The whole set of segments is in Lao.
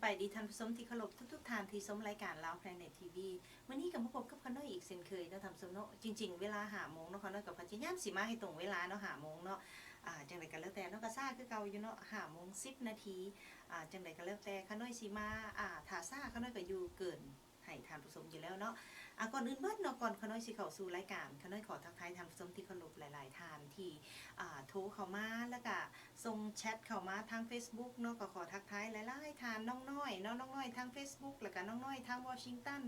ສະບາຍດີທ່ານຜູ້ຊົມທີ່ເຄົາລົບທຸກໆທ່ານທີ່ຊົມລາຍການ Lao Planet ທີ ວີ. ມື້ນີ້ກໍມາພົບກັບຂ້ານ້ອຍອີກເຊັ່ນເຄີຍເນາະທ່ານຜູ້ຊົມເນາະ. ຈິງໆເວລາຫ້າໂມງເນາະ ຂ້ານ້ອຍກໍພະຍາຍາມຊິມາໃຫ້ຕົງເວລາເນາະ ຫ້າໂມງເນາະ. ອ່າ ຈັ່ງໃດກໍແລ້ວແຕ່ເນາະ ກໍຊ້າຄືເກົ່າຢູ່ເນາະ ຫ້າໂມງສິບນາທີ. ອ່າ ຈັ່ງໃດກໍແລ້ວແຕ່ ຂ້ານ້ອຍຊິມາ ອ່າ ຖ້າຊ້າຂ້ານ້ອຍກໍຢູ່ເກີນ ໃຫ້ທ່ານຜູ້ຊົມຢູ່ແລ້ວເນາະ. ອ່າ ກ່ອນອື່ນເບິດເນາະ ກ່ອນຂ້ານ້ອຍຊິເຂົ້າສູ່ລາຍການ ຂ້ານ້ອຍຂໍທັກທາຍທ່ານຜູ້ຊົມທີ່ເຄົາລົບຫຼາຍໆທ່ານທີ່ ອ່າ ໂທເຂົ້າມາ ແລ້ວກະສົ່ງແຊັດເຂົ້າມາທາງ Facebook ເນາະ. ກໍຂໍທັກທາຍຫຼາຍໆທ່ານ ນ້ອງນ້ອຍເນາະ ນ້ອງນ້ອຍທາງ Facebook ແລ້ວກະນ້ອງນ້ອຍທາງ Washington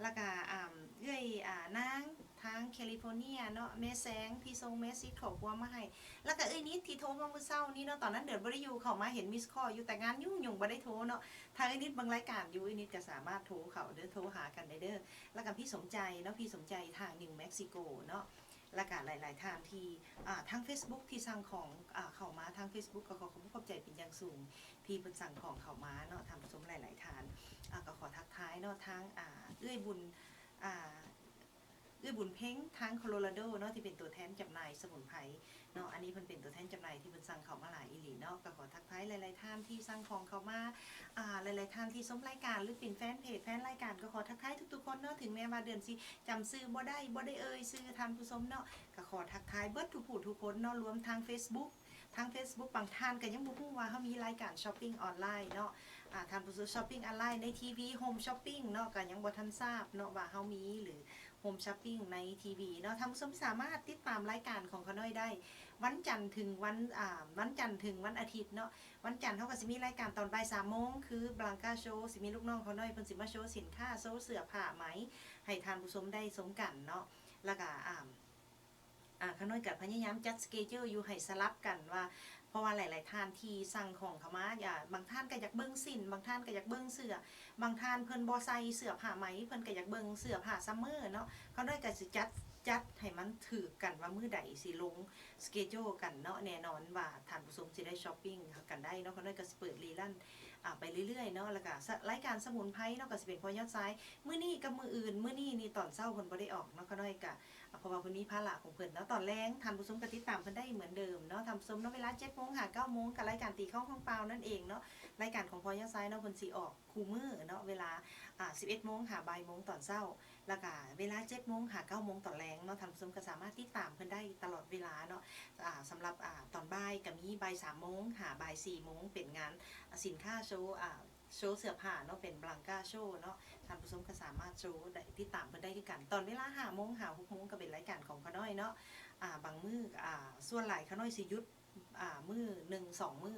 ແລ້ວກະ ອ່າ ເອື້ອຍ ອ່າ ນາງທາງ California ເນາະ ແມ່ແສງທີ່ສົ່ງແມສເສດຂໍ້ຄວາມມາໃຫ້ ແລ້ວກະເອື້ອຍນິດທີ່ໂທມາມື້ເຊົ້ານີ້ເນາະ. ຕອນນັ້ນເດືອນບໍ່ໄດ້ຢູ່ ເຂົ້າມາເຫັນມິສຄໍຢູ່ ແຕ່ງານຫຍຸ້ງໆບໍ່ໄດ້ໂທເນາະ. ຖ້າເອື້ອຍນິດເບິ່ງລາຍການຢູ່ ເອື້ອຍນິດກໍສາມາດໂທເຂົ້າເດີ ໂທຫາກັນໄດ້ເດີ. ແລ້ວກໍພີ່ສົມໃຈເນາະ ພີ່ສົມໃຈທາງ New Mexico ເນາະ. ແລ້ວກໍຫຼາຍໆທ່ານທີ່ ອ່າ ທາງ Facebook ທີ່ສັ່ງຂອງ ອ່າ ເຂົ້າມາທາງ Facebook ກໍຂໍຂອບໃຈເປັນຢ່າງສູງ ທີ່ເພິ່ນສັ່ງຂອງເຂົ້າມາເນາະ ທ່ານຜູ້ຊົມຫຼາຍໆທ່ານ. ອ່າ ກໍຂໍທັກທາຍເນາະ ທາງ ອ່າ ເອື້ອຍບຸນ ອ່າ ເອື້ອຍບຸນເພັງທາງ Colorado ເນາະ ທີ່ເປັນຕົວແທນຈຳໜ່າຍສະໝຸນໄພເນາະ. ອັນນີ້ເພິ່ນເປັນຕົວແທນຈຳໜ່າຍທີ່ເພິ່ນສັ່ງເຂົ້າມາຫຼາຍອີ່ຫຼີເນາະ. ກໍຂໍທັກທາຍຫຼາຍໆທ່ານທີ່ສັ່ງຂອງເຂົ້າມາ ອ່າ ຫຼາຍໆທ່ານທີ່ຊົມລາຍການ ຫຼື ເປັນແຟນເພຈ ແຟນລາຍການ ກໍຂໍທັກທາຍທຸກໆຄົນເນາະ. ເຖິງແມ່ນວ່າເດືອນຊິຈຳຊື່ບໍ່ໄດ້ ບໍ່ໄດ້ເອີ່ຍຊື່ທ່ານຜູ້ຊົມເນາະ ກໍຂໍທັກທາຍເບິດທຸກຜູ້ທຸກຄົນເນາະ ລວມທັງ Facebook ທາງ Facebook ບາງທ່ານກໍຍັງບໍ່ຮູ້ວ່າເຮົາມີລາຍການ Shopping Online ເນາະ. ອ່າ ທ່ານຜູ້ຊົມ Shopping Online ໃນທີວີ Home Shopping ເນາະ ກໍຍັງບໍ່ທັນຊາບເນາະວ່າເຮົາມີ ຫຼື Home Shopping ໃນທີວີເນາະ. ທ່ານຜູ້ຊົມສາມາດຕິດຕາມລາຍການຂອງຂ້ານ້ອຍໄດ້ ວັນຈັນເຖິງວັນ ອ່າ ວັນຈັນເຖິງວັນອາທິດເນາະ. ວັນຈັນເຮົາກໍຊິມີລາຍການຕອນບ່າຍສາມໂມງ ຄື Blanca Show ຊິມີລູກນ້ອງຂ້ານ້ອຍ ເພິ່ນຊິມາໂຊສິນຄ້າ ໂຊເສື້ອຜ້າໄໝ ໃຫ້ທ່ານຜູ້ຊົມໄດ້ຊົມກັນເນາະ. ແລ້ວກໍ ອ່າ ອ່າ ຂ້ານ້ອຍກໍພະຍາຍາມຈັດ schedule ຢູ່ໃຫ້ສະຫຼັບກັນວ່າ ເພາະວ່າຫຼາຍໆທ່ານທີ່ສັ່ງຂອງເຂົ້າມາ ອ່າ ບາງທ່ານກໍຢາກເບິ່ງສິ້ນ ບາງທ່ານກໍຢາກເບິ່ງເສື້ອ ບາງທ່ານເພິ່ນບໍ່ໃສ່ເສື້ອຜ້າໄໝ ເພິ່ນກໍຢາກເບິ່ງເສື້ອຜ້າ summer ເນາະ. ຂ້ານ້ອຍກໍຊິຈັດ ຈັດໃຫ້ມັນຖືກກັນວ່າມື້ໃດຊິລົງ schedule ກັນເນາະ. ແນ່ນອນວ່າທ່ານຜູ້ຊົມຊິໄດ້ shopping ກັນໄດ້ເນາະ. ຂ້ານ້ອຍກໍຊິເປີດ rerun ອ່າ ໄປເລື້ອຍໆເນາະ. ແລ້ວກໍ ສະ ລາຍການສະໝຸນໄພເນາະ ກໍຊິເປັນພໍ່ຍອດຊາຍ ມື້ນີ້ກັບມື້ອື່ນ ມື້ນີ້ນີ້ຕອນເຊົ້າເພິ່ນບໍ່ໄດ້ອອກເນາະ ຂ້ານ້ອຍກະ ເພາະວ່າເພິ່ນມີພາລະຂອງເພິ່ນເນາະ. ຕອນແລງທ່ານຜູ້ຊົມກໍຕິດຕາມເພິ່ນໄດ້ເໝືອນເດີມເນາະ ທ່ານຜູ້ຊົມເນາະ. ເວລາເຈັດໂມງຫາເກົ້າໂມງ ກັບລາຍການຕີຄ້ອງຂອງປາວນັ້ນເອງເນາະ. ລາຍການຂອງພໍ່ຍອດຊາຍເນາະ ເພິ່ນຊິອອກຄູ່ມື້ເນາະ ເວລາ ອ່າ ສິບເອັດໂມງຫາບ່າຍໂມງຕອນເຊົ້າ ແລ້ວກະເວລາເຈັດໂມງຫາເກົ້າໂມງຕອນແລງເນາະ. ທ່ານຜູ້ຊົມກໍສາມາດຕິດຕາມເພິ່ນໄດ້ຕະຫຼອດເວລາເນາະ. ອ່າ ສຳລັບ ອ່າ ຕອນບ່າຍກໍມີ ບ່າຍສາມໂມງຫາບ່າຍສີ່ໂມງ ເປັນງານ ອ່າ ສິນຄ້າໂຊ ອ່າ ໂຊເສື້ອຜ້າເນາະ ເປັນ Blanca Show ເນາະ. ທ່ານຜູ້ຊົມກໍສາມາດໂຊໄດ້ ຕິດຕາມເພິ່ນໄດ້ຄືກັນ ຕອນເວລາຫ້າໂມງຫາຫົກໂມງ ກໍເປັນລາຍການຂອງຂ້ານ້ອຍເນາະ. ອ່າ ບາງມື້ ອ່າ ສ່ວນຫຼາຍຂ້ານ້ອຍຊິຢຸດ ອ່າ ມື້ໜຶ່ງສອງມື້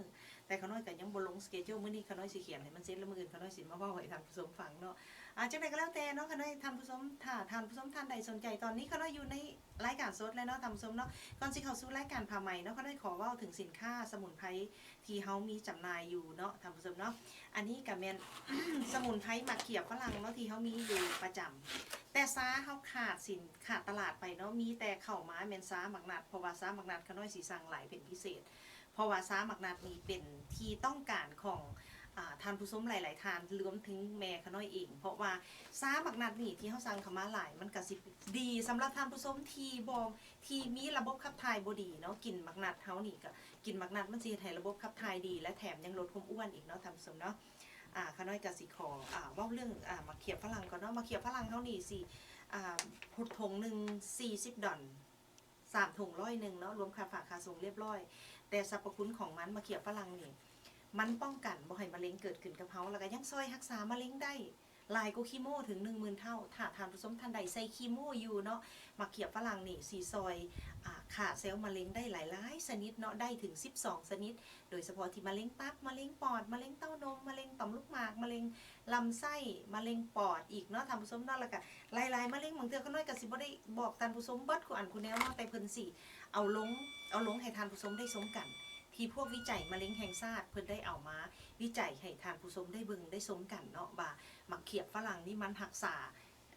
ແຕ່ຂ້ານ້ອຍກໍຍັງບໍ່ລົງ schedule ມື້ນີ້ຂ້ານ້ອຍຊິຂຽນໃຫ້ມັນເສັດ ແລ້ວມື້ອື່ນຂ້ານ້ອຍຊິມາເວົ້າໃຫ້ທ່ານຜູ້ຊົມຟັງເນາະ. ອ່າ ຈັ່ງໃດກໍແລ້ວແຕ່ເນາະ ຂ້ານ້ອຍ ທ່ານຜູ້ຊົມ ຖ້າທ່ານຜູ້ຊົມທ່ານໃດສົນໃຈ ຕອນນີ້ຂ້ານ້ອຍຢູ່ໃນລາຍການສົດແລ້ວເນາະ ທ່ານຜູ້ຊົມເນາະ. ກ່ອນຊິເຂົ້າສູ່ລາຍການຜ້າໄໝເນາະ ຂ້ານ້ອຍຂໍເວົ້າເຖິງສິນຄ້າສະໝຸນໄພ ທີ່ເຮົາມີຈຳໜ່າຍຢູ່ເນາະ ທ່ານຜູ້ຊົມເນາະ. ອັນນີ້ກໍແມ່ນ ສະໝຸນໄພໝາກຂຽບຝຣັ່ງເນາະ ທີ່ເຮົາມີຢູ່ປະຈຳ ແຕ່ຊາເຮົາຂາດສິນ ຂາດຕະຫຼາດໄປເນາະ. ມີແຕ່ເຂົ້າມາແມ່ນຊາໝາກນັດ ເພາະວ່າຊາໝາກນັດຂ້ານ້ອຍຊິສັ່ງຫຼາຍເປັນພິເສດ ເພາະວ່າຊາໝາກນັດນີ້ເປັນທີ່ຕ້ອງການຂອງ ອ່າ ທ່ານຜູ້ຊົມຫຼາຍໆທ່ານ ລວມເຖິງແມ່ຂ້ານ້ອຍເອງ ເພາະວ່າຊາໝາກນັດນີ້ທີ່ເຮົາສັ່ງເຂົ້າມາຫຼາຍ ມັນກໍຊິດີສຳລັບທ່ານຜູ້ຊົມທີ່ບໍ່ ທີ່ມີລະບົບຂັບຖ່າຍບໍ່ດີເນາະ. ກິນໝາກນັດເຮົານີ້ກໍ ກິນໝາກນັດມັນຊິເຮັດໃຫ້ລະບົບຂັບຖ່າຍດີ ແລະ ແຖມຍັງລົດຄວາມອ້ວນອີກເນາະ ທ່ານຜູ້ຊົມເນາະ. ອ່າ ຂ້ານ້ອຍກໍຊິຂໍ ອ່າ ເວົ້າເລື່ອງ ອ່າ ໝາກຂຽບຝຣັ່ງກ່ອນເນາະ. ໝາກຂຽບຝຣັ່ງເຮົານີ້ຊິ ອ່າ ຖົງໜຶ່ງສີ່ສິບດອນ ສາມຖົງຮ້ອຍໜຶ່ງເນາະ ລວມຄ່າຝາກຄ່າສົ່ງລຽບຮ້ອຍ. ແຕ່ສັບພະຄຸນຂອງມັນ ໝາກຂຽບຝຣັ່ງນີ້ ມັນປ້ອງກັນບໍ່ໃຫ້ມະເລັງເກີດຂຶ້ນກັບເຮົາ ແລ້ວກໍຍັງຊ່ອຍຮັກສາມະເລັງໄດ້ ຫຼາຍກວ່າຄີໂມເຖິງໜຶ່ງໝື່ນເທົ່າ. ຖ້າທ່ານຜູ້ຊົມທ່ານໃດໃສ່ຄີໂມຢູ່ເນາະ ໝາກຂຽບຝຣັ່ງນີ້ຊິຊ່ອຍ ອ່າ ຂ້າເຊວມະເລັງໄດ້ຫຼາຍໆຊະນິດເນາະ ໄດ້ເຖິງສິບສອງຊະນິດ ໂດຍສະເພາະທີ່ມະເລັງຕັບ ມະເລັງປອດ ມະເລັງເຕົ້ານົມ ມະເລັງຕ່ອມລູກໝາກ ມະເລັງລຳໄສ້ ມະເລັງປອດອີກເນາະ ທ່ານຜູ້ຊົມເນາະ. ແລ້ວກະຫຼາຍໆມະເລັງ ບາງເທື່ອຂ້ານ້ອຍກະຊິບໍ່ໄດ້ບອກທ່ານຜູ້ຊົມເບິດຄູ່ອັນຄູ່ແນວເນາະ ແຕ່ເພິ່ນຊິເອົາລົງ ເອົາລົງໃຫ້ທ່ານຜູ້ຊົມໄດ້ຊົມກັນ ທີ່ພວກວິໄຈມະເລັງແຫ່ງຊາດເພິ່ນໄດ້ເອົາມາວິໄຈໃຫ້ທ່ານຜູ້ຊົມໄດ້ເບິ່ງໄດ້ຊົມກັນເນາະ ວ່າໝາກຂຽບຝຣັ່ງນີ້ມັນຮັກສາ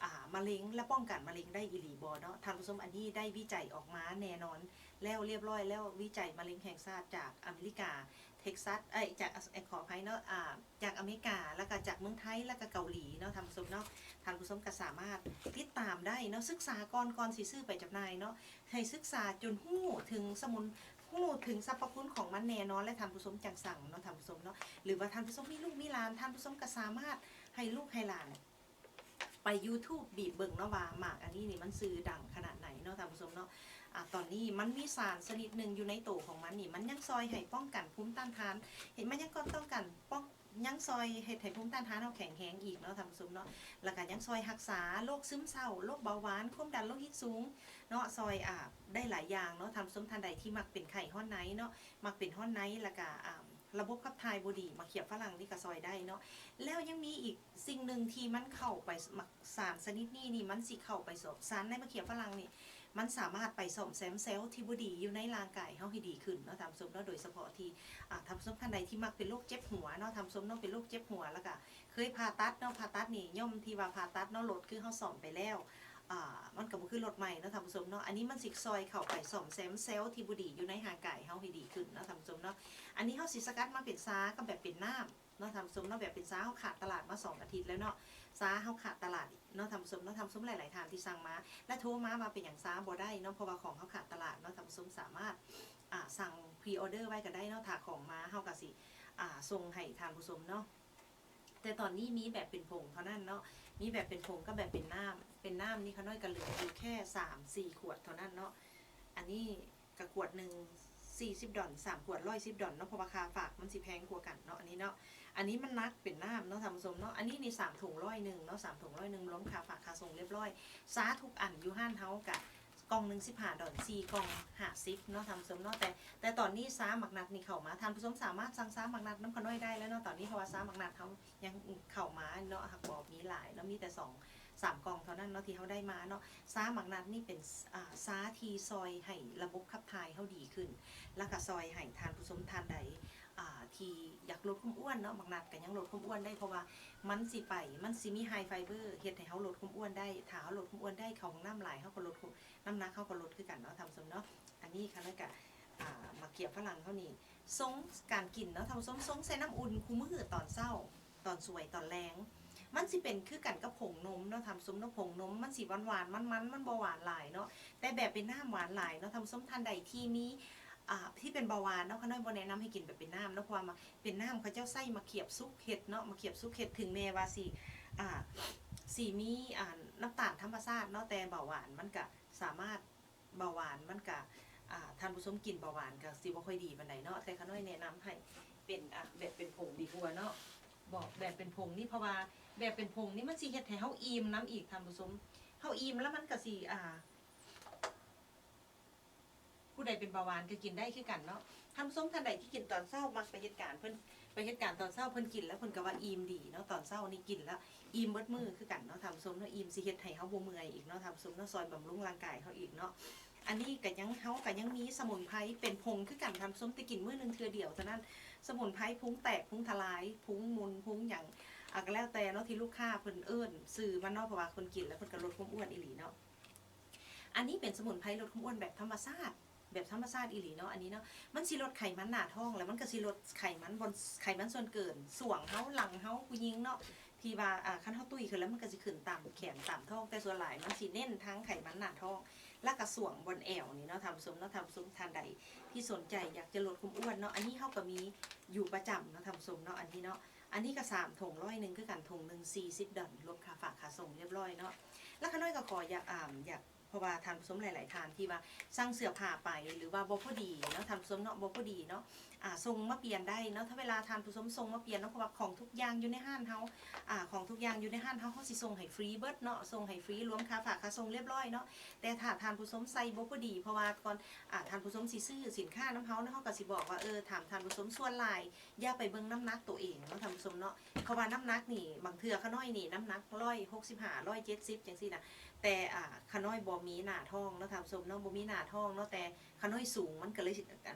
ອ່າ ມະເລັງ ແລະ ປ້ອງກັນມະເລັງໄດ້ອີ່ຫຼີບໍ່ເນາະ ທ່ານຜູ້ຊົມ. ອັນນີ້ໄດ້ວິໄຈອອກມາແນ່ນອນແລ້ວ ລຽບຮ້ອຍແລ້ວ ວິໄຈມະເລັງແຫ່ງຊາດຈາກອາເມລິກາ Texas ເອີຍ ຈາກ ຂໍອະໄພເນາະ ອ່າ ຈາກອາເມລິກາ ແລ້ວກະຈາກເມືອງໄທ ແລ້ວກະເກົາຫຼີເນາະ ທ່ານຜູ້ຊົມເນາະ. ທ່ານຜູ້ຊົມກະສາມາດຕິດຕາມໄດ້ເນາະ ສຶກສາກ່ອນ ກ່ອນຊິຊື້ໄປຈຳໜ່າຍເນາະ ໃຫ້ສຶກສາຈົນຮູ້ເຖິງສະໝຸນ ຮູ້ເຖິງສັບພະຄຸນຂອງມັນແນ່ນອນ ແລະ ທ່ານຜູ້ຊົມຈັ່ງສັ່ງເນາະ ທ່ານຜູ້ຊົມເນາະ. ຫຼືວ່າທ່ານຜູ້ຊົມມີລູກມີຫຼານ ທ່ານຜູ້ຊົມກໍສາມາດໃຫ້ລູກໃຫ້ຫຼານ ໄປ YouTube ບີບເບິ່ງເນາະວ່າໝາກອັນນີ້ນີ້ມັນຊື່ດັງຂະໜາດໃດເນາະທ່ານຜູ້ຊົມເນາະ. ອາ ຕອນນີ້ມັນມີສານຊະນິດໜຶ່ງຢູ່ໃນໂຕຂອງມັນນີ້ ມັນຍັງຊ່ອຍໃຫ້ປ້ອງກັນພູມຕ້ານທານ ເຫັນ ມັນຍັງກໍປ້ອງກັນ ປ້ອງ ຍັງຊ່ອຍເຮັດໃຫ້ພູມຕ້ານທານເຮົາແຂງແຮງອີກເນາະທ່ານຜູ້ຊົມເນາະ. ແລ້ວກໍຍັງຊ່ອຍຮັກສາໂລກຊຶມເສົ້າ ໂລກເບົາຫວານ ຄວາມດັນໂລຫິດສູງເນາະ ຊ່ອຍ ອາ ໄດ້ຫຼາຍຢ່າງເນາະທ່ານຜູ້ຊົມ. ທ່ານໃດທີ່ມັກເປັນໄຂ້ຮ້ອນໃນເນາະ ມັກເປັນຮ້ອນໃນ ແລ້ວກໍ ອາ ລະບົບຂັບຖ່າຍບໍ່ດີ ໝາກຂຽບຝຣັ່ງນີ້ກໍຊ່ອຍໄດ້ເນາະ. ແລ້ວຍັງມີອີກສິ່ງໜຶ່ງທີ່ມັນເຂົ້າໄປ ໝາກ ສານຊະນິດນີ້ນີ້ມັນຊິເຂົ້າໄປສ້ອມ ສານໃນໝາກຂຽບຝຣັ່ງນີ້ ມັນສາມາດໄປສ້ອມແຊມເຊວທີ່ບໍ່ດີຢູ່ໃນຮ່າງກາຍເຮົາໃຫ້ດີຂຶ້ນເນາະທ່ານຜູ້ຊົມເນາະ. ໂດຍສະເພາະທີ່ ອາ ທ່ານຜູ້ຊົມທ່ານໃດທີ່ມັກເປັນໂລກເຈັບຫົວເນາະທ່ານຜູ້ຊົມເນາະ ເປັນໂລກເຈັບຫົວ ແລ້ວກະເຄີຍຜ່າຕັດເນາະ ຜ່າຕັດນີ້ ຍ່ອມທີ່ວ່າຜ່າຕັດເນາະ ລົດຄືເຮົາສ້ອມໄປແລ້ວ ອາ ມັນກໍບໍ່ຄືລົດໃໝ່ເນາະທ່ານຜູ້ຊົມເນາະ. ອັນນີ້ມັນຊິຊ່ອຍເຂົ້າໄປສ້ອມແຊມເຊວທີ່ບໍ່ດີຢູ່ໃນຮ່າງກາຍເຮົາໃຫ້ດີຂຶ້ນເນາະທ່ານຜູ້ຊົມເນາະ. ອັນນີ້ເຮົາຊິສະກັດມາເປັນຊາກັບແບບເປັນນ້ຳ ເນາະທ່ານຜູ້ຊົມເນາະ. ແບບເປັນຊາເຮົາຂາດຕະຫຼາດມາສອງອາທິດແລ້ວເນາະ ຊາເຮົາຂາດຕະຫຼາດເນາະທ່ານຜູ້ຊົມເນາະ. ທ່ານຜູ້ຊົມຫຼາຍໆທ່ານທີ່ສັ່ງມາ ແລະ ໂທມາວ່າເປັນຫຍັງຊາບໍ່ໄດ້ເນາະ ເພາະວ່າຂອງເຮົາຂາດຕະຫຼາດເນາະ. ທ່ານຜູ້ຊົມສາມາດ ອາ ສັ່ງ pre order ໄວ້ກໍໄດ້ເນາະ ຖ້າຂອງມາເຮົາກໍຊິ ອາ ສົ່ງໃຫ້ທ່ານຜູ້ຊົມເນາະ. ແຕ່ຕອນນີ້ມີແບບເປັນຜົງເທົ່ານັ້ນເນາະ ມີແບບເປັນຜົງກັບແບບເປັນນ້ຳ. ເປັນນ້ຳນີ້ຂ້ານ້ອຍກໍເຫຼືອຢູ່ແຄ່ສາມສີ່ຂວດເທົ່ານັ້ນເນາະ. ອັນນີ້ ກະຂວດໜຶ່ງສີ່ສິບດອນ ສາມຂວດຮ້ອຍສິບດອນເນາະ ເພາະວ່າຄ່າຝາກມັນຊິແພງກວ່າກັນເນາະ ອັນນີ້ເນາະ. ອັນນີ້ມັນໜັກເປັນນ້ຳເນາະທ່ານຜູ້ຊົມເນາະ. ອັນນີ້ນີ້ສາມຖົງຮ້ອຍໜຶ່ງເນາະ ສາມຖົງຮ້ອຍໜຶ່ງ ລວມຄ່າຝາກຄ່າສົ່ງລຽບລ້ອຍ. ຊາທຸກອັນຢູ່ຮ້ານເຮົາກະກ່ອງໜຶ່ງສິບຫ້າດອນ ສີ່ກ່ອງຫ້າສິບເນາະທ່ານຜູ້ຊົມເນາະ. ແຕ່ ແຕ່ຕອນນີ້ຊາໝາກນັດນີ້ເຂົ້າມາ ທ່ານຜູ້ຊົມສາມາດສັ່ງຊາໝາກນັດນຳຂ້ານ້ອຍໄດ້ແລ້ວເນາະ ຕອນນີ້ ເພາະວ່າຊາໝາກນັດເຮົາ ຍັງເຂົ້າມາເນາະ ຫາກບໍ່ມີຫຼາຍເນາະ ມີແຕ່ສອງສາມກ່ອງເທົ່ານັ້ນເນາະທີ່ເຮົາໄດ້ມາເນາະ. ຊາໝາກນັດນີ້ເປັນ ອາ ຊາທີ່ຊ່ອຍໃຫ້ລະບົບຂັບຖ່າຍເຮົາດີຂຶ້ນ ແລ້ວກໍຊ່ອຍໃຫ້ທ່ານຜູ້ຊົມທ່ານໃດ ອາ ທີ່ຢາກລົດຄວາມອ້ວນເນາະ ໝາກນັດກໍຍັງລົດຄວາມອ້ວນໄດ້ ເພາະວ່າມັນຊິໄປ ມັນຊິມີ high fiber ເຮັດໃຫ້ເຮົາລົດຄວາມອ້ວນໄດ້. ຖ້າເຮົາລົດຄວາມອ້ວນໄດ້ ເຂົ້າຫ້ອງນ້ຳຫຼາຍ ເຮົາກໍລົດຄວາມ ນ້ຳໜັກເຮົາກໍລົດຄືກັນເນາະທ່ານຜູ້ຊົມເນາະ. ອັນນີ້ຂ້ານ້ອຍກະ ອາ ໝາກຂຽບຝຣັ່ງເຮົານີ້ ຊົງການກິນເນາະທ່ານຜູ້ຊົມ ຊົງໃສ່ນ້ຳອຸ່ນຄູ່ມື້ຕອນເຊົ້າ ຕອນສວຍ ຕອນແລງ ມັນຊິເປັນຄືກັນກັບຜົງນົມເນາະທ່ານຜູ້ຊົມເນາະ. ຜົງນົມມັນຊິຫວານໆ ມັນໆ ມັນບໍ່ຫວານຫຼາຍເນາະ ແຕ່ແບບເປັນນ້ຳຫວານຫຼາຍເນາະທ່ານຜູ້ຊົມ. ທ່ານໃດທີ່ມີ ອາ ທີ່ເປັນເບົາຫວານເນາະ ຂ້ານ້ອຍບໍ່ແນະນຳໃຫ້ກິນແບບເປັນນ້ຳເນາະ ເພາະວ່າ ມາ ເປັນນ້ຳເຂົາເຈົ້າໃສ່ໝາກຂຽບສຸກເຮັດເນາະ ໝາກຂຽບສຸກເຮັດ ເຖິງແມ່ວ່າຊິ ອາ ຊິມີ ອາ ນ້ຳຕານທຳມະຊາດເນາະ ແຕ່ເບົາຫວານມັນກະສາມາດ ເບົາຫວານມັນກະ ອາ ທ່ານຜູ້ຊົມກິນເບົາຫວານກະຊິບໍ່ຄ່ອຍດີປານໃດເນາະ. ແຕ່ຂ້ານ້ອຍແນະນຳໃຫ້ເປັນ ອາ ແບບເປັນຜົງດີກວ່າເນາະ ເບາະ ແບບເປັນຜົງນີ້ ເພາະວ່າແບບເປັນຜົງນີ້ມັນຊິເຮັດໃຫ້ເຮົາອີ່ມນຳອີກທ່ານຜູ້ຊົມ. ເຮົາອີ່ມແລ້ວມັນກະຊິ ອາ ຜູ້ໃດເປັນເບົາຫວານກໍກິນໄດ້ຄືກັນເນາະ. ທ່ານຜູ້ຊົມທ່ານໃດທີ່ກິນຕອນເຊົ້າ ມັກໄປເຮັດການ ເພິ່ນໄປເຮັດການຕອນເຊົ້າ ເພິ່ນກິນແລ້ວເພິ່ນກໍວ່າອີ່ມດີເນາະ. ຕອນເຊົ້ານີ້ກິນແລ້ວອີ່ມເບິດມື້ຄືກັນເນາະທ່ານຜູ້ຊົມເນາະ. ອີ່ມຊິເຮັດໃຫ້ເຮົາບໍ່ເມື່ອຍອີກເນາະທ່ານຜູ້ຊົມເນາະ ຊ່ອຍບຳລຸງຮ່າງກາຍເຮົາອີກເນາະ. ອັນນີ້ກໍຍັງ ເຮົາກໍຍັງມີສະໝຸນໄພເປັນຜົງຄືກັນທ່ານຜູ້ຊົມ ແຕ່ກິນມື້ໜຶ່ງເທື່ອດຽວເທົ່ານັ້ນ. ສະໝຸນໄພພຸງແຕກ ພຸງທະລາຍ ພຸງມຸນ ພຸງຫຍັງ ອາ ກໍແລ້ວແຕ່ເນາະ ທີ່ລູກຄ້າເພິ່ນເອີ້ນຊື່ມັນເນາະ ເພາະວ່າເພິ່ນກິນແລ້ວເພິ່ນກໍລົດຄວາມອ້ວນອີ່ຫຼີເນາະ. ອັນນີ້ເປັນສະໝຸນໄພລົດຄວາມອ້ວນແບບທຳມະຊາດ ແບບທຳມະຊາດອີ່ຫຼີເນາະ ອັນນີ້ເນາະ. ມັນຊິລົດໄຂມັນໜ້າທ້ອງ ແລ້ວມັນກໍຊິລົດໄຂມັນບ່ອນ ໄຂມັນສ່ວນເກີນ ສວງເຮົາ ຫຼັງເຮົາ ຜູ້ຍິງເນາະ ທີ່ວ່າ ອາ ຄັນເຮົາຕຸ້ຍຂຶ້ນແລ້ວມັນກໍຊິຂຶ້ນຕາມແຂນຕາມທ້ອງ ແຕ່ສ່ວນຫຼາຍມັນຊິເນັ້ນທາງໄຂມັນໜ້າທ້ອງ ແລ້ວກໍສວງບ່ອນແອວນີ້ເນາະທ່ານຜູ້ຊົມເນາະ. ທ່ານຜູ້ຊົມທ່ານໃດທີ່ສົນໃຈຢາກຈະລົດຄວາມອ້ວນເນາະ ອັນນີ້ເຮົາກໍມີຢູ່ປະຈຳເນາະທ່ານຜູ້ຊົມເນາະ ອັນນີ້ເນາະ. ອັນນີ້ກໍສາມຖົງຮ້ອຍໜຶ່ງຄືກັນ ຖົງໜຶ່ງສີ່ສິບດອນ ລວມຄ່າຝາກຄ່າສົ່ງລຽບລ້ອຍເນາະ. ແລ້ວຂ້ານ້ອຍກໍຂໍຢາກ ອາ ຢາກ ເພາະວ່າທ່ານຜູ້ຊົມຫຼາຍໆທ່ານທີ່ວ່າສັ່ງເສື້ອຜ້າໄປ ຫຼືວ່າບໍ່ພໍດີເນາະທ່ານຜູ້ຊົມເນາະ ບໍ່ພໍດີເນາະ ອາ ສົ່ງມາປ່ຽນໄດ້ເນາະ. ຖ້າເວລາທ່ານຜູ້ຊົມສົ່ງມາປ່ຽນເນາະ ເພາະວ່າຂອງທຸກຢ່າງຢູ່ໃນຮ້ານເຮົາ ອາ ຂອງທຸກຢ່າງຢູ່ໃນຮ້ານເຮົາ ເຮົາຊິສົ່ງໃຫ້ຟຣີເບິດເນາະ ສົ່ງໃຫ້ຟຣີ ລວມຄ່າຝາກຄ່າສົ່ງລຽບລ້ອຍເນາະ. ແຕ່ຖ້າທ່ານຜູ້ຊົມໃສ່ບໍ່ພໍດີ ເພາະວ່າກ່ອນ ອາ ທ່ານຜູ້ຊົມຊິຊື້ສິນຄ້ານຳເຮົາເນາະ ເຮົາກໍຊິບອກວ່າ ເອີ ຖາມທ່ານຜູ້ຊົມ ສ່ວນຫຼາຍ ຢ່າໄປເບິ່ງນ້ຳໜັກໂຕເອງເນາະທ່ານຜູ້ຊົມເນາະ. ເພາະວ່ານ້ຳໜັກນີ້ ບາງເທື່ອຂ້ານ້ອຍນີ້ນ້ຳໜັກຮ້ອຍຫົກສິບຫ້າ ຮ້ອຍເຈັດສິບຈັ່ງຊີ້ນະ ແຕ່ ອາ ຂ້ານ້ອຍບໍ່ມີໜ້າທ້ອງເນາະທ່ານຜູ້ຊົມເນາະ ບໍ່ມີໜ້າທ້ອງເນາະ ແຕ່ຂ້ານ້ອຍສູງ ມັນກໍເລີຍຊິ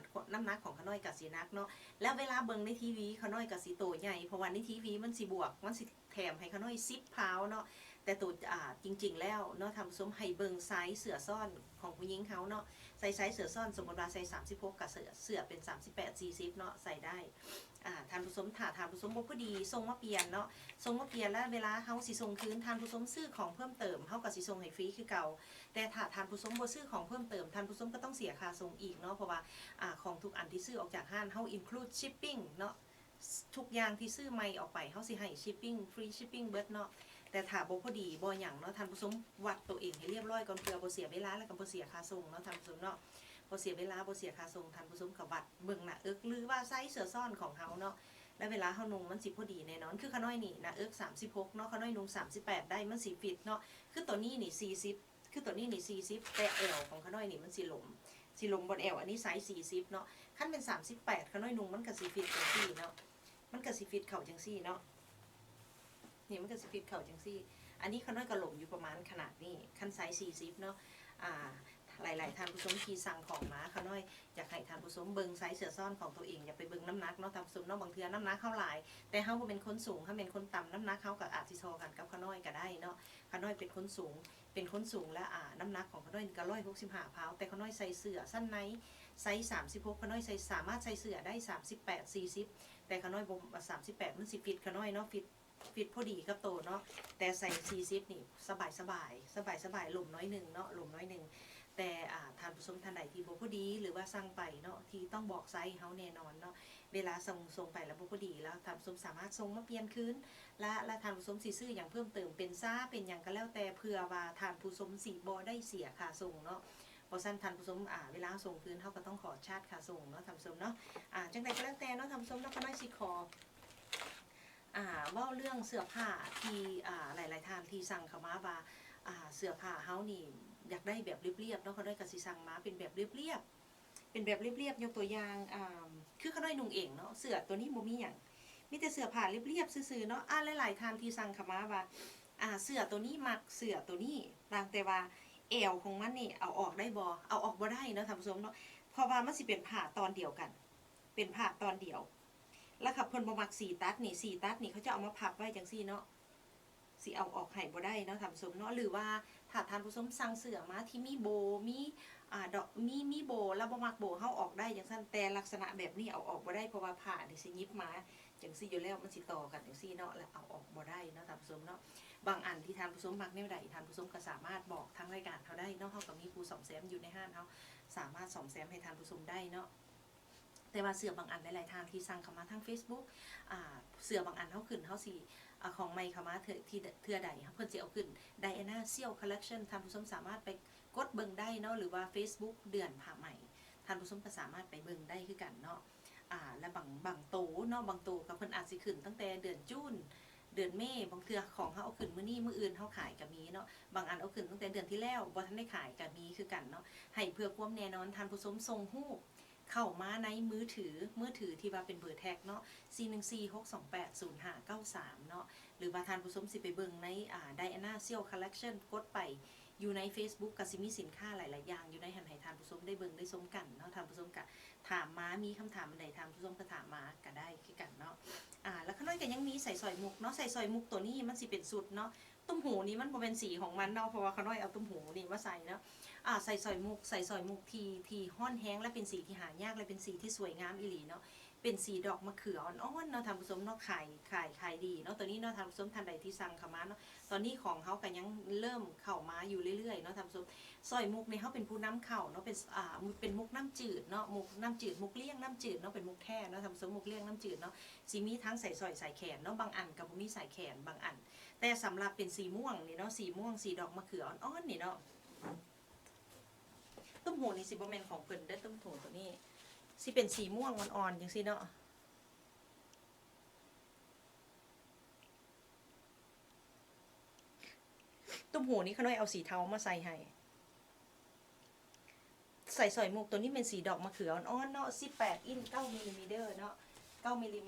ນ້ຳໜັກຂອງຂ້ານ້ອຍກໍຊິໜັກເນາະ. ແລ້ວເວລາເບິ່ງໃນທີວີ ຂ້ານ້ອຍກໍຊິໂຕໃຫຍ່ ເພາະວ່າໃນທີວີມັນຊິບວກ ມັນຊິ ແຖມໃຫ້ຂ້ານ້ອຍສິບພາວເນາະ. ແຕ່ໂຕ ອ່າ ຈິງໆແລ້ວເນາະທ່ານຜູ້ຊົມ ໃຫ້ເບິ່ງໄຊເສື້ອຊ້ອນຂອງຜູ້ຍິງເຮົາເນາະ, ໃສ່ໄຊເສື້ອຊ້ອນ ສົມມຸດວ່າໃສ່ສາມສິບຫົກ ກໍເສື້ອ ເສື້ອເປັນສາມສິບແປດ ສີ່ສິບເນາະ ໃສ່ໄດ້. ອ່າ ທ່ານຜູ້ຊົມ ຖ້າທ່ານຜູ້ຊົມບໍ່ພໍດີ ສົ່ງມາປ່ຽນເນາະ, ສົ່ງມາປ່ຽນ ແລ້ວເວລາເຮົາຊິສົ່ງຄືນ ທ່ານຜູ້ຊົມຊື້ຂອງເພີ່ມເຕີມ ເຮົາກໍຊິສົ່ງໃຫ້ຟຣີຄືເກົ່າ. ແຕ່ຖ້າທ່ານຜູ້ຊົມບໍ່ຊື້ຂອງເພີ່ມເຕີມ ທ່ານຜູ້ຊົມກໍຕ້ອງເສຍຄ່າສົ່ງອີກເນາະ, ເພາະວ່າ ອ່າ ຂອງທຸກອັນທີ່ຊື້ອອກຈາກຮ້ານ ເຮົາ include shipping ເນາະ. ທຸກຢ່າງທີ່ຊື້ໃໝ່ອອກໄປ ເຮົາຊິໃຫ້ shipping free shipping ເບິດເນາະ. ແຕ່ຖ້າບໍ່ພໍດີບໍ່ຫຍັງເນາະ ທ່ານຜູ້ຊົມວັດໂຕເອງໃຫ້ລຽບຮ້ອຍກ່ອນ ເພື່ອບໍ່ເສຍເວລາ ແລ້ວກໍບໍ່ເສຍຄ່າສົ່ງເນາະທ່ານຜູ້ຊົມເນາະ, ບໍ່ເສຍເວລາ ບໍ່ເສຍຄ່າສົ່ງ. ທ່ານຜູ້ຊົມກໍວັດເບິ່ງໜ້າເອິກ ຫຼືວ່າໄຊເສື້ອຊ້ອນຂອງເຮົາເນາະ, ແລ້ວເວລາເຮົານຸ່ງມັນຊິພໍດີແນ່ນອນ. ຄືຂ້ານ້ອຍນີ້ໜ້າເອິກສາມສິບຫົກເນາະ, ຂ້ານ້ອຍນຸ່ງສາມສິບແປດໄດ້ ມັນຊິຟິດເນາະ. ຄືໂຕນີ້ນີ້ສີ່ສິບ ຄືໂຕນີ້ນີ້ສີ່ສິບ ແຕ່ແອວຂອງຂ້ານ້ອຍນີ້ມັນຊິຫຼົມ ຊິຫຼົມບ່ອນແອວ. ອັນນີ້ໄຊສີ່ສິບເນາະ, ຄັນແມ່ນສາມສິບແປດ ຂ້ານ້ອຍນຸ່ງມັນກໍຊິຟິດຈັ່ງຊີ້ເນາະ, ມັນກໍຊິຟິດເຂົ້າຈັ່ງຊີ້ເນາະ, ນີ້ມັນກໍຊິຟິດເຂົ້າຈັ່ງຊີ້. ອັນນີ້ຂ້ານ້ອຍກໍຫຼົມຢູ່ປະມານຂະໜາດນີ້ ຄັນໄຊສີ່ສິບເນາະ. ອ່າ ຫຼາຍໆທ່ານຜູ້ຊົມທີ່ສັ່ງຂອງມາ ຂ້ານ້ອຍຢາກໃຫ້ທ່ານຜູ້ຊົມເບິ່ງໄຊເສື້ອຊ້ອນຂອງໂຕເອງ, ຢ່າໄປເບິ່ງນ້ຳໜັກເນາະທ່ານຜູ້ຊົມເນາະ. ບາງເທື່ອນ້ຳໜັກເຮົາຫຼາຍ ແຕ່ເຮົາບໍ່ແມ່ນຄົນສູງ, ເຮົາແມ່ນຄົນຕ່ຳ ນ້ຳໜັກເຮົາກໍອາດຊິທໍ່ກັນກັບຂ້ານ້ອຍກໍໄດ້ເນາະ. ຂ້ານ້ອຍເປັນຄົນສູງ ເປັນຄົນສູງ ແລະ ອ່າ ນ້ຳໜັກຂອງຂ້ານ້ອຍນີ້ກໍຮ້ອຍຫົກສິບຫ້າພາວ, ແຕ່ຂ້ານ້ອຍໃສ່ເສື້ອຊັ້ນໃນໄຊສາມສິບຫົກ, ຂ້ານ້ອຍໃສ່ ສາມາດໃສ່ເສື້ອໄດ້ສາມສິບແປດ ສີ່ສິບ, ແຕ່ຂ້ານ້ອຍບໍ່ ສາມສິບແປດ ມັນຊິຟິດຂ້ານ້ອຍເນາະ, ຟິດ ຟິດພໍດີກັບໂຕເນາະ. ແຕ່ໃສ່ສີ່ສິບນີ້ສະບາຍໆ ສະບາຍໆ ຫຼົມໜ້ອຍໜຶ່ງເນາະ, ຫຼົມໜ້ອຍໜຶ່ງ. ແຕ່ ອ່າ ທ່ານຜູ້ຊົມທ່ານໃດທີ່ບໍ່ພໍດີ ຫຼືວ່າສັ່ງໄປເນາະ ທີ່ຕ້ອງບອກໄຊເຮົາແນ່ນອນເນາະ, ເວລາສົ່ງ ສົ່ງໄປແລ້ວບໍ່ພໍດີ ແລ້ວທ່ານຜູ້ຊົມສາມາດສົ່ງມາປ່ຽນຄືນ ແລະ ແລະ ທ່ານຜູ້ຊົມຊິຊື້ຫຍັງເພີ່ມເຕີມ ເປັນຊາເປັນຫຍັງກໍແລ້ວແຕ່ ເພື່ອວ່າທ່ານຜູ້ຊົມຊິບໍ່ໄດ້ເສຍຄ່າສົ່ງເນາະ. ບໍ່ຊັ້ນທ່ານຜູ້ຊົມ ອ່າ ເວລາເຮົາສົ່ງຄືນ ເຮົາກໍຕ້ອງຂໍຊາດຄ່າສົ່ງເນາະທ່ານຜູ້ຊົມເນາະ. ອ່າ ຈັ່ງໃດກໍແລ້ວແຕ່ເນາະທ່ານຜູ້ຊົມເນາະ, ຂ້ານ້ອຍຊິຂໍ ອ່າ ເວົ້າເລື່ອງເສື້ອຜ້າທີ່ ອ່າ ຫຼາຍໆທ່ານທີ່ສັ່ງເຂົ້າມາວ່າ ອ່າ ເສື້ອຜ້າເຮົານີ້ຢາກໄດ້ແບບລຽບໆເນາະ, ຂ້ານ້ອຍກໍຊິສັ່ງມາເປັນແບບລຽບໆ ເປັນແບບລຽບໆ. ຍົກຕົວຢ່າງ ອ່າ ຄືຂ້ານ້ອຍນຸ່ງເອງເນາະ, ເສື້ອໂຕນີ້ບໍ່ມີຫຍັງ ມີແຕ່ເສື້ອຜ້າລຽບໆຊື່ໆເນາະ. ອ່າ ຫຼາຍໆທ່ານທີ່ສັ່ງເຂົ້າມາວ່າ ອ່າ ເສື້ອໂຕນີ້ ມັກເສື້ອໂຕນີ້ ຕ່າງແຕ່ວ່າແອວຂອງມັນນີ້ເອົາອອກໄດ້ບໍ່? ເອົາອອກບໍ່ໄດ້ເນາະທ່ານຜູ້ຊົມເນາະ, ເພາະວ່າມັນຊິເປັນຜ້າຕອນດຽວກັນ ເປັນຜ້າຕອນດຽວ. ແລ້ວຄັນເພິ່ນບໍ່ມັກສີຕັດນີ້ ສີຕັດນີ້ເຂົາຈະເອົາມາພັບໄວ້ຈັ່ງຊີ້ເນາະ, ຊິເອົາອອກໃຫ້ບໍ່ໄດ້ເນາະທ່ານຜູ້ຊົມເນາະ. ຫຼືວ່າຖ້າທ່ານຜູ້ຊົມສັ່ງເສື້ອມາທີ່ມີໂບ ມີ ອ່າ ດອກ ມີ ມີໂບ ແລ້ວບໍ່ມັກໂບ ເຮົາອອກໄດ້ຈັ່ງຊັ້ນ, ແຕ່ລັກສະນະແບບນີ້ເອົາອອກບໍ່ໄດ້ ເພາະວ່າຜ້ານີ້ຊິຫຍິບມາຈັ່ງຊີ້ຢູ່ແລ້ວ ມັນຊິຕໍ່ກັນຈັ່ງຊີ້ເນາະ ແລ້ວເອົາອອກບໍ່ໄດ້ເນາະທ່ານຜູ້ຊົມເນາະ. ບາງອັນທີ່ທ່ານຜູ້ຊົມມັກແນວໃດ ທ່ານຜູ້ຊົມກໍສາມາດບອກທາງລາຍການເຮົາໄດ້ເນາະ, ເຮົາກໍມີຜູ້ສ້ອມແຊມຢູ່ໃນຮ້ານ ເຮົາສາມາດສ້ອມແຊມໃຫ້ທ່ານຜູ້ຊົມໄດ້ເນາະ. ແຕ່ວ່າເສື້ອບາງອັນ ຫຼາຍໆທ່ານທີ່ສັ່ງເຂົ້າມາທາງ Facebook ອ່າ ເສື້ອບາງອັນເຮົາຂຶ້ນ ເຮົາຊິ ອ່າ ຂອງໃໝ່ເຂົ້າມາເທື່ອ ທີ່ເທື່ອໃດ ເພິ່ນຊິເອົາຂຶ້ນ Diana Silk Collection ທ່ານຜູ້ຊົມສາມາດໄປກົດເບິ່ງໄດ້ເນາະ ຫຼືວ່າ Facebook ເດືອນຜ້າໄໝ ທ່ານຜູ້ຊົມກໍສາມາດໄປເບິ່ງໄດ້ຄືກັນເນາະ. ອ່າ ແລະ ບາງ ບາງໂຕເນາະ ບາງໂຕກໍເພິ່ນອາດຊິຂຶ້ນຕັ້ງແຕ່ເດືອນຈູນ ເດືອນເມ, ບາງເທື່ອຂອງເຮົາເອົາຂຶ້ນມື້ນີ້ ມື້ອື່ນເຮົາຂາຍກໍມີເນາະ, ບາງອັນເອົາຂຶ້ນຕັ້ງແຕ່ເດືອນທີ່ແລ້ວ ບໍ່ທັນໄດ້ຂາຍກໍມີຄືກັນເນາະ. ໃຫ້ເພື່ອຄວາມແນ່ນອນ ທ່ານຜູ້ຊົມສົ່ງຮູບ ເຂົ້າມາໃນມືຖື ມືຖືທີ່ວ່າເປັນເບີແທັກເນາະ ສີ່ໜຶ່ງສີ່ ຫົກສອງແປດ ສູນຫ້າເກົ້າສາມ ເນາະ ຫຼືວ່າທ່ານຜູ້ຊົມຊິໄປເບິ່ງໃນ ອ່າ Diana Silk Collection ກົດໄປຢູ່ໃນ Facebook ກໍຊິມີສິນຄ້າຫຼາຍໆຢ່າງຢູ່ໃນຫັ້ນ ໃຫ້ທ່ານຜູ້ຊົມໄດ້ເບິ່ງໄດ້ຊົມກັນເນາະ. ທ່ານຜູ້ຊົມກໍຖາມມາ ມີຄຳຖາມອັນໃດ ທ່ານຜູ້ຊົມກໍຖາມມາກໍໄດ້ຄືກັນເນາະ. ອ່າ ແລ້ວຂ້ານ້ອຍກໍຍັງມີສາຍສ້ອຍມຸກເນາະ, ສາຍສ້ອຍມຸກໂຕນີ້ມັນຊິເປັນຊຸດເນາະ. ຕຸ້ມຫູນີ້ມັນບໍ່ແມ່ນສີຂອງມັນເນາະ ເພາະວ່າຂ້ານ້ອຍເອົາຕຸ້ມຫູນີ້ມາໃສ່ເນາະ. ອ່າ ສາຍສ້ອຍມຸກ ສາຍສ້ອຍມຸກທີ່ ທີ່ຮ້ອນແຮງ ແລະ ເປັນສີທີ່ຫາຍາກ ແລະ ເປັນສີທີ່ສວຍງາມອີ່ຫຼີເນາະ, ເປັນສີດອກມະເຂືອອ່ອນໆເນາະທ່ານຜູ້ຊົມເນາະ. ຂາຍ ຂາຍ ຂາຍດີເນາະ ໂຕນີ້ເນາະທ່ານຜູ້ຊົມ ທ່ານໃດທີ່ສັ່ງເຂົ້າມາເນາະ. ຕອນນີ້ຂອງເຮົາກໍຍັງເລີ່ມເຂົ້າມາຢູ່ເລື້ອຍໆເນາະທ່ານຜູ້ຊົມ. ສ້ອຍມຸກນີ້ເຮົາເປັນຜູ້ນຳເຂົ້າເນາະ, ເປັນ ອ່າ ເປັນມຸກນ້ຳຈືດເນາະ, ມຸກນ້ຳຈືດ ມຸກລ້ຽງນ້ຳຈືດເນາະ, ເປັນມຸກແທ້ເນາະທ່ານຜູ້ຊົມ, ມຸກລ້ຽງນ້ຳຈືດເນາະ. ຊິມີທັງສາຍສ້ອຍສາຍແຂນເນາະ, ບາງອັນກໍບໍ່ມີສາຍແຂນ ບາງອັນ ແຕ່ສຳລັບເປັນສີມ່ວງນີ້ເນາະ, ສີມ່ວງ ສີດອກມະເຂືອອ່ອນໆນີ້ເນາະ, ຕຸ້ມຫູນີ້ຊິບໍ່ແມ່ນຂອງເພິ່ນເດີ້, ຕຸ້ມຫູໂຕນີ້ຊິເປັນສີມ່ວງອ່ອນໆຈັ່ງຊີ້ເນາະ. ຕຸ້ມຫູນີ້ຂ້ານ້ອຍເອົາສີເທົາມາໃສ່ໃຫ້. ສາຍສ້ອຍມຸກໂຕນີ້ແມ່ນສີດອກມະເຂືອອ່ອນໆເນາະ, ສິບແປດອິ້ນ ເກົ້າມິລລີເນາະ, ເກົ້າມິລລີ.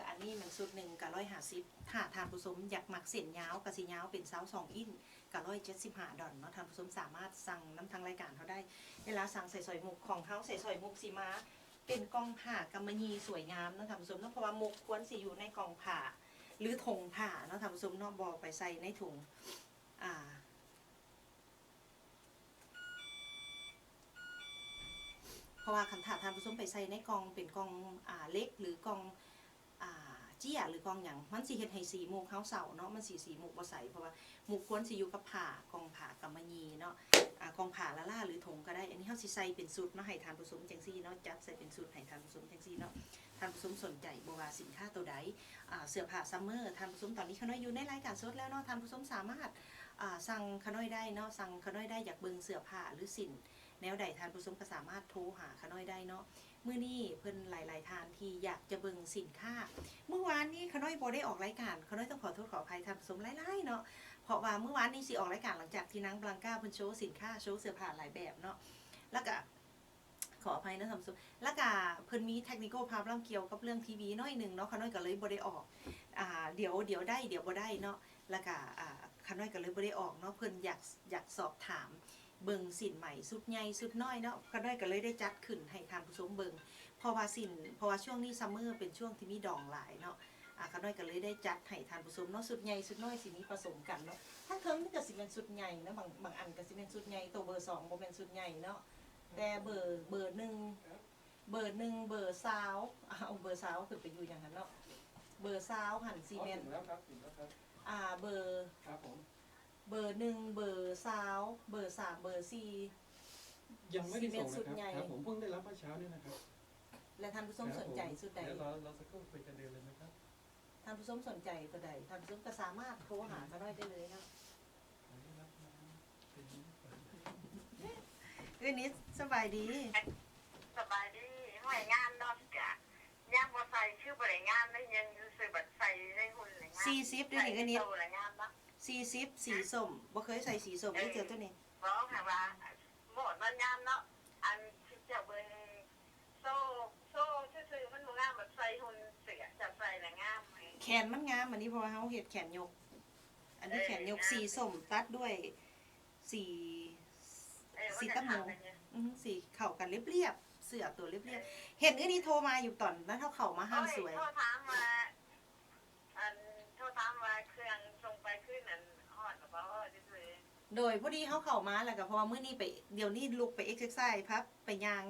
ອັນນີ້ມັນຊຸດໜຶ່ງກໍຮ້ອຍຫ້າສິບ, ຖ້າທ່ານຜູ້ຊົມຢາກມັກເສັ້ນຍາວກໍຊິຍາວເປັນຊາວສອງອິ້ນ ກໍຮ້ອຍເຈັດສິບຫ້າດອນເນາະ. ທ່ານຜູ້ຊົມສາມາດສັ່ງນຳທາງລາຍການເຮົາໄດ້. ເວລາສັ່ງສາຍສ້ອຍມຸກຂອງເຮົາ, ສາຍສ້ອຍມຸກຊິມາເປັນກ່ອງຜ້າກຳມະຫຍີ່ສວຍງາມເນາະທ່ານຜູ້ຊົມເນາະ, ເພາະວ່າມຸກຄວນຊິຢູ່ໃນກ່ອງຜ້າ ຫຼືຖົງຜ້າເນາະທ່ານຜູ້ຊົມເນາະ, ບໍ່ໄປໃສ່ໃນຖົງ ອ່າ ເພາະວ່າຄັນຖ້າທ່ານຜູ້ຊົມໄປໃສ່ໃນກ່ອງ ເປັນກ່ອງ ອ່າ ເຫຼັກ ຫຼືກ່ອງ ອ່າ ເຈ້ຍ ຫຼືກ່ອງຫຍັງ ມັນຊິເຮັດໃຫ້ສີມຸກເຮົາເສົ້າເນາະ, ມັນຊິ ສີມຸກບໍ່ໃສ. ເພາະວ່າມຸກຄວນຊິຢູ່ກັບຜ້າ ກ່ອງຜ້າກຳມະຢີເນາະ, ອ່າ ກ່ອງຜ້າລ້າໆ ຫຼືຖົງກໍໄດ້. ອັນນີ້ເຮົາຊິໃສ່ເປັນຊຸດເນາະ ໃຫ້ທ່ານຜູ້ຊົມຈັ່ງຊີ້ເນາະ, ຈັດໃສ່ເປັນຊຸດໃຫ້ທ່ານຜູ້ຊົມຈັ່ງຊີ້ເນາະ. ທ່ານຜູ້ຊົມສົນໃຈບໍ່ວ່າສິນຄ້າໂຕໃດ ອ່າ ເສື້ອຜ້າຊັມເມີ, ທ່ານຜູ້ຊົມ ຕອນນີ້ຂ້ານ້ອຍຢູ່ໃນລາຍການສົດແລ້ວເນາະ, ທ່ານຜູ້ຊົມສາມາດ ອ່າ ສັ່ງຂ້ານ້ອຍໄດ້ເນາະ, ສັ່ງຂ້ານ້ອຍໄດ້ ຢາກເບິ່ງເສື້ອຜ້າ ຫຼື ສິ້ນແນວໃດ ທ່ານຜູ້ຊົມກໍສາມາດໂທຫາຂ້ານ້ອຍໄດ້ເນາະ. ມື້ນີ້ເພິ່ນຫຼາຍໆທ່ານທີ່ຢາກຈະເບິ່ງສິນຄ້າ, ມື້ວານນີ້ຂ້ານ້ອຍບໍ່ໄດ້ອອກລາຍການ, ຂ້ານ້ອຍຕ້ອງຂໍໂທດຂໍອະໄພທ່ານຜູ້ຊົມຫຼາຍໆເນາະ, ເພາະວ່າມື້ວານນີ້ຊິອອກລາຍການຫຼັງຈາກທີ່ນາງບລັງກາເພິ່ນໂຊສິນຄ້າ ໂຊເສື້ອຜ້າຫຼາຍແບບເນາະ, ແລ້ວກະ ຂໍອະໄພເນາະທ່ານຜູ້ຊົມ, ແລ້ວກະເພິ່ນມີ technical problem ກ່ຽວກັບເລື່ອງທີວີໜ້ອຍໜຶ່ງເນາະ, ຂ້ານ້ອຍກໍເລີຍບໍ່ໄດ້ອອກ. ອ່າ ດຽວ ດຽວໄດ້ ດຽວບໍ່ໄດ້ເນາະ, ແລ້ວກະ ອ່າ ຂ້ານ້ອຍກໍເລີຍບໍ່ໄດ້ອອກເນາະ. ເພິ່ນຢາກ ຢາກສອບຖາມເບິ່ງສິ້ນໄໝຊຸດໃຫຍ່ຊຸດນ້ອຍເນາະ, ຂ້ານ້ອຍກໍເລີຍໄດ້ຈັດຂຶ້ນໃຫ້ທ່ານຜູ້ຊົມເບິ່ງ ເພາະວ່າສິ້ນ ເພາະວ່າຊ່ວງນີ້ summer ເປັນຊ່ວງທີ່ມີດອງຫຼາຍເນາະ, ອ່າ ຂ້ານ້ອຍກໍເລີຍໄດ້ຈັດໃຫ້ທ່ານຜູ້ຊົມເນາະ, ຊຸດໃຫຍ່ຊຸດນ້ອຍຊິມີປະສົມກັນເນາະ. ທາງເທິງນີ້ກໍຊິແມ່ນຊຸດໃຫຍ່ເນາະ, ບາງ ບາງອັນກໍຊິແມ່ນຊຸດໃຫຍ່, ໂຕເບີສອງບໍ່ແມ່ນຊຸດໃຫຍ່ເນາະ, ແຕ່ເບີ ເບີໜຶ່ງ ເບີໜຶ່ງ ເບີຊາວ ເອົາ ເບີຊາວຂຶ້ນໄປຢູ່ຫຍັງຫັ້ນເນາະ, ເບີຊາວຫັ້ນຊິແມ່ນ ອໍ ເຖິງແລ້ວຄັບ ເຖິງແລ້ວຄັບ ອ່າ ເບີ ຄັບຜົມ ເບີໜຶ່ງ ເບີຊາວ ເບີສາມ ເບີສີ່ ຍັງໄມ່ໄດ້ສົ່ງນະຄັບ ຊິແມ່ນຊຸດໃຫຍ່ ຄັບຜົມ ເພິ່ງໄດ້ຮັບເມື່ອເຊົ້ານີ້ນະຄັບ. ແລະທ່ານຜູ້ຊົມສົນໃຈຊຸດໃດ? ດຽວລໍ ລໍສັກຄູ່ ຄຸຍກັນເດີນເລີຍນະຄັບ. ທ່ານຜູ້ຊົມສົນໃຈຕົວໃດ ທ່ານຜູ້ຊົມກໍສາມາດໂທຫາຂ້ານ້ອຍໄດ້ເລີຍເນາະ. ເອື້ອຍນິດ ສະບາຍດີ. ສະບາຍດີ. ຫ້ອຍງາມເນາະ ກະຍາມບໍ່ໃສ່ຄືບໍ່ໄດ້ງາມເດ້, ຍັງຊື່ໆ ບັດໃສ່ໃນຫຸ່ນນີ້ງາມ. ສີ່ສິບເດ້ນີ້ ເອື້ອຍນິດ. ໃສ່ໃນໂຕລະງາມເນາະ. ສີ່ສິບ ສີ ເອີ ສົ້ມ ບໍ່ເຄີຍໃສ່ສີສົ້ມ ເອີ ຈັກເທື່ອໂຕນີ້. ບໍ່ ຫາກວ່າໂໝດມັນງາມເນາະ, ອັນທີ່ເຈົ້າເບິ່ງ ໂຊ ໂຊຊື່ໆ ມັນບໍ່ງາມ, ບັດໃສ່ຫຸ່ນເສື້ອເຈົ້າໃສ່ລະງາມ. ແຂນມັນງາມ ອັນນີ້ ເພາະວ່າເຮົາເຮັດແຂນຍົກ, ອັນນີ້ແຂນຍົກ ເອີ ງາມ ສີສົ້ມຕັດດ້ວຍສີ ເອີ ສີຕຳໝູ ມັນກໍເຂົ້າກັນຢູ່ ອື ສີເຂົ້າກັນລຽບໆ ເສື້ອຕົວລຽບໆ. ເອີ ເຫັນເອື້ອຍນິດໂທມາຢູ່ຕອນນັ້ນ ເຮົາເຂົ້າມາຮ້ານສວຍ. ໂອ້ຍ ໂທຖາມວ່າ ອັນ ໂທຖາມວ່າເຄື່ອງສົ່ງໄປຄືນນັ້ນຮອດແລ້ວບໍ່? ໂດຍ ພໍດີເຮົາເຂົ້າມາແລ້ວກໍ ເພາະວ່າມື້ນີ້ໄປ ດຽວນີ້ລຸກໄປເອັກເຊີໄຊ ພັບໄປຍ່າງ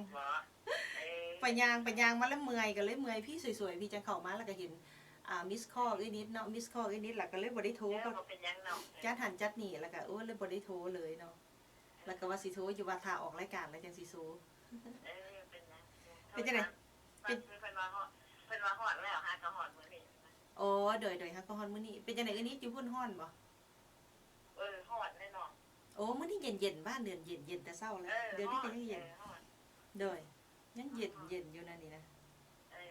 ເອີ ໄປຍ່າງ ໄປຍ່າງມາແລ້ວເມື່ອຍ ກໍເລີຍເມື່ອຍ ພີ້ສວຍໆ ພີ້ຈັ່ງເຂົ້າມາ ແລ້ວກໍເຫັນ ອ່າ ມິສຄໍເອື້ອຍນິດເນາະ ມິສຄໍເອື້ອຍນິດ ແລ້ວກໍເລີຍບໍ່ໄດ້ໂທ ເອີ ບໍ່ເປັນຫຍັງເນາະ ຈັດຫັ້ນຈັດນີ້ ແລ້ວກໍ ໂອ້ ເລີຍບໍ່ໄດ້ໂທເລີຍເນາະ ແລ້ວກໍວ່າຊິໂທຢູ່ ວ່າຖ້າອອກລາຍການແລ້ວຈັ່ງຊິໂຊ. ເອີ ເປັນຫຍັງ ເປັນຈັ່ງໃດ? ເພິ່ນວ່າຮອດ ເພິ່ນວ່າຮອດແລ້ວ ຫາກໍຮອດມື້ນີ້. ໂອ້ ໂດຍໆ ຫາກໍຮອດມື້ນີ້. ເປັນຈັ່ງໃດ ເອື້ອຍນິດ ຢູ່ພຸ້ນຮ້ອນບໍ່? ເອີ ຮ້ອນແນ່ນອນ. ໂອ້ ມື້ນີ້ເຢັນໆ ບ້ານເດືອນເຢັນ ເຢັນແຕ່ເຊົ້າແລ້ວ. ເອີ ດຽວນີ້ກໍຍັງເຢັນ. ໂດຍ ຍັງເຢັນ ເຢັນຢູ່ນັ້ນນີ້ນະ. ເອີ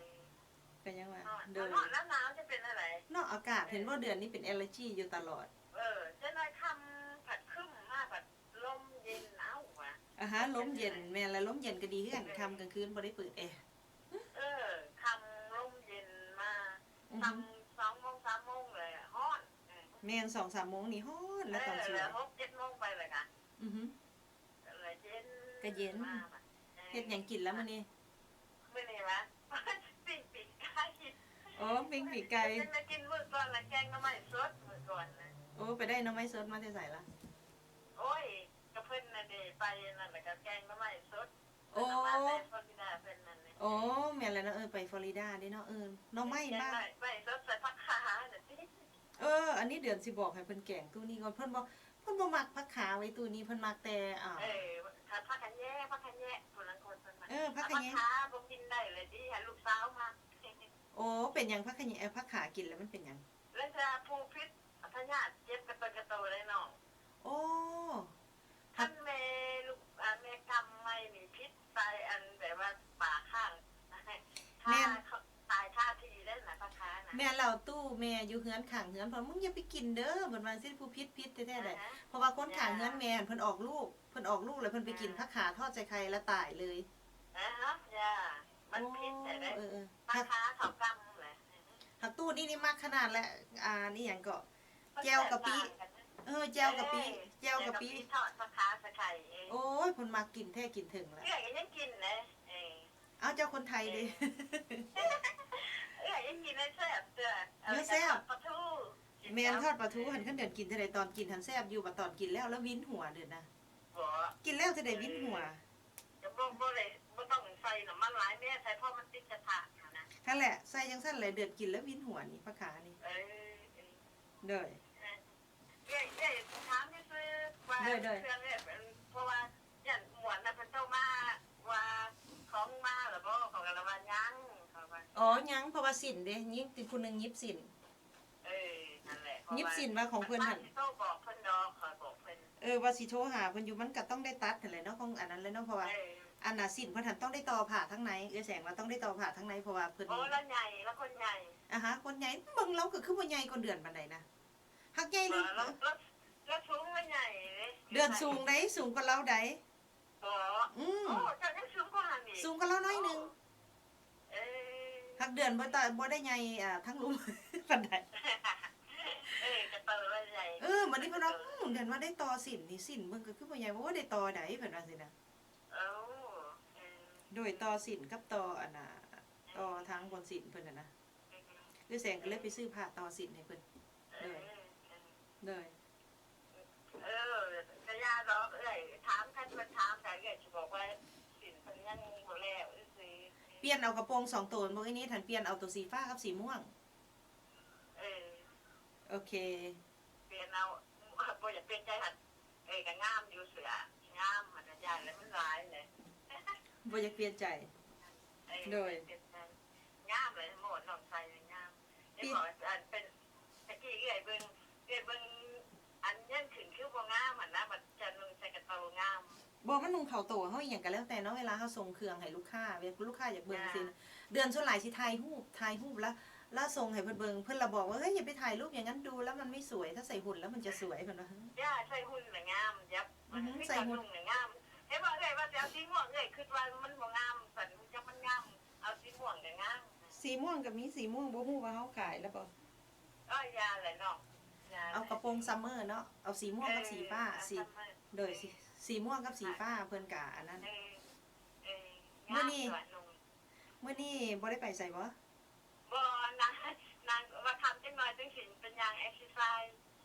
ກໍຍັງວ່າ ໂດຍ ຮ້ອນ ໜາວໆ ຈະເປັນແນວໃດເນາະ ອາກາດ. ເຫັນບໍ່ ເດືອນນີ້ເປັນແອລເລີຈີຢູ່ຕະຫຼອດ. ເອີ ຈັກໜ້ອຍຄ່ຳ ພັດຄຶ້ມມາ ພັດລົມເຢັນ ເອົ້າ ວ່າ ອາຮະ ລົມເຢັນ. ແມ່ນລະ ລົມເຢັນກໍດີຄືກັນ ຄ່ຳກາງຄືນບໍ່ໄດ້ເປີດແອ. ເອີ ຄ່ຳລົມເຢັນມາ ອືຮຶ ຄ່ຳສອງໂມງ ສາມໂມງແລ້ວຮ້ອນ. ເອີ ແມ່ນ ສອງສາມໂມງນີ້ຮ້ອນແລ້ວ ເອີ ຕອນສວຍ ແລ້ວຫົກເຈັດໂມງໄປແລ້ວກະ ອືຮຶ ກໍເຢັນ ກໍເຢັນ. ເຮັດຫຍັງກິນລະມື້ນີ້? ມື້ນີ້ຫວາ ປີ້ງປີກໄກ່. ໂອ້ ປີ້ງປີກໄກ່ ກິນມື້ກ່ອນລະ ແກງໜໍ່ໄມ້ສົດມື້ກ່ອນນະ. ໂອ້ ໄປໄດ້ໜໍ່ໄມ້ສົດມາແຕ່ໃສລະ? ໂອ້ຍ ກໍເພິ່ນນັ້ນເດ ໄປນັ້ນລະ ກໍແກງໜໍ່ໄມ້ສົດ. ໂອ້ ມາແຕ່ຟລໍຣິດາເພິ່ນນັ້ນແຫຼະ. ໂອ້ ແມ່ນແລ້ວເນາະ ເອີ ໄປຟລໍຣິດາເດ້ເນາະ. ເອີ ໜໍ່ໄມ້ ແກງ ມາ ໜໍ່ໄມ້ສົດໃສ່ຜັກຄານະຕິ. ເອີ ອັນນີ້ເດືອນຊິບອກໃຫ້ເພິ່ນແກງຕູ້ນີ້ກ່ອນ. ເພິ່ນບໍ່ ເພິ່ນບໍ່ມັກຜັກຄາໄວ້ຕູ້ນີ້ ເພິ່ນມັກແຕ່ ອ່າ ເອີ ຜັກຂະແຍງ ຜັກຂະແຍງ ຜູ້ລາງຄົນເພິ່ນມັກ. ເອີ ຜັກຂະແຍງ ແຕ່ຜັກຄາບໍ່ກິນໄດ້ເລີຍຕິ ໃຫ້ລູກສາວມັກ. ໂອ້ ເປັນຫຍັງຜັກຂະແຍງ ເອີ ຜັກຂາກິນແລ້ວມັນເປັນຫຍັງ? ລາງເທື່ອຜູ້ພິດພະຍາດເຈັບກະເຕີກະໂຕໄດ໋ນ້ອງ. ໂອ້ ຄັນແມ່ລູກ ອ່າ ແມ່ກຳໃໝ່ນີ້ພິດຕາຍ ອັນແບບວ່າປາຄ້າງ ແມ່ນ ຕາຍຄາທີ່ເດ້ນະ ປາຄ້າງນະ. ແມ່ນແລ້ວ ຕູ້ແມ່ຢູ່ເຮືອນ ຂ້າງເຮືອນ ເພິ່ນ ມຶງຢ່າໄປກິນເດີ ເພິ່ນວ່າຈັ່ງຊີ້. ຜູ້ຜິດ ຜິດແທ້ໆ ເດ້ ເພາະວ່າຄົນຂ້າງເຮືອນແມ່ຫັ້ນ ເພິ່ນອອກລູກ ເພິ່ນອອກລູກແລ້ວເພິ່ນໄປກິນຜັກຂາທອດໃສ່ໄຂ່ແລ້ວຕາຍເລີຍ. ມັນຜິດແທ້ເດ້ ເອີ ຜັກຄາເຂົ້າກຳແຫຼະ. ຜັກຕູ້ນີ້ນີ້ມັກຂະໜາດແຫຼະ ອັນ ອີ່ຫຍັງເກາະ ແຈ່ວກະປິ ເອີ ແຈ່ວກະປິ ແຈ່ວກະປິທອດຜັກຄາໃສ່ໄຂ່. ໂອ້ຍ ເພິ່ນມັກກິນແທ້ກິນເຖິງແຫຼະ. ເອື້ອຍກໍຍັງກິນເດ້. ເອີ ເອົາ ເຈົ້າຄົນໄທເດ້. ເອື້ອຍຍັງກິນໄດ້ແຊບເທື່ອ. ເອີ ແຊບ ປາທູ ແມ່ນ ທອດປາທູຫັ້ນ ຄັນເດືອນກິນເທື່ອໃດ ຕອນກິນຫັ້ນແຊບຢູ່ ບັດຕອນກິນແລ້ວ ແລ້ວວິນຫົວເດີນນະ. ບໍ່ ກິນແລ້ວເທື່ອໃດວິນຫົວ. ກໍບໍ່ ບໍ່ໄດ້ ບໍ່ຕ້ອງໃສ່ນ້ຳມັນຫຼາຍແມ້ ໃສ່ພໍມັນຕິດກະທະຫັ້ນນະ. ຫັ້ນແຫຼະ ໃສ່ຈັ່ງຊັ້ນແຫຼະ ເດືອນກິນແລ້ວວິນຫົວນີ້ ປາຄານີ້. ເອີ ເອີ ໂດຍ ເອີ ເອື້ອຍ ເອື້ອຍຖາມຊື່ໆວ່າ ໂດຍ ໂດຍ ເຄື່ອງເອື້ອຍ ເພາະວ່າຢ້ານມ່ວນນະ ເພິ່ນໂທມາວ່າຂອງມາແລ້ວບໍ່ ເຂົາກໍລະວ່າຍັງ ເຂົາວ່າ. ອໍ ຍັງ ເພາະວ່າສິ້ນເດ້ ຍິງຕິ ຜູ້ໜຶ່ງຫຍິບສິ້ນ. ເອີ ນັ້ນແຫຼະ ຫຍິບສິ້ນວ່າຂອງເພິ່ນຫັ້ນ ຊິໂທບອກເພິ່ນດອກ ຂ້ອຍບອກເພິ່ນ. ເອີ ວ່າຊິໂທຫາເພິ່ນຢູ່ ມັນກໍຕ້ອງໄດ້ຕັດຫັ້ນແຫຼະເນາະ ຂອງອັນນັ້ນແຫຼະເນາະ ເພາະວ່າ ເອີ ອັນນ່າ ສິ້ນເພິ່ນຫັ້ນຕ້ອງໄດ້ຕໍ່ຜ້າທາງໃນ ເອື້ອຍແສງວ່າຕ້ອງໄດ້ຕໍ່ຜ້າທາງໃນ ເພາະວ່າເພິ່ນ ໂອ້ ລາວໃຫຍ່ ລາວຄົນໃຫຍ່. ອາຮະ ຄົນໃຫຍ່ ເບິ່ງລາວກໍຄືບໍ່ໃຫຍ່ກວ່າເດືອນປານໃດນະ ຫາກໃຫຍ່ ລາວ ລາວ ລາວສູງກວ່າໃຫຍ່ເດ້ ເດືອນສູງໃດ ສູງກວ່າລາວໃດ. ບໍ່ ອືມ ໂອ້ ເຈົ້າຍັງສູງກວ່າຫັ້ນອີກ ສູງກວ່າລາວໜ້ອຍໜຶ່ງ. ເອີ ຫາກເດືອນບໍ່ຕາ ບໍ່ໄດ້ໃຫຍ່ ອ່າ ທັງລຸ່ມປານໃດ. ເອີ ກະໂຕລາວໃຫຍ່. ເອີ ບັດນີ້ເພິ່ນວ່າ ອືມ ເດືອນວ່າໄດ້ຕໍ່ສິ້ນນີ້ ສິ້ນເບິ່ງກໍຄືບໍ່ໃຫຍ່ ໂອ້ ໄດ້ຕໍ່ໃດ ເພິ່ນວ່າຊີ້ນະ. ໂອ້ ເອີ ໂດຍ ຕໍ່ສິ້ນກັບຕໍ່ອັນນ່າ ຕໍ່ທາງບ່ອນສິ້ນເພິ່ນຫັ້ນນະ. ເອື້ອຍແສງກໍເລີຍໄປຊື້ຜ້າຕໍ່ສິ້ນໃຫ້ເພິ່ນ. ເອີ ໂດຍ ເອີ ໂດຍ ເອີ ກະຢ່າດອກເອື້ອຍ ຖາມ ຄັນເພິ່ນຖາມກໍເອື້ອຍຊິບອກວ່າສິ້ນເພິ່ນຍັງບໍ່ແລ້ວຊື່ໆ. ປ່ຽນເອົາກະໂປງສອງໂຕແມ່ນບໍ່ ອີນີ້ຫັ້ນ ປ່ຽນເອົາໂຕສີຟ້າກັບສີມ່ວງ. ເອີ ໂອເຄ ປ່ຽນເອົາ ບໍ່ຢາກປ່ຽນໃຈຫັ້ນ. ເອີ ກໍງາມຢູ່ ເສື້ອງາມ ມັນກໍຢ້ານແຫຼະ ມັນຫຼາຍແຫຼະ ບໍ່ຢາກປ່ຽນໃຈ. ເອີ ໂດຍ ງາມເລີຍ ໂມດນ້ອງໃສ່ງາມ. ເຫັນບໍ່ ອັນເປັນ ຕະກີ້ເອື້ອຍເບິ່ງ ເອື້ອຍເບິ່ງ ອັນຍັງຂຶ້ນຄືບໍ່ງາມຫັ້ນນະ ບັດເຈົ້ານຸ່ງໃສ່ກະໂຕງາມ. ບໍ່ ມັນນຸ່ງເຂົ້າໂຕເຮົາ ອີ່ຫຍັງກໍແລ້ວແຕ່ເນາະ ເວລາເຮົາສົ່ງເຄື່ອງໃຫ້ລູກຄ້າ ເວລາລູກຄ້າຢາກເບິ່ງຊີ້ນະ. ເດືອນສ່ວນຫຼາຍຊິຖ່າຍຮູບ ຖ່າຍຮູບລະ ລະສົ່ງໃຫ້ເພິ່ນເບິ່ງ ເພິ່ນລະບອກວ່າ ເອີຍ ຢ່າໄປຖ່າຍຮູບຢ່າງນັ້ນ ดูแล้วมันไม่สวย ถ้าใส่หุ่นแล้วมันจะสวย ເພິ່ນວ່າ. ຢ່າໃສ່ຫຸ່ນລະງາມ ຢ່າ ອືຮຶ ໃສ່ຫຸ່ນລະງາມ. ເຫັນບໍ່ເອື້ອຍວ່າຊິເອົາສີມ່ວງ ເອື້ອຍຄິດວ່າມັນບໍ່ງາມ ສັນຈັກມັນງາມ ເອົາສີມ່ວງກໍງາມ. ສີມ່ວງກໍມີ ສີມ່ວງບໍ່ຮູ້ວ່າເຮົາຂາຍແລ້ວບໍ່. ເອີ ຢ່າແຫຼະເນາະ ຢ່າແຫຼະ. ເອົາກະໂປງຊັມເມີເນາະ ເອົາສີມ່ວງກັບສີຟ້າ ເອີ ສີ ເອົາຊັມເມີ ໂດຍ ເອີ ສີ ສີມ່ວງກັບສີຟ້າ ເພິ່ນກະອັນນັ້ນ. ເອີ ເອີ ມື້ນີ້ ງາມຕົວະນຸ່ງ ມື້ນີ້ບໍ່ໄດ້ໄປໃສບໍ່? ບໍ່ ນາງ ນາງວ່າຄ່ຳຈັກໜ່ອຍຈຶ່ງຊິໄປຍ່າງເອັກເຊີໄຊ.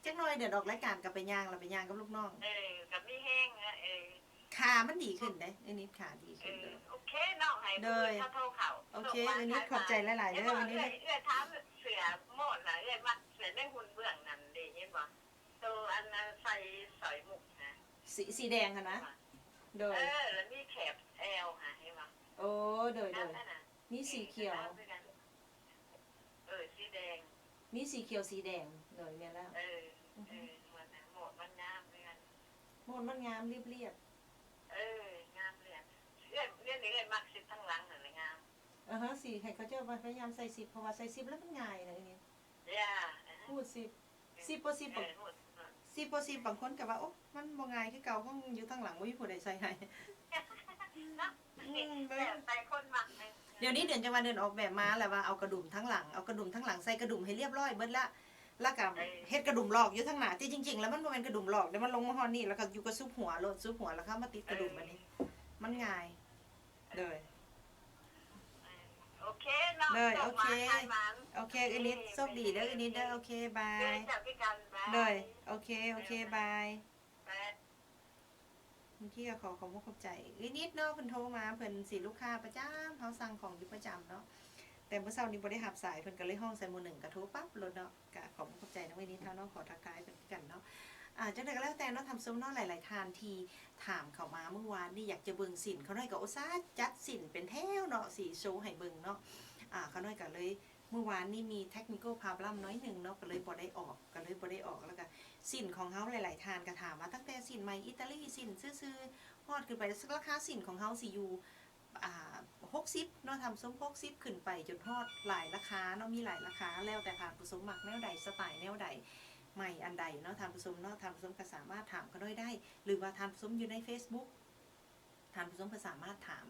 ຈັກໜ່ອຍເດີນອອກລາຍການກໍໄປຍ່າງ ລະໄປຍ່າງກັບລູກນ້ອງ. ເອີ ກໍມີແຮງນະ ເອີ ຂາມັນດີຂຶ້ນເດ້ ເອີ ເອີ ນິດຂາດີຂຶ້ນ. ເອີ ໂດຍ ໂອເຄເນາະ ໃຫ້ ໂດຍ ເພິ່ນໂທເຂົ້າ ໂອເຄ ເອີ ນິດຂອບໃຈຫຼາຍໆເດີ. ເອີ ເອື້ອຍ ເອື້ອຍຖາມເສື້ອໂມດນະ ເອື້ອຍມັກເສື້ອໃນຫຸ່ນເບື້ອງນັ້ນເດ້ ເຫັນບໍ່? ໂຕອັນໃສ່ສ້ອຍມຸກນະ ສີ ສີແດງຫັ້ນນະ. ໂດຍ ເອີ ລະມີແຖບແອວຫັ້ນ ເຫັນບໍ່? ໂອ້ ໂດຍ ໂດຍ ມີສີຂຽວ ເອີ ສີແດງ ມີສີຂຽວສີແດງ. ໂດຍ ແມ່ນແລ້ວ ເອີ ອືຮຶ ເອີ ໂມດມັນງາມເດ້ ໂມດມັນງາມລຽບໆ. ເອີ ງາມເລີຍ ເອື້ອຍ ເອື້ອຍ ເອື້ອຍມັກຊິບທາງຫຼັງຫັ້ນແຫຼະງາມ. ອາຮະ ຊິໃຫ້ເຂົາເຈົ້າພະຍາຍາມໃສ່ຊິບ ເພາະວ່າໃສ່ຊິບແລ້ວມັນງ່າຍນະ ເອີ ຮູ້ຊິບ ຊິບບໍ່ຊິບ ເອີ ຮູ້ ຊິບບໍ່ຊິບ ບາງຄົນກໍວ່າ ໂອ້ ມັນບໍ່ງ່າຍຄືເກົ່າ ຂອງຢູ່ທາງຫຼັງບໍ່ມີຜູ້ໃດໃສ່ໃຫ້ເນາະ. ອືມ ແລ້ວແຕ່ຄົນມັກເລີຍ. ດຽວນີ້ເດືອນຈັງວ່າເດີນອອກແບບມາແລ້ວວ່າເອົາກະດຸມທາງຫຼັງ ເອົາກະດຸມທາງຫຼັງໃສ່ກະດຸມໃຫ້ລຽບຮ້ອຍເບິດລະ ລະກະ ເອີ ເຮັດກະດຸມຫຼອກຢູ່ທາງໜ້າ ແຕ່ຈິງໆແລ້ວມັນບໍ່ແມ່ນກະດຸມຫຼອກເດ້ ມັນລົງມາຮອດນີ້ ລະກະຢູ່ກະຊຸບຫົວໂລດ ຊຸບຫົວ ລະກະມາຕິດກະດຸມ ເອີ ອັນນີ້ ມັນງ່າຍ. ໂດຍ ໂອເຄເນາະ ໂດຍ ໂອເຄ ໂອເຄ ເອື້ອຍນິດ ໂຊກດີເດີ ເອື້ອຍນິດເດີ ໂອເຄ ບາຍ ໂດຍ ໂອເຄ ໂອເຄ ບາຍ ບາຍ. ບາງທີກໍຂໍຂອບອົກຂອບໃຈເອື້ອຍນິດເນາະ ເພິ່ນໂທມາ ເພິ່ນຊິລູກຄ້າປະຈຳ ເຮົາສັ່ງຂອງຢູ່ປະຈຳເນາະ ແຕ່ມື້ເຊົ້ານີ້ບໍ່ໄດ້ຮັບສາຍ ເພິ່ນກໍເລີຍຮ້ອງໃສ່ໝໍ່ໜຶ່ງ ກໍໂທປັບໂລດເນາະ. ກໍຂອບອົກຂອບໃຈນຳເອື້ອຍນິດເຮົາເນາະ ຂໍທັກທາຍເພິ່ນຄືກັນເນາະ. ອາ ຈັ່ງໃດກໍແລ້ວແຕ່ເນາະ ທ່ານຜູ້ຊົມເນາະ ຫຼາຍໆທ່ານທີ່ຖາມເຂົ້າມາ ມື້ວານນີ້ຢາກຈະເບິ່ງສິ້ນ ຂ້ານ້ອຍກໍອຸດສ່າຈັດສິ້ນເປັນແຖວເນາະ ຊິໂຊໃຫ້ເບິ່ງເນາະ. ອາ ຂ້ານ້ອຍກໍເລີຍ ມື້ວານນີ້ມີ technical problem ໜ້ອຍໜຶ່ງເນາະ ກໍເລີຍບໍ່ໄດ້ອອກ ກໍເລີຍບໍ່ໄດ້ອອກ. ແລ້ວກໍສິ້ນຂອງເຮົາ ຫຼາຍໆທ່ານກໍຖາມວ່າ ຕັ້ງແຕ່ສິ້ນໄໝອິຕາລີ ສິ້ນຊື່ໆ ຮອດຂຶ້ນໄປ ລາຄາສິ້ນຂອງເຮົາຊິຢູ່ ອ່າ ຫົກສິບເນາະ ທ່ານຜູ້ຊົມ ຫົກສິບຂຶ້ນໄປຈົນຮອດຫຼາຍລາຄາເນາະ ມີຫຼາຍລາຄາ ແລ້ວແຕ່ທ່ານຜູ້ຊົມມັກແນວໃດ ສະໄຕແນວໃດ ໃໝອັນໃດເນາະ ທ່ານຜູ້ຊົມເນາະ. ທ່ານຜູ້ຊົມກໍສາມາດຖາມຂ້ານ້ອຍໄດ້ ຫຼືວ່າທ່ານຜູ້ຊົມຢູ່ໃນ Facebook ທ່ານຜູ້ຊົມກໍສາມາດຖາມ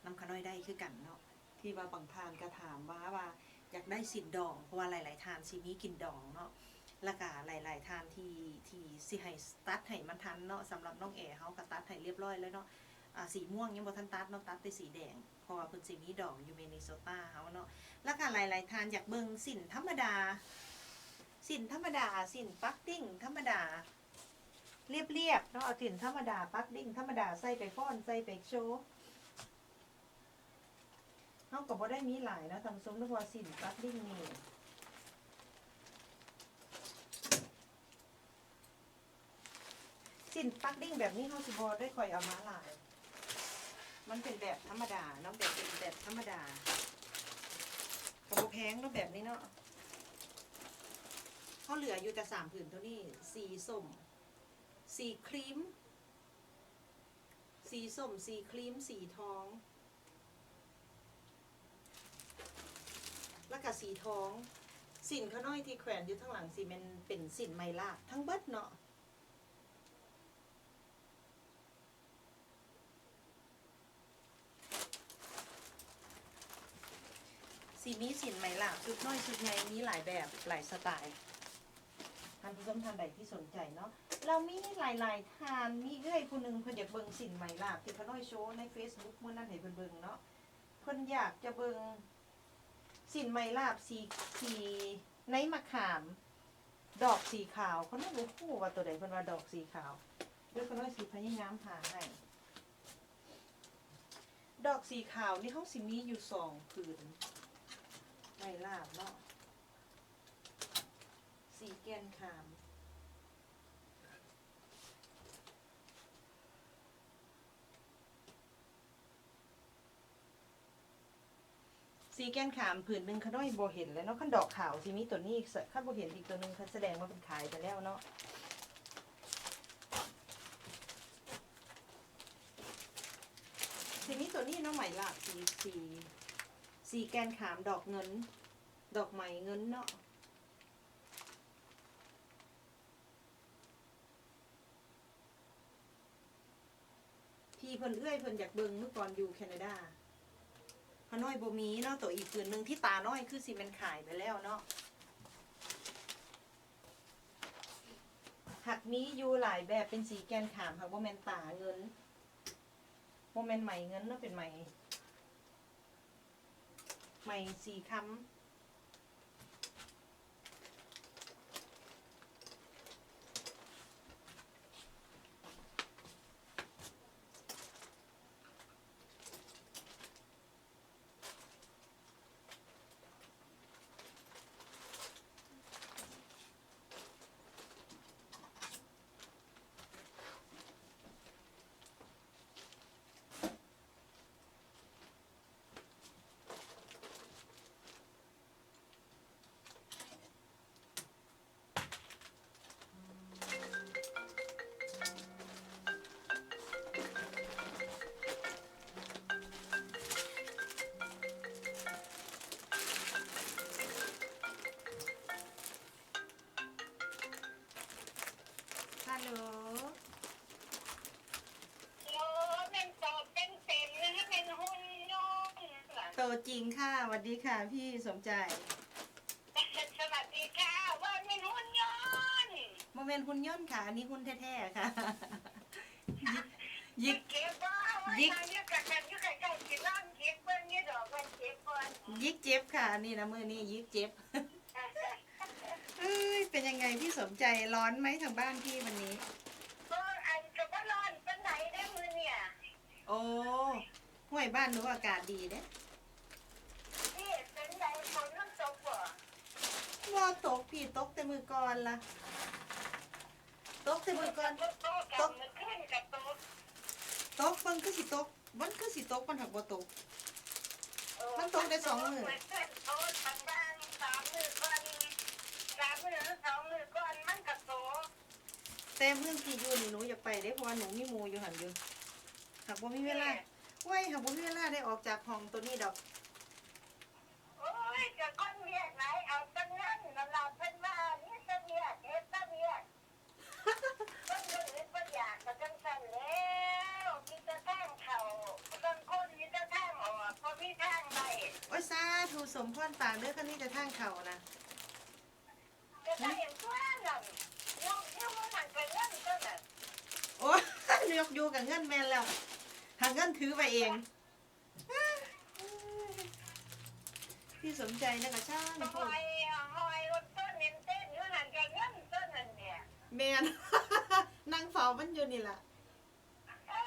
ນຳຂ້ານ້ອຍໄດ້ຄືກັນເນາະ. ທີ່ວ່າບາງທ່ານກໍຖາມວ່າ ວ່າຢາກໄດ້ສິ້ນດອງ ເພາະວ່າຫຼາຍໆທ່ານຊິມີກິ່ນດອງເນາະ ແລ້ວກໍຫຼາຍໆທ່ານທີ່ ທີ່ຊິໃຫ້ຕັດໃຫ້ມັນທັນເນາະ. ສຳລັບນ້ອງແອເຮົາກໍຕັດໃຫ້ລຽບຮ້ອຍແລ້ວເນາະ ອາ ສີມ່ວງຍັງບໍ່ທັນຕັດເນາະ ຕັດແຕ່ສີແດງ ເພາະວ່າເພິ່ນຊິມີດອງຢູ່ມິນນິໂຊຕາເຮົາເນາະ. ແລ້ວກໍຫຼາຍໆທ່ານຢາກເບິ່ງສິ້ນທຳມະດາ ສິ້ນທຳມະດາ ສິ້ນປັກດິ້ງທຳມະດາ ລຽບໆເນາະ ເອົາສິ້ນທຳມະດາ ປັກດິ້ງທຳມະດາ ໃສ່ໄປຟ້ອນ ໃສ່ໄປໂຊ ເຮົາກໍບໍ່ໄດ້ມີຫຼາຍເນາະທ່ານຜູ້ຊົມ ເພາະວ່າສິ້ນປັກດິ້ງນີ້ ສິ້ນປັກດິ້ງແບບນີ້ເຮົາຊິບໍ່ໄດ້ຄ່ອຍເອົາມາຫຼາຍ ມັນເປັນແບບທຳມະດາເນາະ ແບບເປັນແບບທຳມະດາ ກໍບໍ່ແພງເນາະ ແບບນີ້ເນາະ ເຮົາເຫຼືອຢູ່ແຕ່ສາມຜືນເທົ່ານີ້ ສີສົ້ມ ສີຄຣີມ ສີສົ້ມ ສີຄຣີມ ສີທອງ ແລ້ວກະສີທອງ ສິ້ນຂ້ານ້ອຍທີ່ແຂວນຢູ່ທາງຫຼັງຊິແມ່ນເປັນສິ້ນໄມ້ລາບທັງເບິດເນາະ ຊິມີສິ້ນໄມ້ລາບ ຊຸດນ້ອຍ ຊຸດໃຫຍ່ ມີຫຼາຍແບບ ຫຼາຍສະໄຕລ໌ ທ່ານຜູ້ຊົມທ່ານໃດທີ່ສົນໃຈເນາະ ລາວມີຫຼາຍໆທ່ານ ມີເອື້ອຍຜູ້ໜຶ່ງເພິ່ນຢາກເບິ່ງສິ້ນໄມ້ລາບທີ່ຂ້ານ້ອຍໂຊໃນເຟສບຸກມື້ນັ້ນໃຫ້ເພິ່ນເບິ່ງເນາະ ເພິ່ນຢາກຈະເບິ່ງສິ້ນໄມ້ລາບສີ ສີໃນມະຂາມ ດອກສີຂາວ ຂ້ານ້ອຍບໍ່ຮູ້ວ່າໂຕໃດ ເພິ່ນວ່າດອກສີຂາວ ດຽວຂ້ານ້ອຍຊິພະຍາຍາມຫາໃຫ້ ດອກສີຂາວນີ້ເຮົາຊິມີຢູ່ສອງຜືນ ໄມ້ລາບເນາະ ສີແກ່ນຂາມ ສີແກ່ນຂາມຜືນໜຶ່ງ ຂ້ານ້ອຍບໍ່ເຫັນແລ້ວເນາະ ຄັນດອກຂາວຊິມີໂຕນີ້ ຄັນບໍ່ເຫັນອີກໂຕໜຶ່ງ ຄັນສະແດງວ່າເພິ່ນຂາຍໄປແລ້ວເນາະ ຊິມີໂຕນີ້ເນາະ ໄມ້ລາບສີ ສີ ສີແກ່ນຂາມ ດອກເງິນ ດອກໄມ້ເງິນເນາະ ທີ່ເພິ່ນ ເອື້ອຍເພິ່ນຢາກເບິ່ງມື້ກ່ອນຢູ່ແຄນາດາ ຂ້ານ້ອຍບໍ່ມີເນາະ ໂຕອີກຜືນໜຶ່ງທີ່ຕານ້ອຍຄືຊິແມ່ນຂາຍໄປແລ້ວເນາະ ຫາກມີຢູ່ຫຼາຍແບບ ເປັນສີແກ່ນຂາມ ຫາກບໍ່ແມ່ນຕາເງິນ ບໍ່ແມ່ນໄໝເງິນເນາະ ເປັນໄໝ ໄໝສີຄຳ. ຮາໂຫຼ ໂອ້ ແມ່ນໂຕເຕັມໆ ຫຼືແມ່ນຫຸ່ນຍົນ? ໂຕຈິງຄ່ະ. ຫວັດດີຄ່ະ ພີ່ສົມໃຈ. ສະຫວັດດີຄ່ະ. ບໍ່ແມ່ນຫຸ່ນຍົນ? ບໍ່ແມ່ນຫຸ່ນຍົນຄ່ະ ອັນນີ້ຫຸ່ນແທ້ໆຄ່ະ. ຍິກ ຍິກ ຍິກ ເຈັບບໍ່? ຍິກ ຢູ່ໃກ້ໆ ຊິລອງຍິກເບິ່ງຢູ່ດອກວ່າເຈັບບໍ່. ຍິກເຈັບຄ່ະ ອັນນີ້ນະ ມື້ນີ້ຍິກເຈັບ. ເອີຍ ເປັນຍັງໄງ ພີ່ສົມໃຈ ຮ້ອນໄໝ ທາງບ້ານພີ່ວັນນີ້? ເອີ ອັນ ກໍບໍ່ຮ້ອນປານໃດເດ້ມື້ນີ້. ໂອ້ ຫ້ວຍ ບ້ານໜູອາກາດດີເດ້. ນີ້ເປັນໃດ ຝົນມັນຕົກບໍ່? ບໍ່ຕົກພີ່ ຕົກແຕ່ມື້ກ່ອນລະ ຕົກແຕ່ມື້ກ່ອນ. ຕົກ ຕົກ ຕົກ ມື້ຄືນກໍຕົກ. ຕົກ ມັນຄືຊິຕົກ ມັນຄືຊິຕົກ ມັນຫາກບໍ່ຕົກ. ເອີ ມັນຕົກໄດ້ສອງມື້ ມື້ຄືນຕົກ ບາງໆ ສາມມື້ກ່ອນ ສາມມື້ ສອງມື້ກ່ອນ ມັນກໍຕົກ. ແຕ່ເມືອງທີ່ຢູ່ນີ້ ໜູຢາກໄປເດ້ ເພາະວ່າໜູມີໝູ່ຢູ່ຫັ້ນຢູ່ ຫາກບໍ່ມີເວລາ. ແມ່ ໂອ້ຍ ຫາກບໍ່ມີເວລາໄດ້ອອກຈາກຫ້ອງໂຕນີ້ດອກ. ໂອ້ຍ ກໍຄົນວຽກຫຼາຍ ເອົາແຕ່ເງິນນັ້ນລະ ເພິ່ນວ່າ ມີແຕ່ວຽກ ເຮັດແຕ່ວຽກ. ຄົນບໍ່ອຶດບໍ່ຢາກກໍຈັ່ງຊັ້ນແລ້ວ ມີແຕ່ທາງເຂົ້າ ບາງຄົນມີແຕ່ທາງອອກ ບໍ່ມີທາງໄປ. ໂອ້ຍ ສາທຸ ສົມພອນປາກເດີ ຄັນມີແຕ່ທາງເຂົ້ານະ. ກໍໄດ້ຕົວະນັ້ນ ຍົກຢູ່ມື້ນັ້ນກໍເງິນຕົວະນັ້ນ. ໂອ້ຍ ຍົກຢູ່ກໍເງິນ ແມ່ນແລ້ວ ຫາເງິນຖືໄວ້ເອງ. ພີ່ສົມໃຈນະກະຊ່າງ ຫ້ອຍ ຫ້ອຍລົດຕົ້ນເຕັມເຕັມຢູ່ຫັ້ ແມ່ນ ນັ່ງເຝົ້າມັນຢູ່ນີ້ລະ. ເອີ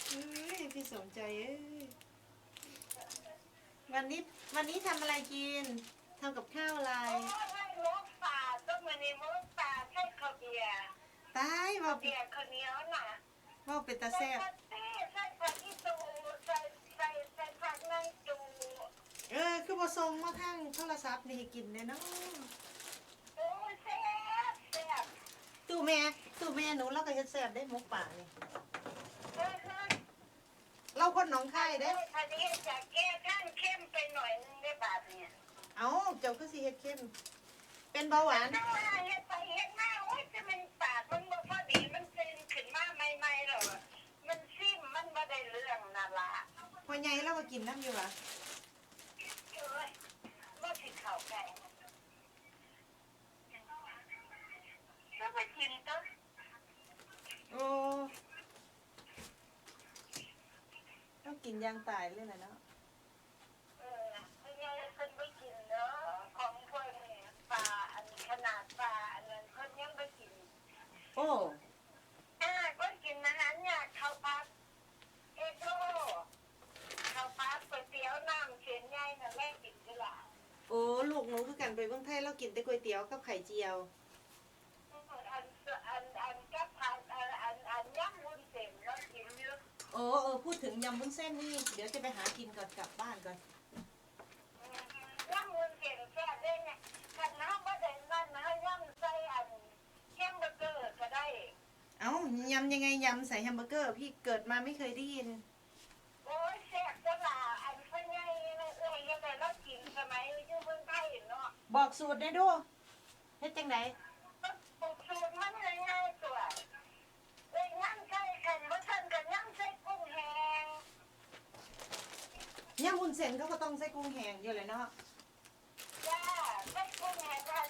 ເອີຍ ພີ່ສົມໃຈເອີຍ ວັນນີ້ ວັນນີ້ທຳອະໄລກິນ? ທຳກັບຂ້າວອະໄລ? ໂອ້ຍ ໝົກປາ ຕົວມື້ນີ້ໝົກປາໃສ່ເຂົ້າເບຍ. ຕາຍ ເວົ້າເປັນ ເຂົ້າເບຍ ເຂົ້າໜຽວນະ. ເວົ້າເປັນຕາແຊບ. ໃສ່ຜັກເຕ ໃສ່ຜັກອີຕູ່ ໃສ່ ໃສ່ ໃສ່ຜັກໃນຕູ້. ເອີ ຄືບໍ່ສົ່ງມາທາງໂທລະສັບນີ້ໃຫ້ກິນແດ່ເນາະ? ໂອ້ຍ ແຊບ ແຊບ. ຕູ້ແມ່ ຕູ້ແມ່ໜູລາວກໍເຮັດແຊບເດ້ ໝົກປານີ້. ເອີ ເອີ ລາວຄົນໜອງຄາຍເດ້. ເອີ ຄັນເຮັດຈາກແກ້ທາງເຄັມໄປໜ້ອຍໜຶ່ງເດ້ບາດນີ້. ເອົ້າ ເຈົ້າຄືຊິເຮັດເຄັມ? ເປັນເບົາຫວານ? ເຮັດໄປເຮັດມາ ໂອ້ຍ ຈະແມ່ນປາກມັນບໍ່ພໍດີ ມັນຕື່ນຂຶ້ນມາໃໝ່ໆ ແລ້ວມັນຊິມ ມັນບໍ່ໄດ້ເລື່ອງນັ້ນລະ. ພໍ່ໃຫຍ່ລາວກໍກິນນຳຢູ່ຫວາ? ໂອ້ຍ ບໍ່ຊິເຂົ້າໃກ້ ກໍໄປກິນຕົວະ. ໂອ້ ລາວກິນຢ່າງຕາຍເລີຍລະເນາະ. ເອີ ພໍ່ໃຫຍ່ເພິ່ນບໍ່ກິນເນາະ ຂອງພວກນີ້ ປາ ອັນຂະໜາດປາອັນນັ້ນເພິ່ນຍັງບໍ່ກິນ. ໂອ້ ເອີ ເພິ່ນກິນອາຫານຍາກ ເຂົ້າຜັດ ເອໂຕ ເຂົ້າຜັດ ກ໋ວຍຕຽວ ນ້ຳເສັ້ນໃຫຍ່ນັ້ນແຫຼະກິນເວລາ. ໂອ້ ລູກໜູຄືກັນ ໄປເມືອງໄທລາວກິນແຕ່ກ໋ວຍຕຽວກັບໄຂ່ຈຽວ. ອັນ ອັນ ອັນ ອັນກັບ ອັນ ອັນ ອັນ ອັນຍຳວຸ້ນເສັ້ນລາວກິນຢູ່. ໂອ້ ເອີ ເອີ ພູດເຖິງຍຳວຸ້ນເສັ້ນນີ້ ດຽວຈະໄປຫາກິນກ່ອນ ກັບບ້ານກ່ອນ. ອືມ ຍຳວຸ້ນເສັ້ນແຊບເດ້ ຄັນເຮົາບໍ່ໄດ້ນັ້ນ ເຮົາຍຳໃສ່ອັນແຮມເບີເກີກໍໄດ້. ເອົ້າ ຍຳຍັງໄງ? ຍຳໃສ່ແຮມເບີເກີ ພີ່ເກີດມາໄມ່ເຄີຍໄດ້ຍິນ. ໂອ້ຍ ແຊບຕົວລະ ອັນພໍ່ໃຫຍ່ເອື້ອຍເຮັດໃຫ້ລາວກິນສະໄໝຢູ່ເມືອງໄທເນາະ. ບອກສູດແດ່ດູ ເຮັດຈັ່ງໃດ? ບອກສູດມັນງ່າຍໆຕົວະ ເອີຍ ຍຳໃສ່ ຄັນບໍ່ຊັ້ນກໍຍຳໃສ່ກຸ້ງແຫ້ງ. ຍຳວຸ້ນເສັ້ນເຂົາກໍຕ້ອງໃສ່ກຸ້ງແຫ້ງຢູ່ແຫຼະເນາະ. ຈ້າ ໃສ່ກຸ້ງແຫ້ງ ອັນ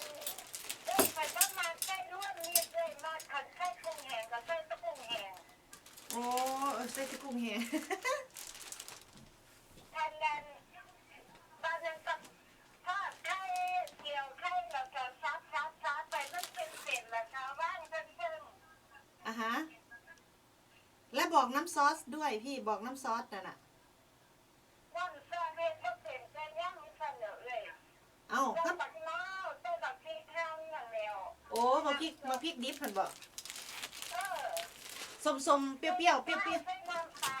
ເອີ ຂ້ອຍບໍ່ມັກໃສ່ລວມມິດເລີຍ ມັກ ຄັນໃສ່ກຸ້ງແຫ້ງກໍໃສ່ແຕ່ກຸ້ງແຫ້ງ. ໂອ້ ເອີ ໃສ່ແຕ່ກຸ້ງແຫ້ງ. ອັນນັ້ນ ບາດນັ້ນກໍທອດໄຂ່ ຈຽວໄຂ່ ແລ້ວກໍສັບໆໆ ໄປມັນເປັນເສັ້ນ ແລ້ວກໍວາງເທິງໆ. ອາຮະ ແລະບອກນ້ຳຊອສດ້ວຍ ພີ່ ບອກນ້ຳຊອສນັ້ນນະ. ນ້ຳຊອສເຮັດບໍ່ເປັນ ແຕ່ຍຳຊັ້ນແຫຼະເອື້ອຍ. ເອົ້າ ໃສ່ບັກນາວ ໃສ່ບັກພິກຫັ່ນນັ້ນແຫຼ້ວ. ໂອ້ ບັກພິກ ບັກພິກດິບຫັ້ນບໍ? ເອີ ສົ້ມໆ ປຽວໆ ປຽວໆ ໃສ່ນ້ຳປາ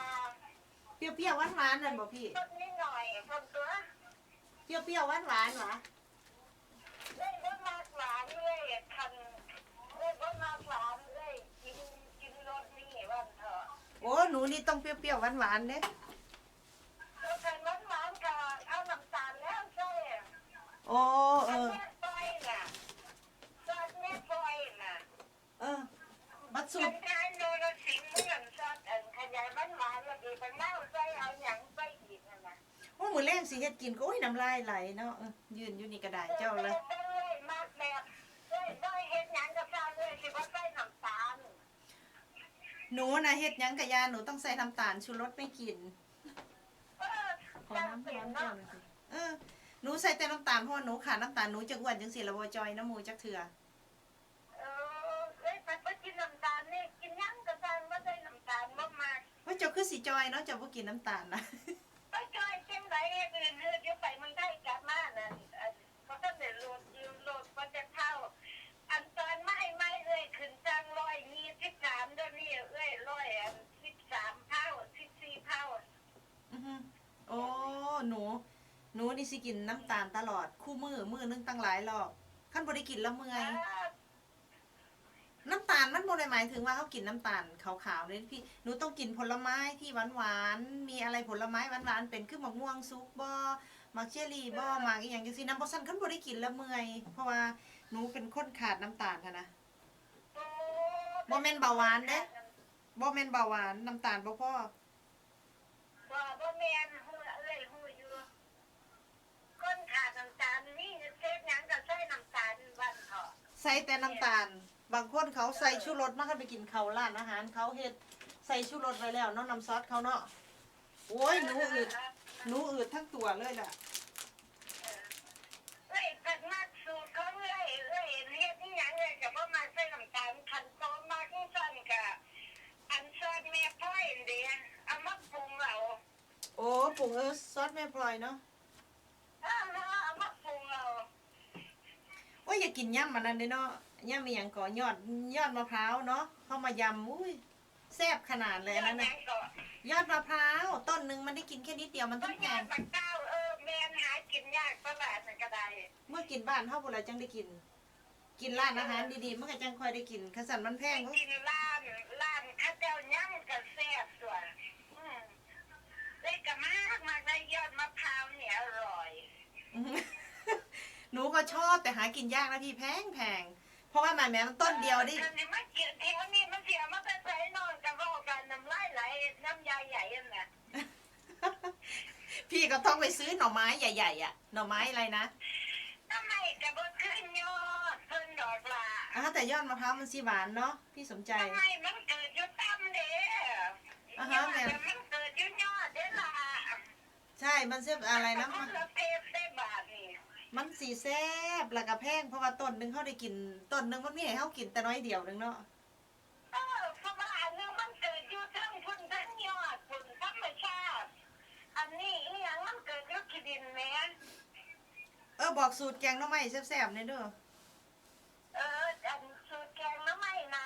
ປຽວໆ ຫວານໆ ນັ້ນບໍພີ່? ສົດນິດໜ້ອຍ ສົດຕົວະ ປຽວໆ ຫວານໆ ຫວາ? ເອື້ອຍບໍ່ມັກຫວານເອື້ອຍ ຄັນເອື້ອຍບໍ່ມັກຫວານ ເອື້ອຍກິນ ກິນລົດນີ້ວ່າຊັ້ນເຖາະ. ໂອ້ ໜູນີ້ຕ້ອງປຽວໆ ຫວານໆ ເດ້. ໂຕຄັນຫວານໆ ກໍເອົານ້ຳຕານແລ້ວໃສ່. ໂອ້ ເອີ ອັນແມ່ປ້ອຍນະ ຊອດແມ່ປ້ອຍນະ. ເອີ ບັດສູດ ຄັນຂາຍໂລລະສິບ ມັນນັ້ນຊອດ ອັນຂະຫຍາຍຫວານໆ ລະບີບບັກນາວໃສ່ ເອົາຫຍັງໃສ່ອີກຫັ້ນນະ. ໂອ້ ມື້ແລງຊິເຮັດກິນກໍ ໂອ້ຍ ນ້ຳລາຍໄຫຼເນາະ. ເອີ ຢືນຢູ່ນີ້ກໍໄດ້ເຈົ້າລະ. ເອີ ເອື້ອຍມັກແບບ ເອື້ອຍບໍ່ເຮັດຫຍັງກໍຊ່າງ ເອື້ອຍຊິບໍ່ໃສ່ນ້ຳຕານ. ໜູນະເຮັດຫຍັງກະຢ່າ ໜູຕ້ອງໃສ່ນ້ຳຕານຊູລົດໄປກິນ. ເອີ ຂໍນ້ຳ ຈຳເປັນເນາະ ນ້ຳແກ້ວໜຶ່ງຊິ. ເອີ ໜູໃສ່ແຕ່ນ້ຳຕານ ເພາະວ່າໜູຂາດນ້ຳຕານ ໜູຈັ່ງອ້ວນຈັ່ງຊີ້ລະ ບໍ່ຈ່ອຍນຳໝູ່ຈັກເທື່ອ. ເອີ ເອີຍ ໄປບໍ່ກິນນ້ຳຕານນີ້ ກິນຫຍັງກະຊ່າງ ບໍ່ໃສ່ນ້ຳຕານ ບໍ່ມັກ. ໂອ້ຍ ເຈົ້າຄືຊິຈ່ອຍເນາະ ເຈົ້າບໍ່ກິນນ້ຳຕານນະ. ໄປຈ່ອຍຈັ່ງໃດ ເຮັດອື່ນ ເຮັດຢູ່ ໄປເມືອງໄທກັບມານັ້ນ ອັນ ບໍ່ທັນໄດ້ລົດຢູ່ ລົດບໍ່ຈັກເທົ່າ. ອັນຕອນມາໃໝ່ໆ ເອື້ອຍຂຶ້ນຊ່າງຮ້ອຍຊາວສາມ ດຽວນີ້ເອື້ອຍຮ້ອຍຊາວສາມ ຊາວສີ່ ຊາວ. ອືຮຶ ໂອ້ ໜູ ໜູນີ້ຊິກິນນ້ຳຕານຕະຫຼອດ ຄູ່ມື້ ມື້ໜຶ່ງຕັ້ງຫຼາຍລອບ ຄັນບໍ່ໄດ້ກິນລະເມື່ອຍ. ນ້ຳຕານມັນບໍ່ໄດ້ໝາຍເຖິງວ່າເຮົາກິນນ້ຳຕານຂາວໆເດ້ພີ່ ໜູຕ້ອງກິນຜົນລະໄມ້ທີ່ຫວານໆ ມີອະໄລຜົນລະໄມ້ຫວານໆ ເປັນຄືໝາກມ່ວງສຸກບໍ ໝາກເຈລລີບໍ ໝາກອີ່ຫຍັງຈັ່ງຊີ້ນຳ ບໍ່ຊັ້ນຄັນບໍ່ໄດ້ກິນລະເມື່ອຍ ເພາະວ່າໜູເປັນຄົນຂາດນ້ຳຕານຫັ້ນນະ. ບໍ່ແມ່ນເບົາຫວານເດ້ ບໍ່ແມ່ນເບົາຫວານ ນ້ຳຕານບໍ່ພໍ. ບໍ່ ບໍ່ແມ່ນ ຮູ້ລະ ເອື້ອຍຮູ້ຢູ່ ຄົນຂາດນ້ຳຕານນີ້ ເຮັດຫຍັງກໍໃສ່ນ້ຳຕານວ່າເຖາະ ໃສ່ແຕ່ນ້ຳຕານ. ບາງຄົນເຂົາໃສ່ ເອີ ຊູລົດມາ ຄັນໄປກິນເຂົ້າຮ້ານອາຫານ ເຂົາເຮັດໃສ່ຊູລົດໄວ້ແລ້ວເນາະ ນ້ຳຊອດເຂົາເນາະ. ໂອ້ຍ ເອີ ໜູອືດ ເອີ ເອີ ໜູອືດທັງຕົວເລີຍລະ. ເອີ ເອື້ອຍເພິ່ນມັກສູດຂອງເອື້ອຍ ເອື້ອຍເຮັດອີ່ຫຍັງເອື້ອຍ ໂອ້ ປຸງເອີ ຊອດແມ່ພລອຍເນາະ. ເອີ ເຮົາເອົາມາປຸງເອົາ. ໂອ້ຍ ຢາກກິນຍຳອັນນັ້ນເດ້ເນາະ ຍຳອີ່ຫຍັງເກາະ ຍອດ ຍອດມະພ້າວເນາະ ເຮົາມາຍຳ ອຸ້ຍ ແຊບຂະໜາດເລີຍອັນນັ້ນນະ. ຍອດມະພ້າວ ຕົ້ນໜຶ່ງມັນໄດ້ກິນແຄ່ນິດດຽວ ມັນທັງແພງ. ເອີ ແມ່ນ ຫາກິນຍາກຕະຫຼາດນັ້ນກະໄດ້. ເມື່ອກິນບ້ານເຮົາພຸ້ນລະຈັ່ງໄດ້ກິນ. ກິນຮ້ານອາຫານດີໆ ມັນກະຈັ່ງຄ່ອຍໄດ້ກິນ ຄັນຊັ້ນມັນແພງ. ໄປກິນຮ້ານ ຮ້ານເຂົາເຈົ້າຍຳກະແຊບຕົວະ. ອືມ ເລກະມັກ ມັກໄດ້ຍອດມະພ້າວນີ້ອະລ່ອຍ. ໜູກໍຊອບ ແຕ່ຫາກິນຍາກນະພີ່ ແພງໆ ເພາະວ່າໝາຍແມ່ນມັນຕົ້ນດຽວເດ້. ຄັນຊິມາກິນແຖວນີ້ມັນຊິເອົາມາແຕ່ໃສເນາະ ກະເວົ້າກັນນ້ຳລາຍໄຫຼ ນ້ຳຍາໃຫຍ່ຫັ້ນນະ. ພີ່ກໍຕ້ອງໄປຊື້ໜໍ່ໄມ້ໃຫຍ່ໆ ອະ ໜໍ່ໄມ້ອະໄລນະ? ໜໍ່ໄມ້ກະບໍ່ຄືຍອດເພິ່ນດອກຫຼ້າ. ອາ ແຕ່ຍອດມະພ້າວມັນຊິຫວານເນາະ ພີ່ສົມໃຈ. ໜໍ່ໄມ້ມັນເກີດຢູ່ຕ່ຳເດ້. ອາຮະ ຍອດ ແມ່ນ ມັນເກີດຢູ່ຍອດເດ້ຫຼ້າ. ໃຊ່ ມັນຊິອະໄລນະ ມັນຊິແຊບ ແລ້ວກະແພງ ເພາະວ່າຕົ້ນໜຶ່ງເຮົາໄດ້ກິນ ຕົ້ນໜຶ່ງມັນມີໃຫ້ເຮົາກິນແຕ່ໜ້ອຍດຽວໜຶ່ງເນາະ. ເອີ ເພາະວ່າອັນໜຶ່ງມັນເກີດຢູ່ເທິງພຸ້ນ ເທິງຍອດພຸ້ນ ທຳມະຊາດ. ອັນນີ້ອີ່ຫຍັງ ມັນເກີດຢູ່ຂີ້ດິນແໝ. ເອີ ບອກສູດແກງໜໍ່ໄມ້ແຊບໆແດ່ເດີ. ເອີ ອັນສູດແກງໜໍ່ໄມ້ນະ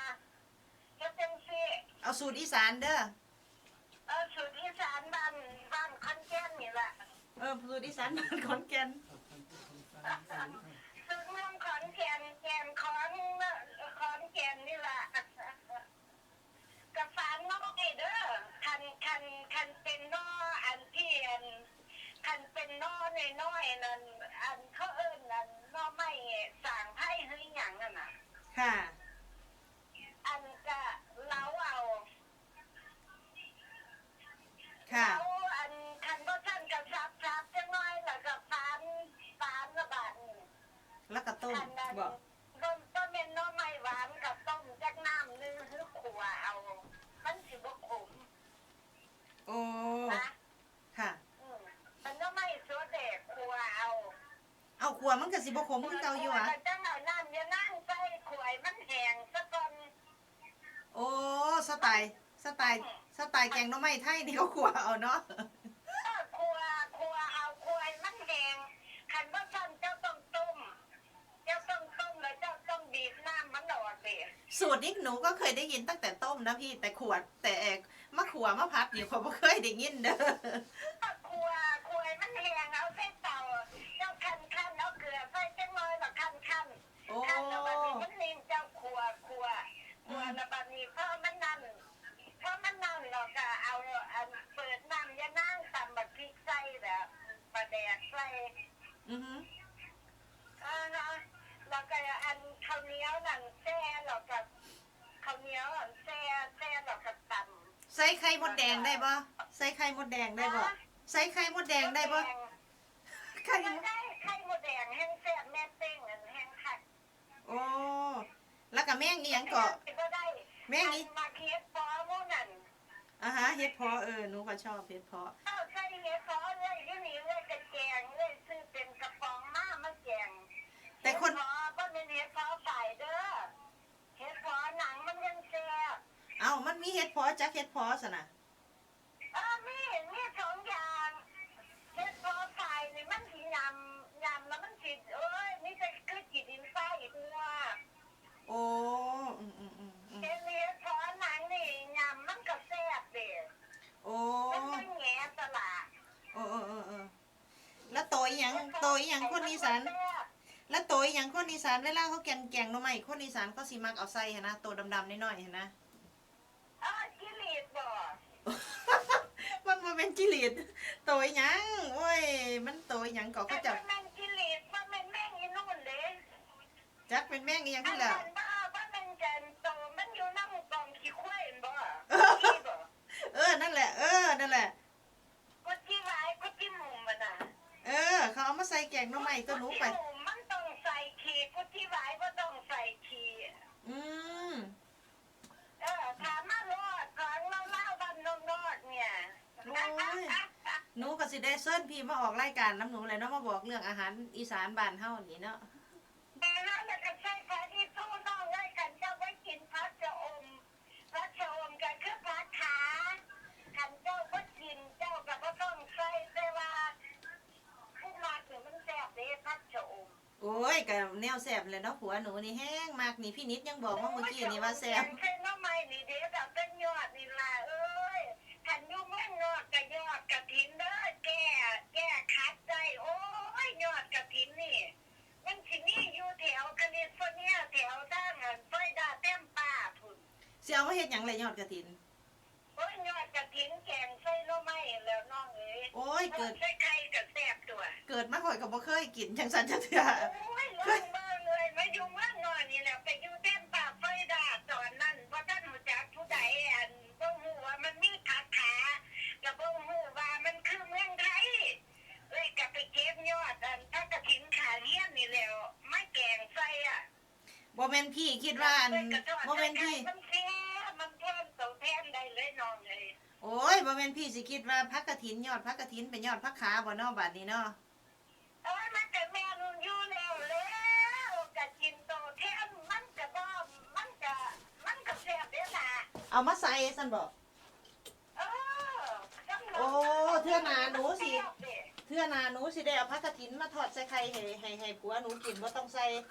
ເຮັດຈັ່ງຊີ້ ເອົາສູດອີສານເດີ. ເອີ ສູດອີສານບ້ານ ບ້ານຂອນແກ່ນນີ້ລະ. ເອີ ສູດອີສານບ້ານຂອນແກ່ນ ສູດເມືອງຂອນແກ່ນ ແກ່ນຂອງ ຂອນແກ່ນນີ້ລະ. ກະຝາກໜໍ່ໄມ້ເດີ ຄັນ ຄັນ ຄັນເປັນໜໍ່ອັນທີ່ອັນ ຄັນເປັນໜໍ່ນ້ອຍໆນັ້ນ ອັນເຂົາເອີ້ນອັນໜໍ່ໄມ້ສ້າງໄພ ຫຼື ອີ່ຫຍັງຫັ້ນນະ. ຄ່ະ ອັນກະເຫຼົາເອົາ. ຄ່ະ ເຫຼົາ ອັນຄັນບໍ່ຊັ້ນກະສັບໆຈັກໜ້ອຍ ແລ້ວກະຝານ ຝານລະບາດນີ້ ແລ້ວກະຕົ້ມ ຄັນນັ້ນ ບໍ່ ບໍ່ ບໍ່ແມ່ນໜໍ່ໄມ້ຫວານ ກະຕົ້ມຈັກນ້ຳໜຶ່ງ ຫຼື ຂົ້ວເອົາ ມັນຊິບໍ່ຂົມ. ໂອ້ ນະ ຄ່ະ ອືມ ຄັນໜໍ່ໄມ້ສົດເດ ຂົ້ວເອົາ. ເອົາ ຂົ້ວມັນກະຊິບໍ່ຂົມຄືເກົ່າຢູ່ຫວາ? ຈັ່ງເອົານ້ຳຍານາງໃສ່ ຂົ້ວໃຫ້ມັນແຫ້ງສະກ່ອນ. ໂອ້ ສະໄຕ ສະໄຕ ອືມ ສະໄຕແກງໜໍ່ໄມ້ໄທນີ້ ເຂົາຂົ້ວເອົາເນາະ. ເອີ ຂົ້ວ ຂົ້ວເອົາ ຂົ້ວໃຫ້ມັນແຫ້ງ ຄັນບໍ່ຊັ້ນເຈົ້າຕ້ອງຕົ້ມ ເຈົ້າຕ້ອງຕົ້ມ ແລ້ວເຈົ້າຕ້ອງບີບນ້ຳມັນອອກເດ. ສູດນີ້ໜູກໍເຄີຍໄດ້ຍິນຕັ້ງແຕ່ຕົ້ມນະພີ່ ແຕ່ຂົ້ວ ແຕ່ມາຂົ້ວມາຜັດນີ້ ຂ້ອຍບໍ່ເຄີຍໄດ້ຍິນເດີ. ຂົ້ວ ຂົ້ວໃຫ້ມັນແຫ້ງ ເອົາໃສ່ເຕົາ ເຈົ້າຄັ້ນໆ ເອົາເກືອໃສ່ຈັກໜ້ອຍ ແລ້ວຄັ້ນໆ ໂອ້ ຄັນແລ້ວບາດນີ້ມັນນິ້ນ ເຈົ້າຂົ້ວ ຂົ້ວ ຂົ້ວ ອືມ ແລ້ວບາດນີ້ພໍມັນນັ້ນ ພໍມັນນັ້ນແລ້ວກະເອົາອັນ ເປີດນ້ຳຍານາງ ຕຳບັກພິກໃສ່ ແລ້ວປາແດກໃສ່ ອືຮຶ ອາຮະ ແລ້ວກະອັນເຂົ້າໜຽວນັ້ນແຊ່ ແລ້ວກະເຂົ້າໜຽວອັນແຊ່ ແຊ່ແລ້ວກະຕຳ. ໃສ່ໄຂ່ມົດແດງໄດ້ບໍ່? ໃສ່ໄຂ່ມົດແດງໄດ້ບໍ່? ຮະ? ໃສ່ໄຂ່ມົດແດງໄດ້ບໍ່? ໄຂ່ມົດແດງ ໄຂ່ມົດ ໄຂ່ມົດແດງແຮ່ງແຊບ ແມ່ເຕັງ ອັນແຮ່ງຄັກ. ໂອ້ ແລ້ວກະແມງອີ່ຫຍັງເກາະ? ແມ່ງອີ່ ອັນໝາກເຫັດເພາະໝູ່ນັ້ນ. ອາຮະ ເຫັດເພາະ ເອີ ໜູກໍຊອບເຫັດເພາະ. ເອີ ໃສ່ເຫັດເພາະ ເອື້ອຍຢູ່ນີ້ ເອື້ອຍກະແກງ ເອື້ອຍຊື້ເປັນກະປ໋ອງມາ ມາແກງ. ແຕ່ຄົນ ເຫັດເພາະ ບໍ່ແມ່ນເຫັດເພາະຝ້າຍເດີ ເຫັດເພາະໜັງມັນແຮ່ງແຊບ. ເອົ້າ ມັນມີເຫັດເພາະຈັກເຫັດເພາະຊັ້ນນະ? ເອີ ມີ ມີສອງຢ່າງ. ເຫັດເພາະຝ້າຍນີ້ມັນຊິຫຍ້ຳ ຫຍ້ຳແລ້ວມັນຊິ ໂອ້ຍ ມີແຕ່ຄືຂີ້ດິນຊາຍອີກຕົວະ. ໂອ້ ອືມໆໆໆ ເຫັດ ເຫັດເພາະໜັງນີ້ຫຍ້ຳມັນກະແຊບເດ. ໂອ້ ມັນບໍ່ແຫງຕະຫຼາດ. ເອີໆໆໆ ແລ້ວໂຕອີ່ຫຍັງ ເຫັດເພາະ ໂຕອີ່ຫຍັງຄົນອີສານ ແຊບ ແລ້ວໂຕອີ່ຫຍັງຄົນອີສານ ເວລາເຂົາແກງ ແກງໜໍ່ໄມ້ ຄົນອີສານເຂົາຊິມັກເອົາໃສ່ຫັ້ນນະ ໂຕດຳໆນ້ອຍໆຫັ້ນນະ. ເອີ ຈີ່ຫຼີດບໍ? ມັນບໍ່ແມ່ນຈີ່ຫຼີດ ໂຕອີ່ຫຍັງ? ໂອ້ຍ ມັນໂຕອີ່ຫຍັງເກາະ ເຂົາເຈົ້າ ມັນບໍ່ແມ່ນຈີ່ຫຼີດ ບໍ່ແມ່ນແມງອີນູນເດ້. ຈັກແມ່ນແມງອີ່ຫຍັງພຸ້ນແຫຼ້ວ. ອັນນັ້ນບໍ່ ບໍ່ແມ່ນແກນໂຕ ມັນຢູ່ນຳກອງຂີ້ຄວາຍຫັ້ນບໍ? ເອີ ມີບໍ? ເອີ ນັ້ນແຫຼະ ເອີ ນັ້ນແຫຼະ. ກຸດຈີ່ຫວາຍ ກຸດຈີ່ໝຸ່ມຫັ້ນນະ. ເອີ ເຂົາເອົາມາໃສ່ແກງໜໍ່ໄມ້ຕົວະໜູ. ກຸດຈີ່ໝຸ່ມມັນຕ້ອງໃສ່ຂີ້ ກຸດຈີ່ຫວາຍບໍ່ຕ້ອງໃສ່ຂີ້. ອືມ ເອີ ຖາມມາໂລດ ຂອງລາວໆ ບ້ານນອກໆ ເນີ້ຍ. ໂອ້ຍ ໜູກໍຊິໄດ້ເຊີນພີ່ມາອອກລາຍການນຳໜູແຫຼະເນາະ ມາບອກເລື່ອງອາຫານອີສານບ້ານເຮົານີ້ເນາະ. ແຕ່ເຮົາລະກໍໃສ່ຜັກອີ່ຕູ ນ້ອງເອີຍ ຄັນເຈົ້າບໍ່ກິນຜັກຊະອົມ ຜັກຊະອົມກໍຄືຜັກຂາ ຄັນເຈົ້າບໍ່ກິນ ເຈົ້າກໍບໍ່ຕ້ອງ ໂອ້ຍ ກະແນວແຊບແຫຼະເນາະ ຜົວໜູນີ້ແຮງມັກນີ້ ພິນິດຍັງບອກມາມື້ກີ້ນີ້ວ່າແຊບ. ໂອ້ຍ ແກງໃສ່ໜໍ່ໄມ້ນີ້ເດັດເອົາແຕ່ຍອດນີ້ລະເອີຍ ຄັນຢູ່ເມືອງນອກກະຍອດກະຖິນເດີ ແກ້ ແກ້ຂັດໄດ້. ໂອ້ຍ ຍອດກະຖິນນີ້ ມັນຊິມີຢູ່ແຖວຄາລິຟໍເນຍ ແຖວທາງອັນຟລໍຣິດາ ແທມປາພຸ້ນ. ຊິເອົາມາເຮັດຫຍັງລະຍອດກະຖິນ? ໂອ້ຍ ຍອດກະຖິນແກງໃສ່ໜໍ່ໄມ້ແລ້ວນ້ອງເອີຍ. ໂອ້ຍ ເກີດ ທອດໃສ່ໄຂ່ກະແຊບຕົວະ. ເກີດມາຂ້ອຍກະບໍ່ເຄີຍກິນຈັ່ງຊັ້ນຈັກເທື່ອ. ໂອ້ຍ ລອງເບິ່ງເອີຍ ມາຢູ່ເມືອງນອກນີ້ແຫຼະ ໄປຢູ່ແທມປາຟລໍຣິດາ ຕອນນັ້ນບໍ່ທັນຮູ້ຈັກຜູ້ໃດ ອັນ ບໍ່ຮູ້ວ່າມັນມີຜັກຂາ ກະບໍ່ຮູ້ວ່າມັນຄືເມືອງໄທ. ເອີຍ ກະໄປເກັບຍອດ ອັນ ຜັກກະຖິນຂ້າງຮຽນນີ້ແຫຼ້ວ ມາແກງໃສ່ອະ. ບໍ່ແມ່ນພີ່ຄິດວ່າ ອັນ ບໍ່ແມ່ນພີ່ ມັນແຊບ ມັນແທນໂຕແທນໄດ້ເລີຍນ້ອງເອີຍ. ໂອ້ຍ ບໍ່ແມ່ນພີ່ຊິຄິດວ່າຜັກກະຖິນ ຍອດຜັກກະຖິນເປັນຍອດຜັກຂາບໍ່ເນາະ ບາດນີ້ເນາະ? ເອີຍ ມັນກະແມ່ນຢູ່ແລ້ວແຫຼ້ວ ກະກິນໂຕແທນ ມັນກະບໍ່ ມັນກະ ມັນກະແຊບເດ້ລະ. ເອົາມາໃສ່ຊັ້ນບໍ? ເອີ ໂອ້ ເທື່ອໜ້າໜູຊິ ເທື່ອໜ້າໜູຊິໄດ້ເອົາຜັກກະຖິນມາທອດໃສ່ໄຂ່ໃຫ້ ໃຫ້ ໃຫ້ຜົວໜູກິນ ບໍ່ຕ້ອງໃສ່.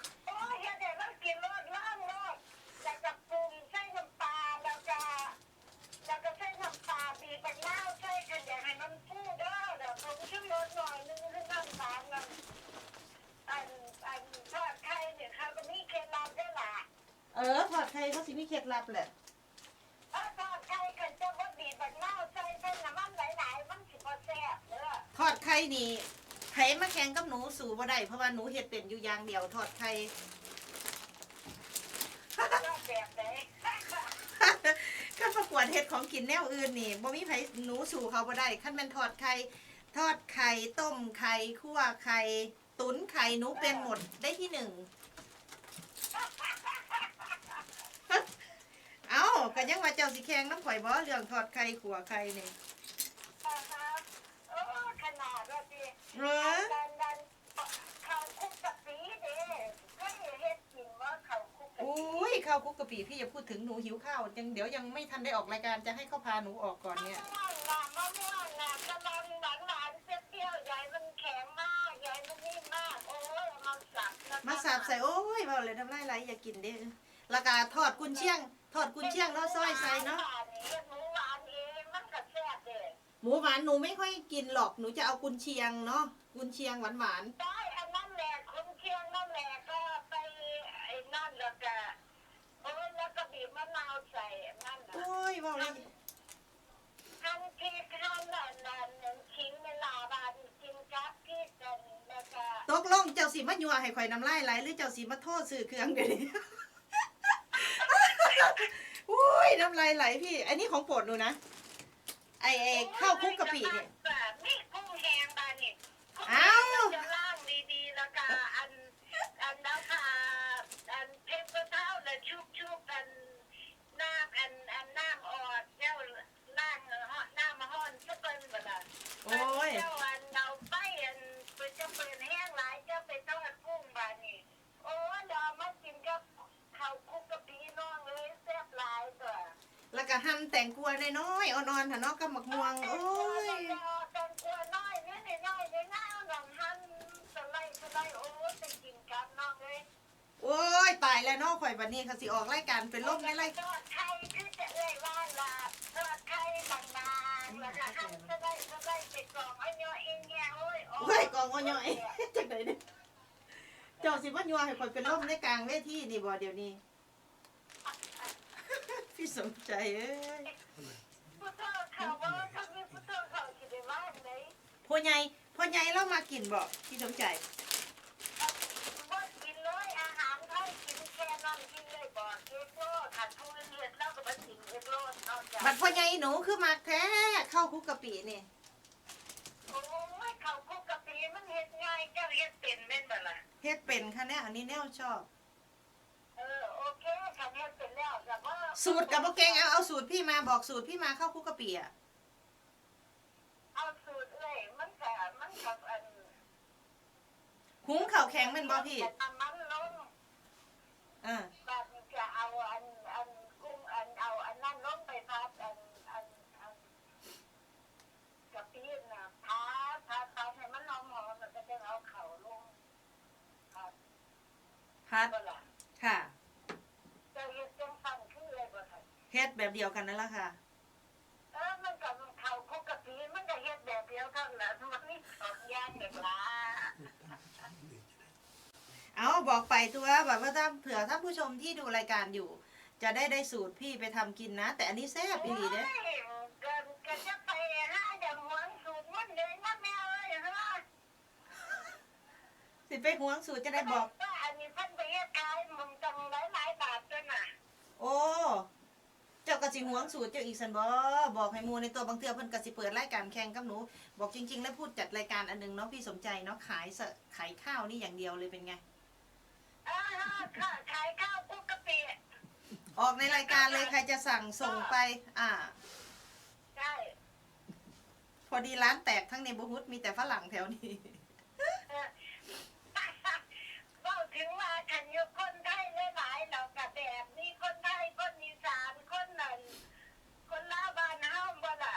ໂອ້ຍ ເຮັດໃຫ້ລາວກິນໂລດ ລອງໂລດ ແລ້ວກະປຸງໃສ່ນ້ຳປາ ແລ້ວກະ ແລ້ວກະໃສ່ນ້ຳປາ ບີບບັກນາວໃສ່ ຄັນຢາກໃຫ້ມັນຟູເດີ ແລ້ວຜົງຊູລົດໜ້ອຍໜຶ່ງ ຄືນ້ຳຕານນັ້ນ. ອັນ ອັນທອດໄຂ່ນີ້ເຂົາກະມີເຄັດລັບເດີລະ. ເອີ ທອດໄຂ່ເຂົາຊິມີເຄັດລັບແຫຼະ. ເອີ ທອດໄຂ່ ຄັນເຈົ້າບໍ່ບີບບັກນາວໃສ່ ໃສ່ນ້ຳມັນຫຼາຍໆ ມັນຊິບໍ່ແຊບເດີ. ທອດໄຂ່ນີ້ ໃຜມາແຂ່ງກັບໜູສູ້ບໍ່ໄດ້ ເພາະວ່າໜູເຮັດເປັນຢູ່ຢ່າງດຽວ ທອດໄຂ່. ທອດແບບໃດ? ຄັນປະກວດເຮັດຂອງກິນແນວອື່ນນີ້ ບໍ່ມີໃຜ ໜູສູ້ເຂົາບໍ່ໄດ້. ຄັນແມ່ນທອດໄຂ່ ທອດໄຂ່ ຕົ້ມໄຂ່ ຂົ້ວໄຂ່ ຕຸນໄຂ່ ໜູເປັນໝົດ ໄດ້ທີໜຶ່ງ. ເອົ້າ ກະຍັງວ່າເຈົ້າຊິແຂ່ງນຳຂ້ອຍບໍ ເລື່ອງທອດໄຂ່ ຂົ້ວໄຂ່ນີ້? ໂອ້ ຂະໜາດວ່າຕິ ເອີ ເຂົ້າຄຸກກະປິເດ້ ເຄີຍເຮັດກິນບໍ່ ເຂົ້າຄຸກກະປິ? ໂອ້ຍ ເຂົ້າຄຸກກະປິ ພີ່ຢ່າພູດເຖິງ ໜູຫິວຂ້າວ ຍັງ ດຽວຍັງໄມ່ທັນໄດ້ອອກລາຍການ ຈະໃຫ້ເຂົາພາໜູອອກກ່ອນເນີ້ຍ. ມະມ່ວງນະ ມະມ່ວງນະ ກຳລັງຫວານໆ ປ່ຽວໆ ຢ່າໃຫ້ມັນແຂງມາກ ຢ່າໃຫ້ມັນນິ້ນມາກ. ໂອ້ຍ ເອົາມາສັບ ມາສັບໃສ່ ໂອ້ຍ ເວົ້າແລ້ວນ້ຳລາຍໄຫຼ ຢາກກິນເດ້. ແລ້ວກະທອດກຸນຊຽງ ທອດກຸນຊຽງເນາະ ຊອຍໃສ່ເນາະ. ເຮັດໝູຫວານເອງ ມັນກະແຊບເດ້. ໝູຫວານໜູໄມ່ຄ່ອຍກິນຫຼອກ ໜູຈະເອົາກຸນຊຽງເນາະ ກຸນຊຽງຫວານໆ. ໄດ້ ອັນນັ້ນແຫຼະ ກຸນຊຽງນັ້ນແຫຼະ ກະໄປ ໄອ້ນັ້ນ ແລ້ວກະ ໂອ້ຍ ແລ້ວກະບີບມະນາວໃສ່ ອັນນັ້ນນະ. ໂອ້ຍ ເວົ້າແລ້ວ ຫັ້ນ ຫັ້ນພິກ ຫັ້ນອັນນັ້ນ ຂີງເວລາບາດນີ້ກິນກັບພິກ ແລ້ວກະ ຕົກລົງເຈົ້າຊິມາຍົວໃຫ້ຂ້ອຍນ້ຳລາຍໄຫຼ ຫຼືເຈົ້າຊິມາໂທຊື້ເຄື່ອງດຽວນີ້? ໂອ້ຍ ນ້ຳລາຍໄຫຼພີ່ ອັນນີ້ຂອງໂປດໜູນະ ໄອ້ ໄອ້ເຂົ້າຄຸກກະປິນີ້. ມີກຸ້ງແຫ້ງບາດນີ້ ກຸ້ງແຫ້ງ ເອົ້າ ເຈົ້າລ້າງດີໆ ແລ້ວກະອັນ ອັນເອົາຜ້າ ອັນເພັບເທົາ ແລ້ວຊຸບໆ ອັນນ້ຳ ອັນ ອັນນ້ຳອອກ ເຈົ້າລ້າງ ນ້ຳຮ້ອນຊະເບິ່ງ ບໍ່ລະ. ໂອ້ຍ ເຈົ້າອັນເອົາໄປ ອັນເພິ່ນຈະເປີດແຮງຫຼາຍ ເຈົ້າໄປທອດກຸ້ງບາດນີ້. ໂອ້ຍ ແລ້ວເອົາມາກິນກັບເຂົ້າຄຸກກະປິ ນ້ອງເອີຍ ແຊບຫຼາຍຕົວະ. ແລ້ວກະຫັ່ນແຕງກວານ້ອຍໆ ອ່ອນໆ ຫັ້ນເນາະ ກັບໝາກມ່ວງ. ໂອ້ຍ ແຕງກວານ້ອຍ ນ້ອຍໆ ຍາວໆ ຫັ້ນສະໄລສະໄລ. ໂອ້ຍ ໄປກິນກັບ ນ້ອງເອີຍ. ໂອ້ຍ ຕາຍແລ້ວເນາະ ຂ້ອຍບາດນີ້ ຂ້ອຍຊິອອກລາຍການເປັນລົມໃນໄລ. ທອດໄຂ່ຄືຈະເອື້ອຍວ່າລະ ທອດໄຂ່ບາງໆ ແລ້ວກະຫັ່ນສະໄລສະໄລ ໄປກອງເອົາເຍາະເອງແຍະ. ໂອ້ຍ ໂອ້ຍ ກອງເອົາເຍາະເອງ ຈັ່ງໃດເດ້? ເຈົ້າຊິມາຍົວໃຫ້ຂ້ອຍເປັນລົມໃນກາງເວທີນີ້ບໍ່ດຽວນີ້? ພີ່ສົມໃຈເອີຍ ຜູ້ເຖົ້າເຂົາບໍ່ ຄັນມີຜູ້ເຖົ້າເຂົາຊິໄດ້ວ່າຈັ່ງໃດ? ພໍ່ໃຫຍ່ ພໍ່ໃຫຍ່ລາວມັກກິນບໍ່ ພີ່ສົມໃຈ? ບໍ່ກິນເລີຍ ອາຫານໄທກິນແຄ່ນັ້ນກິນໄດ້ບໍ່ ເຮັດໂລດ ຄັນຜູ້ອື່ນເຮັດລາວກະບໍ່ກິນ ເຮັດໂລດ. ນອກຈາກ ບັດພໍ່ໃຫຍ່ໜູຄືມັກແທ້ ເຂົ້າຄຸກກະປິນີ້. ໂອ້ຍ ເຂົ້າຄຸກກະປິມັນເຮັດງ່າຍ ເຈົ້າເຮັດເປັນແມ່ນບໍ່ລະ? ເຮັດເປັນຄ່ະ ແນວອັນນີ້ແນວຊອບ. ເອີ ໂອເຄ ຄັນເຮັດເປັນແລ້ວກະບໍ່ ສູດກະບໍ່ເກັ່ງ. ເອົາ ເອົາສູດພີ່ມາ ບອກສູດພີ່ມາ ເຂົ້າຄຸກກະປິອະ. ເອົາສູດເອື້ອຍ ມັນກະ ມັນກະອັນ ຫຸງເຂົ້າແຂງແມ່ນບໍ່ພີ່? ເອົານ້ຳມັນລົງ ເອີ ບາດນີ້ກະເອົາອັນ ອັນກຸ້ງ ອັນ ເອົາອັນນັ້ນລົງໄປຜັດ ອັນ ອັນ ອັນກະປິນະ ຜັດ ຜັດ ຜັດໃຫ້ມັນຫອມໆ ແລ້ວກະຈັ່ງເອົາເຂົ້າລົງ ຜັດ ບໍ່ລະ? ຄ່ະ ເຈົ້າເຮັດຈັ່ງຊັ້ນຄືເອື້ອຍບໍ່ທັນ? ເຮັດແບບດຽວກັນນັ້ນລະຄ່ະ. ເອີ ມັນກໍເຂົ້າຄຸກກະປີ ມັນກໍເຮັດແບບດຽວກັນລະ ມັນມີສອງຢ່າງເດລະ. ເອົາ ບອກໄປຕົວະ ແບບວ່າຖ້າເຜື່ອທ່ານຜູ້ຊົມທີ່ດູລາຍການຢູ່ ຈະໄດ້ ໄດ້ສູດພີ່ໄປທຳກິນນະ ແຕ່ອັນນີ້ແຊບອີ່ຫຼີເດ້. ໂອ້ຍ ກໍ ກໍຈະໄປຫາຢາກຫວງສູດມັນເດ້ນະແມ່ເອີຍ. ຊິໄປຫວງສູດຈັ່ງໃດ ບອກ ອັນນີ້ເພິ່ນໄປເຮັດຂາຍໝ່ອງຕັ້ງຫຼາຍໆບາດຕົວະນະ. ໂອ້ ເຈົ້າກໍຊິຫວງສູດເຈົ້າອີກຊັ້ນບໍ? ບອກໃຫ້ໝູ່ແດ່ຕົວະ ບາງເທື່ອເພິ່ນກໍຊິເປີດລາຍການແຂ່ງກັບໜູ. ບອກຈິງໆ ແລ້ວ ຜູ້ຈັດລາຍການອັນໜຶ່ງເນາະ ພີ່ສົມໃຈເນາະ ຂາຍສະ ຂາຍຂ້າວນີ້ຢ່າງດຽວເລີຍ ເປັນໄງ? ເອີ ຂາຍ ຂາຍຂ້າວຄຸກກະປິ ອອກໃນລາຍການເລີຍ ໃຜຈະສັ່ງສົ່ງໄປ. ອ່າ ໃຊ່ ພໍດີຮ້ານແຕກທັງເນໂບຮຸດ ມີແຕ່ຝຣັ່ງແຖວນີ້. ເອີ ເວົ້າເຖິງວ່າ ຄັນຢູ່ຄົນໄທຫຼາຍໆ ແລ້ວກະແບບນີ້ ຄົນໄທ ຄົນອີສານ ຄົນນັ້ນ ຄົນລາວບ້ານເຮົາບໍ່ລະ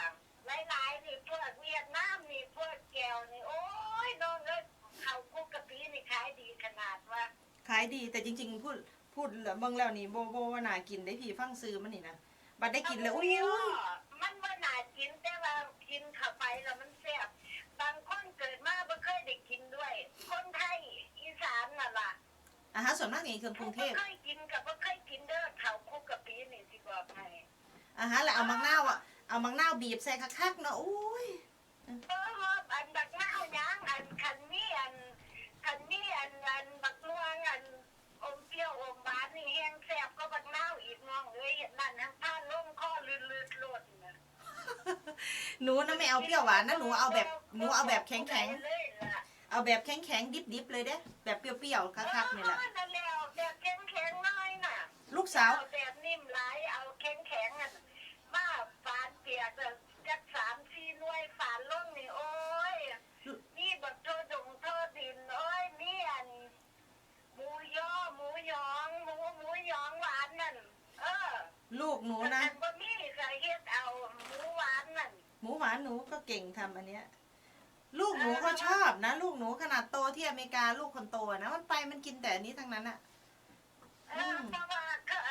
ຫຼາຍໆນີ້ ພວກຫວຽດນາມນີ້ ພວກແກວນີ້ ໂອ້ຍ ນ້ອງເອີຍ ເຂົ້າຄຸກກະປິນີ້ຂາຍດີຂະໜາດວ່າ. ຂາຍດີ ແຕ່ຈິງໆ ພູດ ພູດເບິ່ງແລ້ວນີ້ ບໍ່ ບໍ່ວ່າໜ້າກິນເດ້ພີ່ ຟັງຊື່ມັນນີ້ນະ ບັດໄດ້ກິນແລ້ວ ອຸ້ຍ ມັນບໍ່ໜ້າກິນ ແຕ່ວ່າກິນເຂົ້າໄປແລ້ວມັນແຊບ. ບາງຄົນເກີດມາບໍ່ເຄີຍໄດ້ກິນດ້ວຍ ຄົນໄທ ອີສານນັ້ນລະ. ອາຫານສ່ວນມາກນີ້ເຄື່ອງກຸງເທບ ບໍ່ເຄີຍກິນກໍບໍ່ເຄີຍກິນເດີ ເຂົ້າຄຸກກະປິນີ້ ຊິບອກໃຫ້. ອາຫານ ແລ້ວເອົາໝາກນາວ ເອົາໝາກນາວບີບໃສ່ຄັກໆເນາະ ໂອ້ຍ. ເອີ ອັນບັກນາວຫຍັງ ອັນ ຄັນມີອັນ ຄັນມີອັນ ອັນບັກມ່ວງ ອັນ ອົມປຽວອົມຫວານນີ້ແຮງແຊບກວ່າບັກນາວອີກ ນ້ອງເອີຍ. ເຮັດນັ້ນຫັ້ນພາລົງຄໍລືດໆໂລດນະ. ໜູນະ ແມ່ເອົາປຽວຫວານນະ ໜູເອົາແບບ ໜູເອົາແບບແຂງໆ ເອົາແບບແຂງໆ ດິບໆເລີຍເດ້ ແບບປຽວໆ ຄັກໆນີ້ລະ. ເອີ ນັ້ນແຫຼະ ແບບແຂງໆໜ້ອຍນະ ລູກສາວ ເອົາແບບນິ້ມຫຼາຍ ເອົາແຂງໆ ອັນ ມາຝານປຽກ ຈັກສາມສີ່ໜ່ວຍຝານລົງນີ້ ໂອ້ຍ ມີບັກໂທດົງໂທດິນ ໂອ້ຍ ມີອັນ ໝູຍໍ ໝູຢອງ ໝູ ໝູຢອງຫວານນັ້ນ. ເອີ ລູກໜູນະ ຄັນບໍ່ມີກໍເຮັດເອົາໝູຫວານນັ້ນ. ໝູຫວານ ໜູກໍເກັ່ງທຳອັນເນີ້ຍ ລູກໜູເຂົາຊອບນະ ລູກໜູຂະໜາດໂຕທີ່ອາເມລິກາ ລູກຄົນໂຕນະ ມັນໄປມັນກິນແຕ່ອັນນີ້ທັງນັ້ນນະ. ເອີ ອືມ ເພາະວ່າ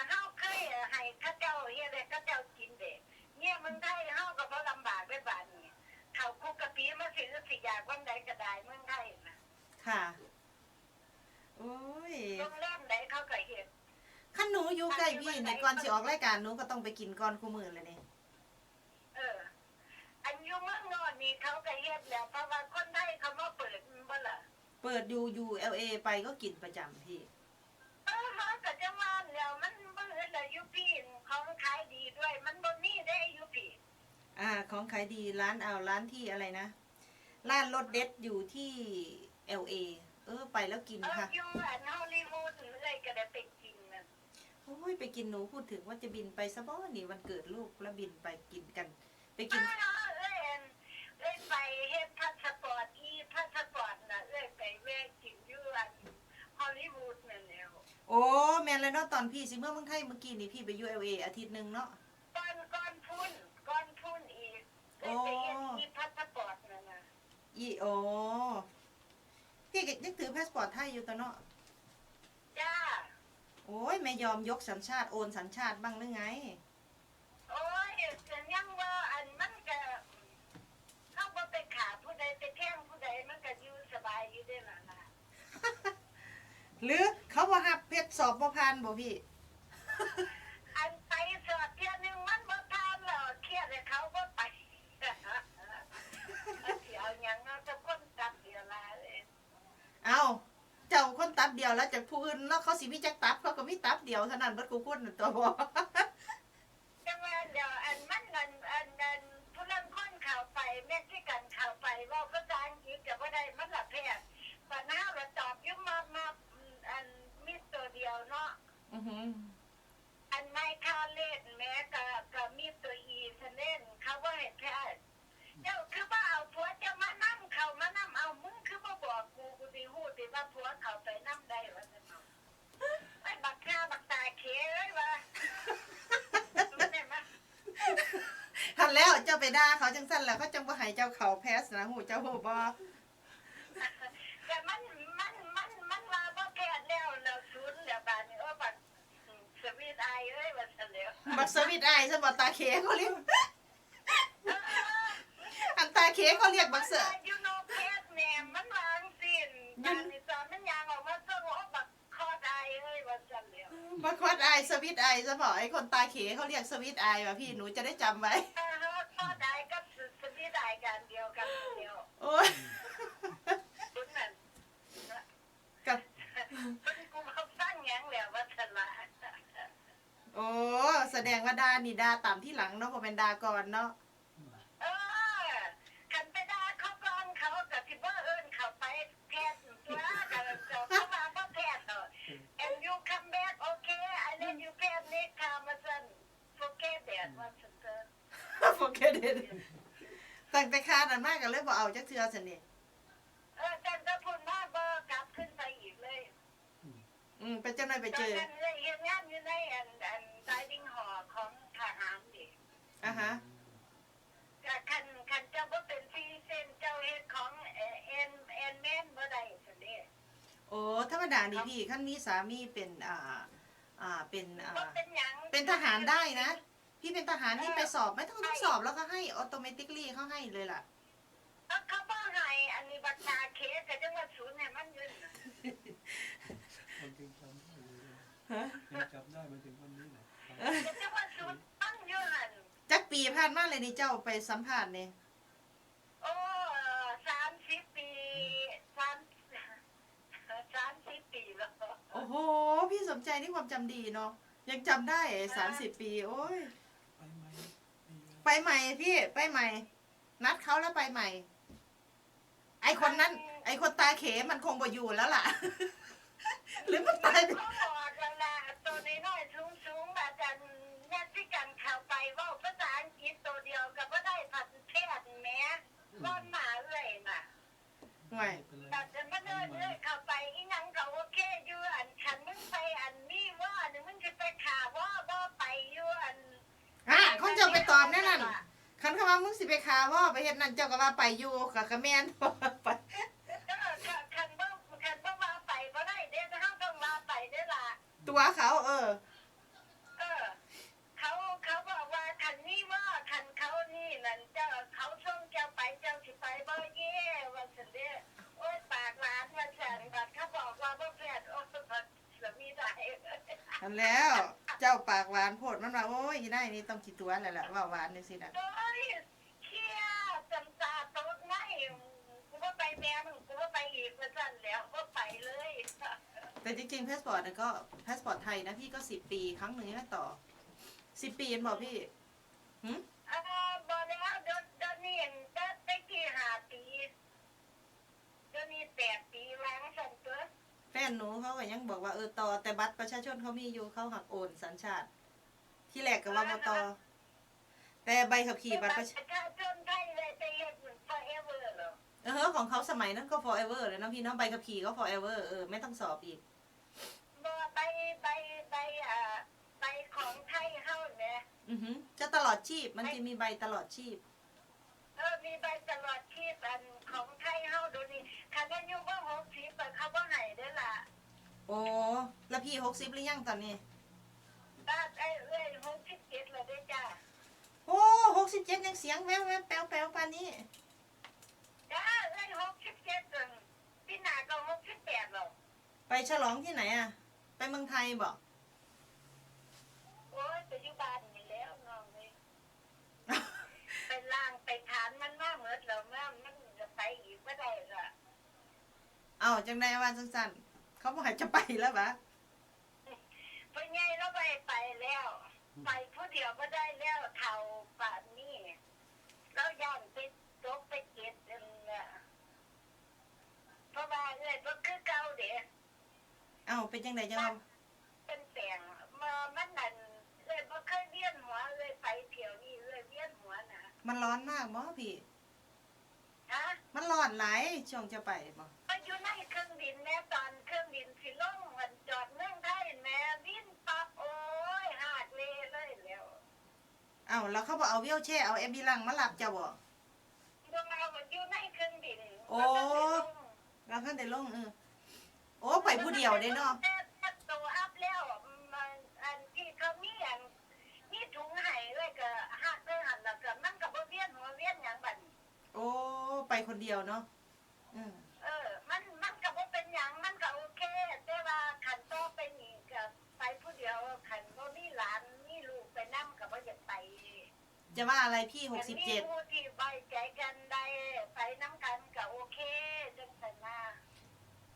ເຮົາເຄີຍໃຫ້ເຂົາເຈົ້າເຮັດໃຫ້ເຂົາເຈົ້າກິນເດ້. ເມຍເມືອງໄທເຮົາກໍບໍ່ລຳບາກເດ້ບາດນີ້ ເຂົ້າຄຸກກະປິມາຊິອຶດຊິຢາກວັນໃດກໍໄດ້ ເມືອງໄທນະ. ຄ່ະ ໂອ້ຍ ໂຮງແຮມໃດເຂົາກໍເຮັດ. ຄັນໜູຢູ່ໃກ້ພີ່ນີ້ ກ່ອນຊິອອກລາຍການ ໜູກໍຕ້ອງໄປກິນກ່ອນຄູ່ມື້ແລ້ວນີ້. ເອີ ອັນຢູ່ເມືອງນອກນີ້ເຂົາກໍເຮັດແຫຼະ ເພາະວ່າຄົນໄທເຂົາມາເປີດແມ່ນບໍ່ລະ? ເປີດຢູ່ ຢູ່ແອລເອ ໄປກໍກິນປະຈຳພີ່. ເອີ ເຮົາກໍຈັ່ງວ່າແຫຼະ ມັນບໍ່ອຶດລະ ຢູ່ພີ້ຂອງຂາຍດີດ້ວຍ ມັນບໍ່ມີເດ້ຢູ່ພີ້. ອ່າ ຂອງຂາຍດີ ຮ້ານ ເອົາ ຮ້ານທີ່ອະໄລນະ ຮ້ານລົດເດັດຢູ່ທີ່ແອລເອ. ເອີ ໄປແລ້ວກິນ ເອີ ຄ່ະ ຢູ່ອັນຮອລລີວູດ ເອື້ອຍກໍໄດ້ໄປກິນນະ. ໂອ້ຍ ໄປກິນ ໜູ ພູດເຖິງວ່າຈະບິນໄປຊະບໍນີ້ ວັນເກີດລູກ ແລ້ວບິນໄປກິນກັນ ໄປກິນ. ເອື້ອຍ ເອື້ອຍໄປເຮັດພາສະປອດ ອີພາສະປອດນະ ເອື້ອຍໄປແວ່ກິນຢູ່ອັນຮອລລີວູດນັ້ນແຫຼະ. ໂອ້ ແມ່ນແລ້ວເນາະ ຕອນພີ່ຊິເມືອເມືອງໄທມື້ກີ້ນີ້ ພີ່ໄປຢູ່ແອລເອອາທິດໜຶ່ງເນາະ. ກ່ອນ ກ່ອນພຸ້ນ ກ່ອນພຸ້ນອີກ ເອື້ອຍໄປເຮັດ ອໍ ອີພາສະປອດນັ້ນນະ. ອີ ອໍ ພີ່ກໍຍັງຖືພາສະປອດໄທຢູ່ຕົວະເນາະ. ຈ້າ. ໂອ້ຍ ແມ່ຍອມຍົກສັນຊາດ ໂອນສັນຊາດບ້າງຫຼືໄງ? ໂອ້ຍ ກໍຍັງວ່າ ອັນ ມັນກະ ເຮົາບໍ່ໄປຂ້າຜູ້ໃດ ໄປແທງຜູ້ໃດ ມັນກະຢູ່ສະບາຍຢູ່ເດ້ລະລະ. ຫຼືເຂົາບໍ່ຮັບ ເຮັດສອບບໍ່ຜ່ານບໍ່ພີ່? ອັນໄປສອບເທື່ອໜຶ່ງມັນບໍ່ຜ່ານແລ້ວ ຄຽດໃຫ້ເຂົາບໍ່ໄປ. ມັນຊິເອົາຫຍັງເນາະ ແຕ່ຄົນຕັບດຽວລະເອີຍ. ເອົ້າ ເຈົ້າຄົນຕັບດຽວລະ ຈັກຜູ້ອື່ນເນາະ ເຂົາຊິມີຈັກຕັບ ເຂົາກໍມີຕັບດຽວເທົ່ານັ້ນເບິດຄູ່ຄົນນັ້ນຕົວະບໍ່? ຈັ່ງວ່າແລ້ວ ອັນ ມັນ ອັນ ອັນ ອັນ ຜູ້ລາງຄົນເຂົ້າໄປ ເມັກຊິກັນເຂົ້າໄປ ເວົ້າພາສາອັງກິດກໍບໍ່ໄດ້ ມັນລະແພດ ບັດເຮົາລະຕອບຢູ່ມາບໆ ອັນ ມີໂຕດຽວເນາະ. ອືຮຶ ອັນ ໄມຄາເລດແໝ ກໍ ກໍມີໂຕອີ ສະເໜ່ນ ເຂົາບໍ່ໃຫ້ແພດ. ເຈົ້າຄືບໍ່ເອົາຜົວເຈົ້າມານຳ ເຂົ້າມານຳ ເອົາ ມຶງຄືບໍ່ບອກກູ ກູຊິຮູ້ຕິວ່າຜົວເຂົ້າໄປນຳໄດ້ ວ່າຊັ້ນເນາະ. ໄອ້ບັກຫ່າບັກຕາເຂເອີຍວ່າ ຫັ້ນແລ້ວ ເຈົ້າໄປດ່າເຂົາຈັ່ງຊັ້ນແຫຼະ ເຂົາຈັ່ງບໍ່ໃຫ້ເຈົ້າເຂົ້າແພສນະ ຮູ້ ເຈົ້າຮູ້ບໍ່? ແຕ່ມັນ ມັນ ມັນ ມັນວ່າບໍ່ ແພດແລ້ວ ແລ້ວສູນແລ້ວບາດນີ້ ໂອ້ ບັກສະວິດອາຍເອີຍ ວ່າຊັ້ນແຫຼ້ວ. ບັກສະວິດອາຍ ຊັ້ນບໍ່? ຕາເຂເຂົາລຽກ ເອີ ອັນຕາເຂເຂົາລຽກບັກສະ ຢູ່ນອກເຂດແໝ່ ມັນວ່າຈັ່ງຊີ້ ຢູ່ ບາດນີ້ຕອນມັນຍ່າງອອກມາສົ່ງ ໂອ້ ບັກຄອດອາຍເອີຍ ວ່າຊັ້ນແຫຼ້ວ. ບັກຄອດອາຍ ສະວິດອາຍ ຊັ້ນບໍ່? ໄອ້ຄົນຕາເຂເຂົາລຽກສະວິດອາຍວ່າ ພີ່ ໜູຈະໄດ້ຈຳໄວ້. ເອີ ຄອດອາຍກັບສະ ສະວິດອາຍ ກະອັນດຽວກັນແລ້ວ. ໂອ້ຍ ຄົນນັ້ນ ກະ ເພິ່ນ ກູບໍ່ຟັງຫຍັງແລ້ວ ວ່າຊັ້ນລະ. ໂອ້ ສະແດງວ່າດ່ານີ້ດ່າຕາມທີຫຼັງເນາະ ບໍ່ແມ່ນດ່າກ່ອນເນາະ. ເອີ ຄັນໄປດ່າເຂົາກ່ອນ ເຂົາກະຊິບໍ່ເອີ້ນເຂົ້າໄປແພດຕົວະ ກະ ກະເຂົາວ່າບໍ່ແພດດອກ. And you come back, okay, I let you ແພດ next time ວ່າຊັ້ນ. Forget that ວ່າຊັ້ນເຕີ. Forget it. ຕັ້ງແຕ່ຄາດນັ້ນມາກະເລີຍບໍ່ເອົາຈັກເທື່ອຊັ້ນນີ້. ເອີ ຕັ້ງແຕ່ພຸ້ນມາບໍ່ກັບຂຶ້ນໄປອີກເລີຍ. ອືມ ອືມ ໄປຈັກໜ້ອຍໄປເຈີ ຕອນນັ້ນເອື້ອຍເຮັດງານຢູ່ໃນອັນ ອັນ dining hall ຂອງທະຫານເດ. ອາຮະ ກະຄັນ ຄັນເຈົ້າບໍ່ເປັນ free agent ເຈົ້າເຮັດຂອງ ແອນ ແອນແມນບໍ່ໄດ້ຊັ້ນເດ. ໂອ້ ທຳມະດານີ້ພີ່ ຄັນມີສາມີເປັນ ອ່າ ອ່າ ເປັນ ອ່າ ເປັນທະຫານໄດ້ນະ. ພີ່ເປັນທະຫານນີ້ ເອີ ໄປສອບ ໄມ່ຕ້ອງ ຕ້ອງສອບ ແລ້ວເຂົາໃຫ້ automatically ເຂົາໃຫ້ເລີຍລະ. ເອີ ເຂົາບໍ່ໃຫ້ ອັນນີ້ບັກຕາເຂກະຈັ່ງວ່າສູນໃຫ້ມັນຢູ່. ມັນຍັງຈຳໄດ້ຢູ່ເລີຍ ຮະ ຍັງຈຳໄດ້ມາເຖິງວັນນີ້ນະ. ກະຈັ່ງວ່າສູນມັນຢູ່ຫັ້ນ. ຈັກປີຜ່ານມາແລ້ວນີ້ ເຈົ້າໄປສຳພາດນີ້? ໂອ້ ສາມສິບປີ ສາມ ສາມສິບປີແລ້ວ. ໂອ້ໂຫ ພີ່ສົມໃຈນີ້ຄວາມຈຳດີເນາະ ຍັງຈຳໄດ້ ສາມສິບປີ ໂອ້ຍ. ໄປໃໝ່ ໄປໃໝ່ພີ່ ໄປໃໝ່ ນັດເຂົາແລ້ວໄປໃໝ່. ໄອ້ຄົນນັ້ນ ອັນ ໄອ້ຄົນຕາເຂມັນຄົງບໍ່ຢູ່ແລ້ວລະ ຫຼືມັນຕາຍໄປ. ເຂົາບອກແລ້ວລະ ໂຕນ້ອຍໆສູງໆ ບາດອັນເມັກຊິກັນເຂົ້າໄປເວົ້າພາສາອັງກິດໂຕດຽວກະບໍ່ໄດ້ ພັດແພດແໝ ອືມ ກ່ອນໜ້າເອື້ອຍນະ. ໂອ້ຍ ບາດມັນເອີ້ນເອື້ອຍເຂົ້າໄປອີ່ຫຍັງກະໂອເຄຢູ່ ອັນ ຄັນມຶງໄປອັນນີ້ວໍນີ້ ມຶງຊິໄປຂ້າວໍບໍ່ ໄປຢູ່ອັນ ອາ ຄັນເຈົ້າໄປຕອບແນວນັ້ນ ຄັນເຂົາວ່າມຶງຊິໄປຂ້າວໍໄປເຮັດນັ້ນ ເຈົ້າກະວ່າໄປຢູ່ ກະ ກະແມ່ນ ໄປ. ເອີ ຄັນ ຄັນບໍ່ ຄັນບໍ່ວ່າໄປບໍ່ໄດ້ເດ້ ເຮົາຕ້ອງວ່າໄປເດ້ລະ ຕົວະເຂົາ ເອີ ເອີ. ເຂົາ ເຂົາບອກວ່າ ຄັນມີວໍ ຄັນເຂົານີ້ນັ້ນ ເຈົ້າ ເຂົາສົ່ງເຈົ້າໄປ ເຈົ້າຊິໄປບໍ່ເຢ ວ່າຊັ້ນເດ້. ໂອ້ຍ ປາກຫວານວ່າຊັ້ນ ບັດເຂົາບອກວ່າບໍ່ແພດ ໂອ້ຍ ບັດສະມີດາຍ ຫັ້ນແລ້ວ ເຈົ້າປາກຫວານໂພດ ມັນວ່າ ໂອ້ຍ ອີ່ນາຍນີ້ຕ້ອງຂີ້ຕົວະແລ້ວລະ ເວົ້າຫວານຈັ່ງຊີ້ນະ. ໂອ້ຍ ເຄຍ ນ້ຳຕາຕົກໃນ ກູບໍ່ໄປແມ່ມຶງ ກູບໍ່ໄປອີກ ວ່າຊັ້ນແຫຼ້ວ ບໍ່ໄປເລີຍ. ແຕ່ຈິງໆ ພາສປອດນັ້ນກໍ ພາສປອດໄທນະ ພີ່ກໍສິບປີ ຄັ້ງໜຶ່ງຍັງໄດ້ຕໍ່ ສິບປີແມ່ນບໍ່ພີ່? ຫື? ເອີ ບໍ່ແລ້ວ ດຽວ ດຽວນີ້ ແຕ່ ແຕ່ກີ້ຫ້າປີ ດຽວນີ້ແປດປີ ວ່າຊັ້ນເຕີ. ແຟນໜູເຂົາກໍຍັງບອກວ່າ ເອີ ຕໍ່ ແຕ່ບັດປະຊາຊົນເຂົາມີຢູ່ ເຂົາຫາກໂອນສັນຊາດ ທີແລກກໍວ່າບໍ່ຕໍ່ ແຕ່ໃບຂັບຂີ່ ບັດປະຊາ ບັດປະຊາຊົນໄທໄດ້ໄປເຮັດ forever ເນາະ. ເອີ ຂອງເຂົາສະໄໝນັ້ນກໍ forever ແລ້ວເນາະພີ່ເນາະ ໃບຂັບຂີ່ກໍ forever ເອີ ແມ່ນຕ້ອງສອບອີກ. ບໍ່ ໃບ ໃບ ໃບ ອ່າ ໃບຂອງໄທເຮົາແຫຼະ. ອືຫື ຈະຕະຫຼອດຊີບ ມັນຈະມີໃບຕະຫຼອດຊີບ. ເອີ ມີໃບຕະຫຼອດຊີບ ອັນຂອງໄທເຮົາດຽວນີ້ ຄັນອາຍຸບໍ່ຫົກສິບ ເຂົາບໍ່ໃຫ້ເດ້ລະ. ໂອ້ ລະພີ່ຫົກສິບຫຼືຍັງຕອນນີ້? ບາດ ເອື້ອຍຫົກສິບເຈັດແລ້ວເດ້ຈ້າ. ໂອ້ ຫົກສິບເຈັດຍັງສຽງແວວໆແປວໆປານນີ້. ຈ້າ ເອື້ອຍຫົກສິບເຈັດ ປີໜ້າກໍຫົກສິບແປດແລ້ວ. ໄປສະຫຼອງທີ່ໄຫນອະ? ໄປເມືອງໄທບໍ? ໂອ້ຍ ໄປຢູ່ບ້ານນີ້ແລ້ວນ້ອງເອີຍ. ໄປລ້າງໄປຖານມັນມາໝົດແລ້ວ ມາ ມັນກະໄປອີກບໍ່ໄດ້ລະ. ເອົ້າ ຈັ່ງໃດວ່າຈັ່ງຊັ້ນ ເຂົາບໍ່ໃຫ້ເຈົ້າໄປແລ້ວຫວາ? ພໍ່ໃຫຍ່ລາວບໍ່ໃຫ້ໄປແລ້ວ ໄປຜູ້ດຽວບໍ່ໄດ້ແລ້ວ ເຖົ້າປານນີ້ ລາວຢ້ານໄປຕົກໄປເຈັບ ເພາະວ່າເອື້ອຍບໍ່ຄືເກົ່າເດ້. ເອົ້າ ເປັນຈັ່ງໃດຈັ່ງວ່າ ເປັນແປງ ມັນ ອັນ ເອື້ອຍບໍ່ເຄີຍວຽນຫົວ ເອື້ອຍໄປທ່ຽວນີ້ເອື້ອຍວຽນຫົວນະ. ມັນຮ້ອນມາກບໍ່ພີ່? ຮະ? ມັນຮ້ອນຫຼາຍຊ່ວງເຈົ້າໄປບໍ? ໄປຢູ່ໃນເຄື່ອງບິນແມ້ ຕອນເຄື່ອງບິນຊິລົງ ອັນ ຈອດເມືອງໄທແມ້ ວິນປັບ ໂອ້ຍ ຮາກເລເລີຍແລ້ວ. ເອົ້າ ແລ້ວເຂົາບໍ່ເອົາວີວແຊ ເອົາແອມບູລັນມາຮັບເຈົ້າບໍ? ບໍ່ ເອົາຢູ່ໃນເຄື່ອງບິນ. ໂອ້ ບໍ່ທັນໄດ້ລົງ ລາວທັນໄດ້ລົງ ເອີ. ໂອ້ ໄປຜູ້ດຽວເດ້ເນາະ. ແຕ່ ແຕ່ໂຕຮັບແລ້ວ ອັນ ອັນທີ່ເຂົາມີ ອັນ ມີຖົງໃຫ້ ເອື້ອຍກໍຮັບໄດ້ຫັ້ນ ແລ້ວກໍມັນກໍບໍ່ວຽນຫົວວຽນຫຍັງບັດນີ້. ໂອ້ ໄປຄົນດຽວເນາະ. ເອີ ເອີ ມັນ ມັນກໍບໍ່ເປັນຫຍັງ ມັນກໍໂອເຄ. ແຕ່ວ່າຄັນຕໍ່ໄປນີ້ກໍໄປຜູ້ດຽວ ຄັນບໍ່ມີຫຼານມີລູກໄປນຳກໍບໍ່ຢາກໄປ. ຈະວ່າອະໄລພີ່ ຫົກສິບເຈັດ ມີໝູ່ທີ່ໄວ້ໃຈກັນໄດ້ ໄປນຳກັນກໍໂອເຄ ຈັ່ງຊັ້ນນະ.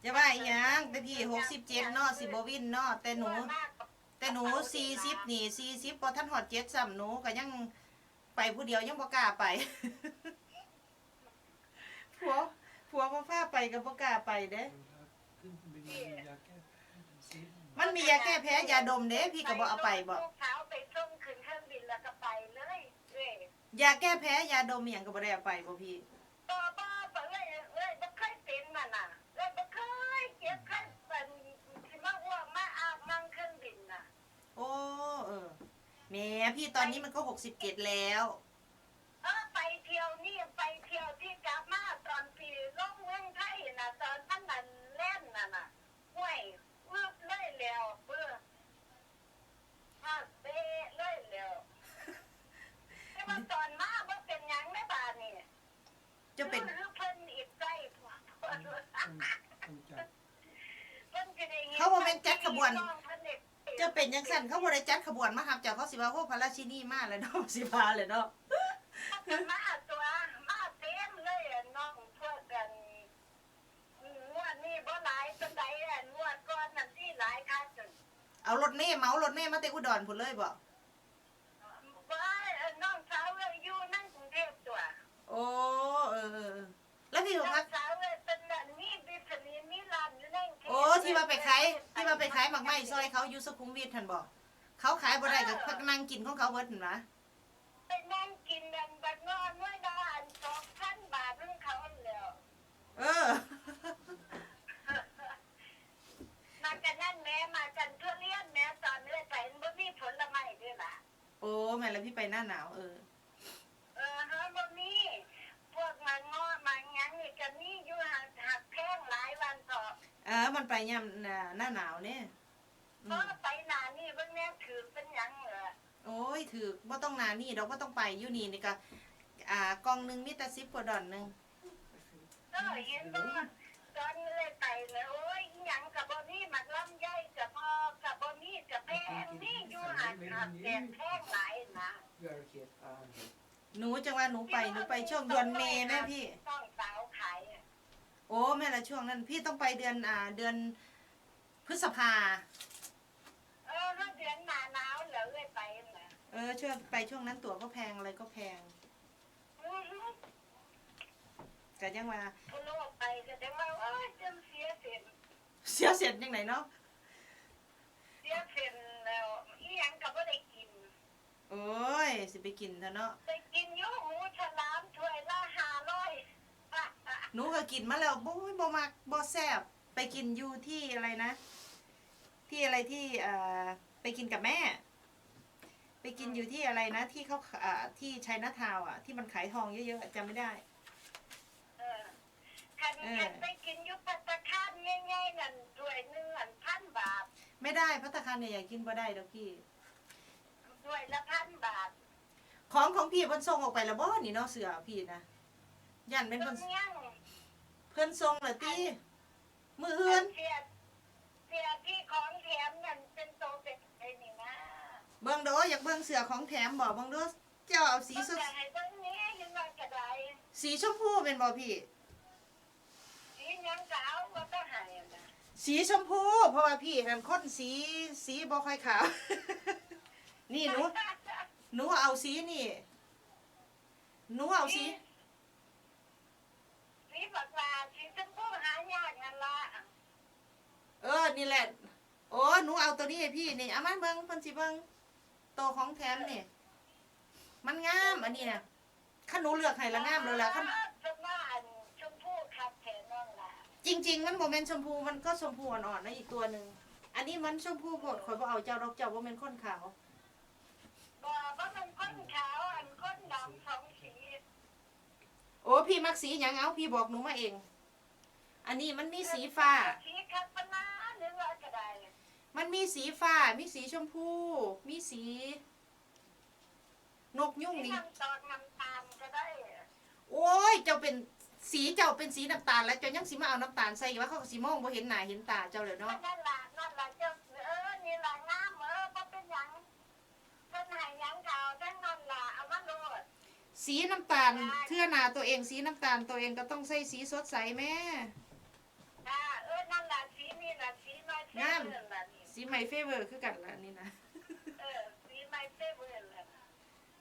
ຈະວ່າອີ່ຫຍັງ ແຕ່ພີ່ ຫົກສິບເຈັດເນາະ ຊິບໍ່ວິນເນາະ. ແຕ່ໜູ ແຕ່ໜູ ສີ່ສິບນີ້ ສີ່ສິບ ບໍ່ທັນຮອດເຈັດຊ້ຳ ໜູກໍຍັງໄປຜູ້ດຽວ ຍັງບໍ່ກ້າໄປ. ຜົວ ຜົວບໍ່ພາໄປກໍບໍ່ກ້າໄປເດ້. ມັນມີຢາແກ້ແພ້ຢາດົມເດ້ ພີ່ກໍບໍ່ເອົາໄປບໍ? ລູກສາວໄປສົ່ງຂຶ້ນເຄື່ອງບິນແລ້ວກໍໄປເລີຍເອີຍ. ຢາແກ້ແພ້ຢາດົມອີ່ຫຍັງກໍບໍ່ໄດ້ເອົາໄປບໍພີ່? ບໍ່ ບໍ່ ບໍ່ ເອື້ອຍ ເອື້ອຍບໍ່ເຄີຍເປັນນັ້ນນະ ເອື້ອຍບໍ່ເຄີຍເຈັບ ເຄີຍ ອັນ ຊິມາອ້ວກມາອາບນຳເຄື່ອງບິນນະ. ໂອ້ ເອີ ແໝ ພີ່ຕອນນີ້ມັນກໍຫົກສິບເຈັດແລ້ວ. ເອີ ໄປທ່ຽວນີ້ ໄປທ່ຽວທີ່ກັບມາຕອນທີ່ລົງເມືອງໄທນະ ຕອນມັນອັນແລ່ນນັ້ນນະ ຫ້ວຍ ອຶບເລີຍແລ້ວ ເບິ່ງ ພາດເປະເລີຍແລ້ວ. ແຕ່ວ່າຕອນມາບໍ່ເປັນຫຍັງເດ້ບາດນີ້. ເຈົ້າເປັນ ຄືເພິ່ນອີກໃກ້ ເພິ່ນຊິໄດ້ເຫັນ ເຂົາບໍ່ແມ່ນຈັດຂະບວນ ເຈົ້າເປັນຈັ່ງຊັ້ນ ເຂົາບໍ່ໄດ້ຈັດຂະບວນມາຮັບເຈົ້າ ເຂົາຊິວ່າ ໂອ້ ພະລາຊິນີມາແລ້ວເນາະ ຊິວ່າແລ້ວເນາະ. ມາຕົວະ ມາເຕັມເລີຍ ອັນນ້ອງພວກ ອັນ ງວດນີ້ບໍ່ຫຼາຍປານໃດ ອັນງວດກ່ອນນັ້ນຕິຫຼາຍຄັກ. ເອົາລົດເມ ເໝົາລົດເມມາແຕ່ອຸດອນພຸ້ນເລີຍບໍ? ບໍ່ ອັນນ້ອງສາວເອື້ອຍຢູ່ໃນກຸງເທບຕົວະ. ໂອ້ ເອີ ເອີ ເອີ ແລ້ວພີ່ ນ້ອງສາວເອື້ອຍເປັນອັນມີບິດສະນີ ມີຮ້ານຢູ່ໃນກຸງເທບ. ໂອ້ ທີ່ວ່າໄປຂາຍ ທີ່ວ່າໄປຂາຍໝາກໄມ້ຊ່ອຍເຂົາຢູ່ສຸຂຸມວິດຫັ້ນບໍ? ເຂົາຂາຍບໍ່ໄດ້ກໍ ເອີ ພັກນັ່ງກິນຂອງເຂົາເບິດຫັ້ນຫວາ? ໄປນັ່ງກິນອັນບັກງໍ້ໜ່ວຍລະອັນສອງພັນບາດຂອງເຂົາຫັ້ນແຫຼ້ວ. ເອີ ມາກັນນັ້ນແໝ ມາກັນທຸລຽນແໝ ຕອນເອື້ອຍໄປມັນບໍ່ມີຜົນລະໄມ້ເດ້ລະ. ໂອ້ ແມ່ນລະ ພີ່ໄປໜ້າໜາວ. ເອີ ເອີ ເຮົາບໍ່ມີ ພວກໝາກງໍ້ໝາກຫຍັງນີ້ກະມີຢູ່ ຫາກ ຫາກແພງຫຼາຍວ່າຊັ້ນເຖາະ. ເອີ ມັນໄປຍາມໜ້າ ໜ້າໜາວເດ້. ອືມ ພໍໄປໜ້ານີ້ເບິ່ງແນ່ ຖືກເປັນຫຍັງເອີ. ໂອ້ຍ ຖືກ ບໍ່ຕ້ອງໜ້ານີ້ດອກ ບໍ່ຕ້ອງໄປ ຢູ່ນີ້ນີ້ກະ ອ່າ ກ່ອງໜຶ່ງມີແຕ່ສິບກວ່າດອນໜຶ່ງ. ເອີ ເຫັນບໍ່ ຕອນເອື້ອຍໄປນະ ໂອ້ຍ ອີ່ຫຍັງກະບໍ່ມີ ໝາກລຳໄຍກະບໍ່ ກະບໍ່ມີ ກະແພງ ມີຢູ່ ຫາກ ຫາກແພງຫຼາຍນະ. ໜູ ຈັ່ງວ່າໜູໄປ ໜູໄປຊ່ວງເດືອນເມແມ່ພີ່ ນ້ອງສາວຂາຍ. ໂອ້ ແມ່ນລະ ຊ່ວງນັ້ນ ພີ່ຕ້ອງໄປເດືອນ ອ່າ ເດືອນ ພຶດສະພາ. ເອີ ເດືອນໜ້າໜາວແລ້ວເອື້ອຍໄປນະ. ເອີ ຊ່ວງ ໄປຊ່ວງນັ້ນ ตั๋ວກໍແພງ ອະໄລກໍແພງ. ອືຮຶ ກະຍັງວ່າ ໂລກໄປກະຈັ່ງວ່າ ໂອ້ຍ ຈົນເສຍເສັ້ນ. ເສຍເສັ້ນຈັ່ງໃດເນາະ? ເສຍເສັ້ນແລ້ວ ອີ່ຫຍັງກະບໍ່ໄດ້ກິນ. ໂອ້ຍ ຊິໄປກິນເຖາະເນາະ. ໄປກິນຢູ່ ໝູສະຫຼາມຖ້ວຍລະຫ້າຮ້ອຍ. ໜູກໍກິນມາແລ້ວ ໂອ້ຍ ບໍ່ມັກ ບໍ່ແຊບ. ໄປກິນຢູ່ທີ່ອະໄລນະ ທີ່ອະໄລທີ່ ເອີ ໄປກິນກັບແມ່ ໄປກິນຢູ່ທີ່ອະໄລນະ ທີ່ເຂົາ ເອີ ທີ່ໄຊນາທາວນ໌ອະ ທີ່ມັນຂາຍທອງເຍີະໆ ຈຳໄມ່ໄດ້. ເອີ ຄັນ ເອີ ຄັນໄປກິນຢູ່ພັດຕາຄານໃຫຍ່ໆນັ້ນ ຖ້ວຍໜຶ່ງຫັ້ນພັນບາດ. ໄມ່ໄດ້ ພັດຕາຄານໃຫຍ່ໆກິນບໍ່ໄດ້ດອກພີ່. ຖ້ວຍລະພັນບາດ. ຂອງ ຂອງພີ່ເພິ່ນສົ່ງອອກໄປແລ້ວບໍ່ນີ້ເນາະ ເສື້ອພີ່ນະ? ຢ້ານແມ່ນເພິ່ນ ເພິ່ນສົ່ງແລ້ວຕິ? ມື້ອື່ນ ເສື້ອ ເສື້ອທີ່ຂອງແຖມນັ້ນເປັນໂຕເປັນໄດນີ້ນະ. ເບິ່ງເດີ ຢາກເບິ່ງເສື້ອຂອງແຖມບໍ່? ເບິ່ງດູ ເຈົ້າເອົາສີສົດ ໃຫ້ເບິ່ງແດ່ ເຫັນວ່າກະໄດ້ ສີຊົມພູແມ່ນບໍ່ພີ່? ສີຫຍັງກະເອົາ ວ່າແຕ່ໃຫ້ຫັ້ນນະ. ສີຊົມພູ ເພາະວ່າພີ່ຫັ້ນຄົນສີ ສີບໍ່ຄ່ອຍຂາວ. ນີ້ໜູ ໜູເອົາສີນີ້ ໜູເອົາສີ ສີ ສີບັກຫຼ້າ ສີຊົມພູຫາຍາກຫັ້ນລະ. ເອີ ນີ້ແຫຼະ. ໂອ້ ໜູເອົາໂຕນີ້ໃຫ້ພີ່ນີ້ ເອົາມາເບິ່ງ ເພິ່ນຊິເບິ່ງ ໂຕຂອງແຖມນີ້ ມັນງາມ ອັນນີ້ນະ. ຄັນໜູເລືອກໃຫ້ລະງາມໂລດລະ ຄັນ ເພິ່ນວ່າອັນຊົມພູຄັກແທ້ນ້ອງຫຼ້າ. ຈິງໆ ມັນບໍ່ແມ່ນຊົມພູ ມັນກໍຊົມພູອ່ອນໆ ນະ ອີກຕົວໜຶ່ງ. ອັນນີ້ມັນຊົມພູໂພດ ຂ້ອຍບໍ່ເອົາເຈົ້າດອກ ເຈົ້າບໍ່ແມ່ນຄົນຂາວ. ບໍ່ ບໍ່ແມ່ນຄົນຂາວ ອັນຄົນດຳສອງສີ. ໂອ້ ພີ່ມັກສີຫຍັງ? ເອົາ ພີ່ບອກໜູມາເອງ. ອັນນີ້ມັນມີສີຟ້າ ເອີ ສີຄັກປານນັ້ນ ຫຼືວ່າກະໄດ້ ມັນມີສີຟ້າ ມີສີຊົມພູ ມີສີນົກຍຸງນີ້ ສີນ້ຳຕານ ນ້ຳຕານກະໄດ້. ໂອ້ຍ ເຈົ້າເປັນ ສີເຈົ້າເປັນສີນ້ຳຕານ ແລ້ວເຈົ້າຍັງຊິມາເອົານ້ຳຕານໃສ່ອີກວະ? ເຂົາກະຊິມອງບໍ່ເຫັນໜ້າເຫັນຕາເຈົ້າແລ້ວເນາະ. ນັ້ນລະ ນັ້ນລະ ເຈົ້າ ເອີ ນີ້ລະງາມ ເອີ ບໍ່ເປັນຫຍັງ. ເພິ່ນໃຫ້ຫຍັງກະເອົາທັງນັ້ນລະ ເອົາມາໂລດ. ສີນ້ຳຕານ ເທື່ອໜ້າໂຕເອງ ສີນ້ຳຕານ ໂຕເອງກະຕ້ອງໃສ່ສີສົດໃສແມ້. ເອີ ນັ້ນລະ ສີນີ້ລະ ສີໄມເຟເວີລະນີ້ ສີໄມເຟເວີຄືກັນລະນີ້ນະ. ເອີ ສີໄມເຟເວີລະ.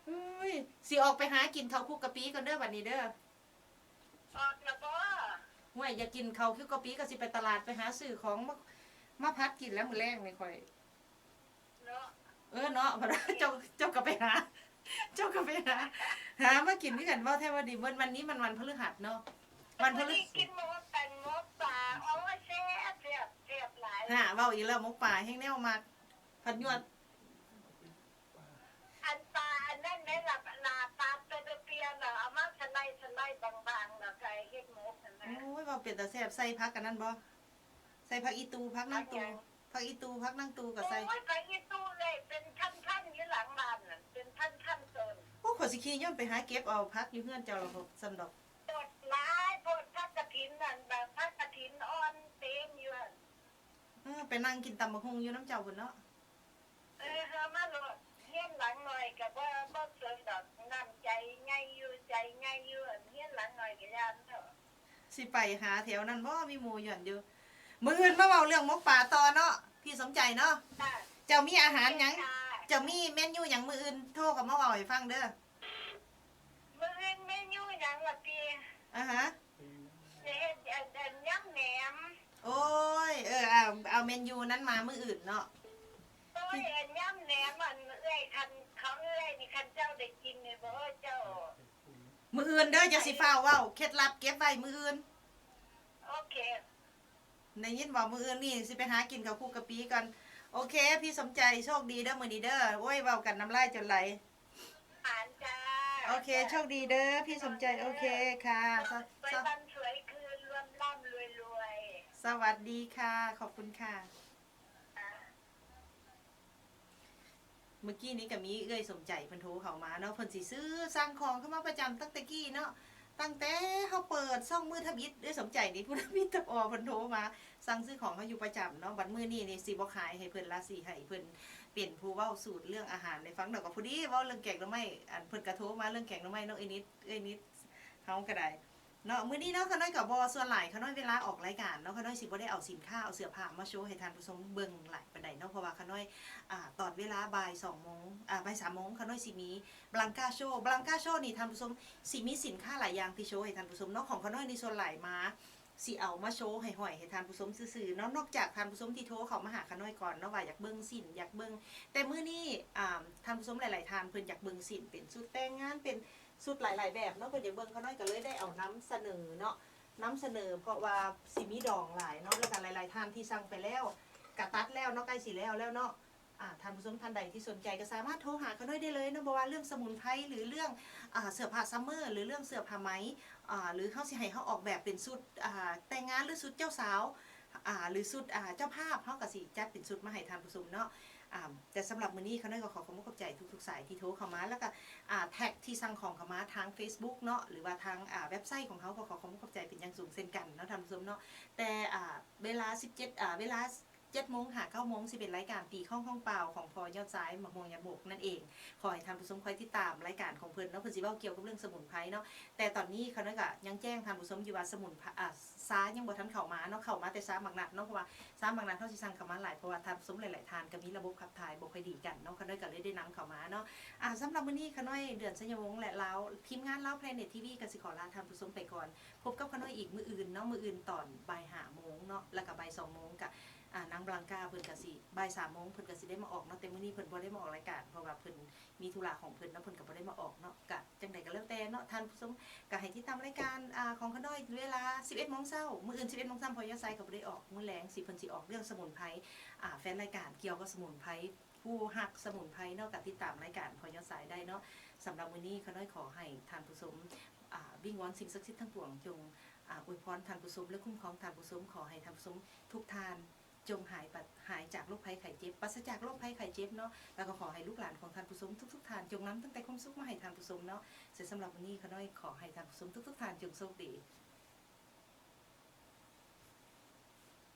ເອີຍ ຊິອອກໄປຫາກິນເຂົ້າຄຸກກະປິກ່ອນເດີ ບາດນີ້ເດີ. ອອກລະບໍ? ຫ້ວຍ ຢາກກິນເຂົ້າຄິວກະປິ ກະຊິໄປຕະຫຼາດໄປຫາຊື້ຂອງມາ ມາຜັດກິນແລ້ວມື້ແລງນີ້ຂ້ອຍເນາະ. ເອີເນາະ ເຈົ້າ ເຈົ້າກະໄປຫາ ເຈົ້າກະໄປຫາ ຫາມາກິນຄືກັນ. ເວົ້າແທ້ວ່າດີ ມື້ວັນນີ້ມັນວັນພະລືຫັດເນາະ ວັນພະລື ກິນໝົກແຕ່ໝົກປາ ໂອ້ຍ ແຊບ ແຊບ ແຊບຫຼາຍ. ຫາ ເວົ້າອີກແລ້ວ ໝົກປາແຮງແນວມັກ ພັດຍວດ ອັນປາອັນນັ້ນແມ່ນລະ ລາປາເປເປຍນະ ເອົາມາສະໄລສະໄລບາງໆ ແລ້ວກະເຮັດໝົກຫັ້ນນະ. ໂອ້ຍ ເວົ້າເປັນຕາແຊບ ໃສ່ຜັກອັນນັ້ນບໍ່? ໃສ່ຜັກອີ່ຕູ ຜັກນາງຕູ ຜັກຫຍັງ? ຜັກອີ່ຕູ ຜັກນາງຕູກະໃສ່. ໂອ້ຍ ຜັກອີ່ຕູເລີຍ ເປັນພັນໆ ຢູ່ຫຼັງບ້ານນັ້ນ ເປັນພັນໆ ຕົ້ນ. ໂອ້ ຂ້ອຍຊິຂີ່ຍົນໄປຫາເກັບເອົາຜັກຢູ່ເຮືອນເຈົ້າລະບໍ່ ຊັ້ນດອກ. ໂພດຫຼາຍໂພດ ຜັກກະຖິນນັ້ນ ຜັກກະຖິນອ່ອນເຕັມຢູ່ຫັ້ນ. ເອີ ໄປນັ່ງກິນຕຳບັກຫຸ່ງຢູ່ນຳເຈົ້າພຸ້ນເນາະ. ເອີ ເຮົາມາໂລດ ເຮືອນຫຼັງນ້ອຍກະບໍ່ ບໍ່ເຊີງດອກ ນ້ຳໃຈໃຫຍ່ຢູ່ ໃຈໃຫຍ່ຢູ່ ເຮືອນຫຼັງນ້ອຍກະຢ່າເຖາະ. ຊິໄປຫາແຖວນັ້ນບໍ່ ມີໝູ່ຢູ່ຫັ້ນຢູ່. ມື້ອື່ນມາເວົ້າເລື່ອງໝົກປາຕໍ່ເນາະ ພີ່ສົມໃຈເນາະ. ເຈົ້າມີອາຫານຫຍັງ ເຈົ້າມີເມນູຫຍັງ ມື້ອື່ນໂທເຂົ້າມາເວົ້າໃຫ້ຟັງເດີ. ມື້ອື່ນເມນູຫຍັງລະຕິ? ອາຮະ ຊິເຮັດອັນ ອັນຍຳແໜມ. ໂອ້ຍ ເອີ ເອົາ ເອົາເມນູນັ້ນມາມື້ອື່ນເນາະ. ໂອ້ຍ ອັນຍຳແໜມ ອັນເອື້ອຍ ຄັນຂອງເອື້ອຍນີ້ ຄັນເຈົ້າໄດ້ກິນນີ້ບໍ່ ເຈົ້າ ມື້ອື່ນເດີ ຢ່າຊິຟ້າວເວົ້າ ເຄັດລັບເກັບໄວ້ມື້ອື່ນ. ໂອເຄ ໄດ້ຍິນບໍ່? ມື້ອື່ນນີ້ຊິໄປຫາກິນເຂົ້າຄຸກກະປິກ່ອນ. ໂອເຄ ພີ່ສົມໃຈ ໂຊກດີເດີມື້ນີ້ເດີ. ໂອ້ຍ ເວົ້າກັນນ້ຳລາຍຈົນໄຫຼ. ໂອເຄ ໂຊກດີເດີ ພີ່ສົມໃຈ. ໂອເຄ ຄ່ະ ໄປບ້ານສວຍຄືນ ລວມລ່ຳລວຍໆ. ສະຫວັດດີຄ່ະ ຂອບຄຸນຄ່ະ. ເມື່ອກີ້ນີ້ກະມີເອື້ອຍສົມໃຈເພິ່ນໂທເຂົ້າມາເນາະ ເພິ່ນຊິຊື້ສັ່ງຂອງເຂົ້າມາປະຈຳຕັ້ງແຕ່ກີ້ເນາະ. ຕັ້ງແຕ່ເຮົາເປີດຊ່ອງມື້ທຳອິດ ເອື້ອຍສົມໃຈນີ້ຜູ້ທຳອິດທຳອໍ ເພິ່ນໂທມາສັ່ງຊື້ຂອງເຮົາຢູ່ປະຈຳເນາະ. ບັດມື້ນີ້ນີ້ຊິບໍ່ຂາຍໃຫ້ເພິ່ນລະ ຊິໃຫ້ເພິ່ນເປັນຜູ້ເວົ້າສູດເລື່ອງອາຫານໃຫ້ຟັງເນາະ. ກະພໍດີເວົ້າເລື່ອງແກງໜໍ່ໄມ້ ອັນເພິ່ນກະໂທມາເລື່ອງແກງໜໍ່ໄມ້ເນາະ ເອື້ອຍນິດ ເອື້ອຍນິດເຮົາກະໄດ້ ເນາະ. ມື້ນີ້ເນາະ ຂະນ້ອຍກະບໍ່ ສ່ວນຫຼາຍຂະນ້ອຍເວລາອອກລາຍການເນາະ ຂະນ້ອຍຊິບໍ່ໄດ້ເອົາສິນຄ້າ ເອົາເສື້ອຜ້າມາໂຊໃຫ້ທ່ານຜູ້ຊົມເບິ່ງຫຼາຍປານໃດເນາະ ເພາະວ່າຂະນ້ອຍ ອາ ຕອນເວລາບ່າຍສອງໂມງ ອາ ບ່າຍສາມໂມງ ຂະນ້ອຍຊິມີບລັງກາໂຊ. ບລັງກາໂຊນີ້ທ່ານຜູ້ຊົມ ຊິມີສິນຄ້າຫຼາຍຢ່າງທີ່ໂຊໃຫ້ທ່ານຜູ້ຊົມເນາະ. ຂອງຂະນ້ອຍນີ້ສ່ວນຫຼາຍມາ ຊິເອົາມາໂຊໃຫ້ຫ້ອຍໃຫ້ທ່ານຜູ້ຊົມຊື່ໆເນາະ. ນອກຈາກທ່ານຜູ້ຊົມທີ່ໂທເຂົ້າມາຫາຂະນ້ອຍກ່ອນເນາະ ວ່າຢາກເບິ່ງສິ້ນ ຢາກເບິ່ງ ແຕ່ມື້ນີ້ ອາ ທ່ານຜູ້ຊົມຫຼາຍໆທ່ານເພິ່ນຢາກເບິ່ງສິ້ນ ເປັນຊຸດແຕ່ງງານ ເປັນ ຊຸດຫຼາຍໆແບບເນາະ ເພິ່ນຢາກເບິ່ງ ຂະນ້ອຍກະເລີຍໄດ້ເອົານຳສະເໜີເນາະ ນຳສະເໜີ ເພາະວ່າຊິມີດອງຫຼາຍເນາະ ແລ້ວກະຫຼາຍໆທ່ານທີ່ສັ່ງໄປແລ້ວ ກະຕັດແລ້ວເນາະ ໃກ້ຊິແລ້ວແລ້ວເນາະ. ອາ ທ່ານຜູ້ຊົມທ່ານໃດທີ່ສົນໃຈກະສາມາດໂທຫາຂະນ້ອຍໄດ້ເລີຍເນາະ ບໍ່ວ່າເລື່ອງສະໝຸນໄພ ຫຼືເລື່ອງ ອາ ເສື້ອຜ້າຊັມເມີ ຫຼືເລື່ອງເສື້ອຜ້າໄໝ ອາ ຫຼືເຮົາຊິໃຫ້ເຮົາອອກແບບເປັນຊຸດ ອາ ແຕ່ງງານ ຫຼືຊຸດເຈົ້າສາວ ອາ ຫຼືຊຸດ ອາ ເຈົ້າພາບ ເຮົາກະຊິຈັດເປັນຊຸດມາໃຫ້ທ່ານຜູ້ຊົມເນາະ. ອາ ແຕ່ສຳລັບມື້ນີ້ຂະນ້ອຍກະຂໍຂອບມຸກຂອບໃຈທຸກໆສາຍທີ່ໂທເຂົ້າມາ ແລ້ວກະ ອາ ແທັກທີ່ສັ່ງຂອງເຂົ້າມາທາງເຟສບຸກເນາະ ຫຼືວ່າທາງ ອາ ເວັບໄຊຂອງເຮົາ ກະຂໍຂອບມຸກຂອບໃຈເປັນຢ່າງສູງເຊັ່ນກັນເນາະທ່ານຜູ້ຊົມເນາະ. ແຕ່ ອາ ເວລາສິບເຈັດ ອາ ເວລາເຈັດໂມງຫາເກົ້າໂມງ ຊິເປັນລາຍການຕີຄ້ອງຫ້ອງເປົ່າຂອງພໍ່ຍອດຊາຍ ໝາກມ່ວງຍາບົກນັ້ນເອງ. ຂໍໃຫ້ທ່ານຜູ້ຊົມຄອຍຕິດຕາມລາຍການຂອງເພິ່ນເນາະ ເພິ່ນຊິເວົ້າກ່ຽວກັບເລື່ອງສະໝຸນໄພເນາະ. ແຕ່ຕອນນີ້ຂະນ້ອຍກະຍັງແຈ້ງທ່ານຜູ້ຊົມຢູ່ວ່າສະໝຸນ ອາ ຊາຍັງບໍ່ທັນເຂົ້າມາເນາະ ເຂົ້າມາແຕ່ຊາໝາກນັດເນາະ ເພາະວ່າຊາໝາກນັດເຮົາຊິສັ່ງເຂົ້າມາຫຼາຍ ເພາະວ່າທ່ານຜູ້ຊົມຫຼາຍໆທ່ານກະມີລະບົບຂັບຖ່າຍບໍ່ຄ່ອຍດີກັນເນາະ ຂະນ້ອຍກະເລີຍໄດ້ນຳເຂົ້າມາເນາະ. ອາ ສຳລັບມື້ນີ້ຂະນ້ອຍ ເດືອນໄຊຍະວົງ ແລະ ລາວ ທີມງານລາວແພລເນັດທີວີກະຊິຂໍລາທ່ານຜູ້ຊົມໄປກ່ອນ. ພົບກັບຂະນ້ອຍອີກມື້ອື່ນເນາະ ມື້ອື່ນຕອນບ່າຍຫ້າໂມງເນາະ ແລ້ວກະບ່າຍສອງໂມງກະ ອາ ນາງບລັງກາເພິ່ນກະຊິ ບ່າຍສາມໂມງເພິ່ນກະຊິໄດ້ມາອອກເນາະ ແຕ່ມື້ນີ້ເພິ່ນບໍ່ໄດ້ມາອອກລາຍການ ເພາະວ່າເພິ່ນມີທຸລະຂອງເພິ່ນເນາະ ເພິ່ນກະບໍ່ໄດ້ມາອອກເນາະ. ກະຈັ່ງໃດກະແລ້ວແຕ່ເນາະທ່ານຜູ້ຊົມ ກະໃຫ້ຕິດຕາມລາຍການ ອາ ຂອງຂະນ້ອຍເວລາສິບເອັດໂມງເຊົ້າ ມື້ອື່ນສິບເອັດໂມງເຊົ້າ ພໍ່ຍອດຊາຍກະບໍ່ໄດ້ອອກ ມື້ແລງຊິເພິ່ນຊິອອກເລື່ອງສະໝຸນໄພ ອາ ແຟນລາຍການກ່ຽວກັບສະໝຸນໄພ ຜູ້ຮັກສະໝຸນໄພເນາະ ກະຕິດຕາມລາຍການພໍ່ຍອດຊາຍໄດ້ເນາະ. ສຳລັບມື້ນີ້ຂະນ້ອຍຂໍໃຫ້ທ່ານຜູ້ຊົມ ອາ ວິງວອນສິ່ງສັກສິດທັງປວງ ຈົ່ງ ອາ ອວຍພອນທ່ານຜູ້ຊົມ ແລະ ຄຸ້ມຄອງທ່ານຜູ້ຊົມ. ຂໍໃຫ້ທ່ານຜູ້ຊົມທຸກທ່ານ ຈົ່ງຫາຍປັດ ຫາຍຈາກໂລກໄພໄຂ້ເຈັບ ປາສະຈາກໂລກໄພໄຂ້ເຈັບເນາະ ແລ້ວກໍຂໍໃຫ້ລູກຫຼານຂອງທ່ານຜູ້ຊົມທຸກໆທ່ານ ຈົ່ງນຳຕັ້ງແຕ່ຄວາມສຸກມາໃຫ້ທ່ານຜູ້ຊົມເນາະ. ເຊິ່ງສຳລັບມື້ນີ້ ຂ້ານ້ອຍຂໍໃຫ້ທ່ານຜູ້ຊົມທຸກໆທ່ານ ຈົ່ງໂຊກດີ.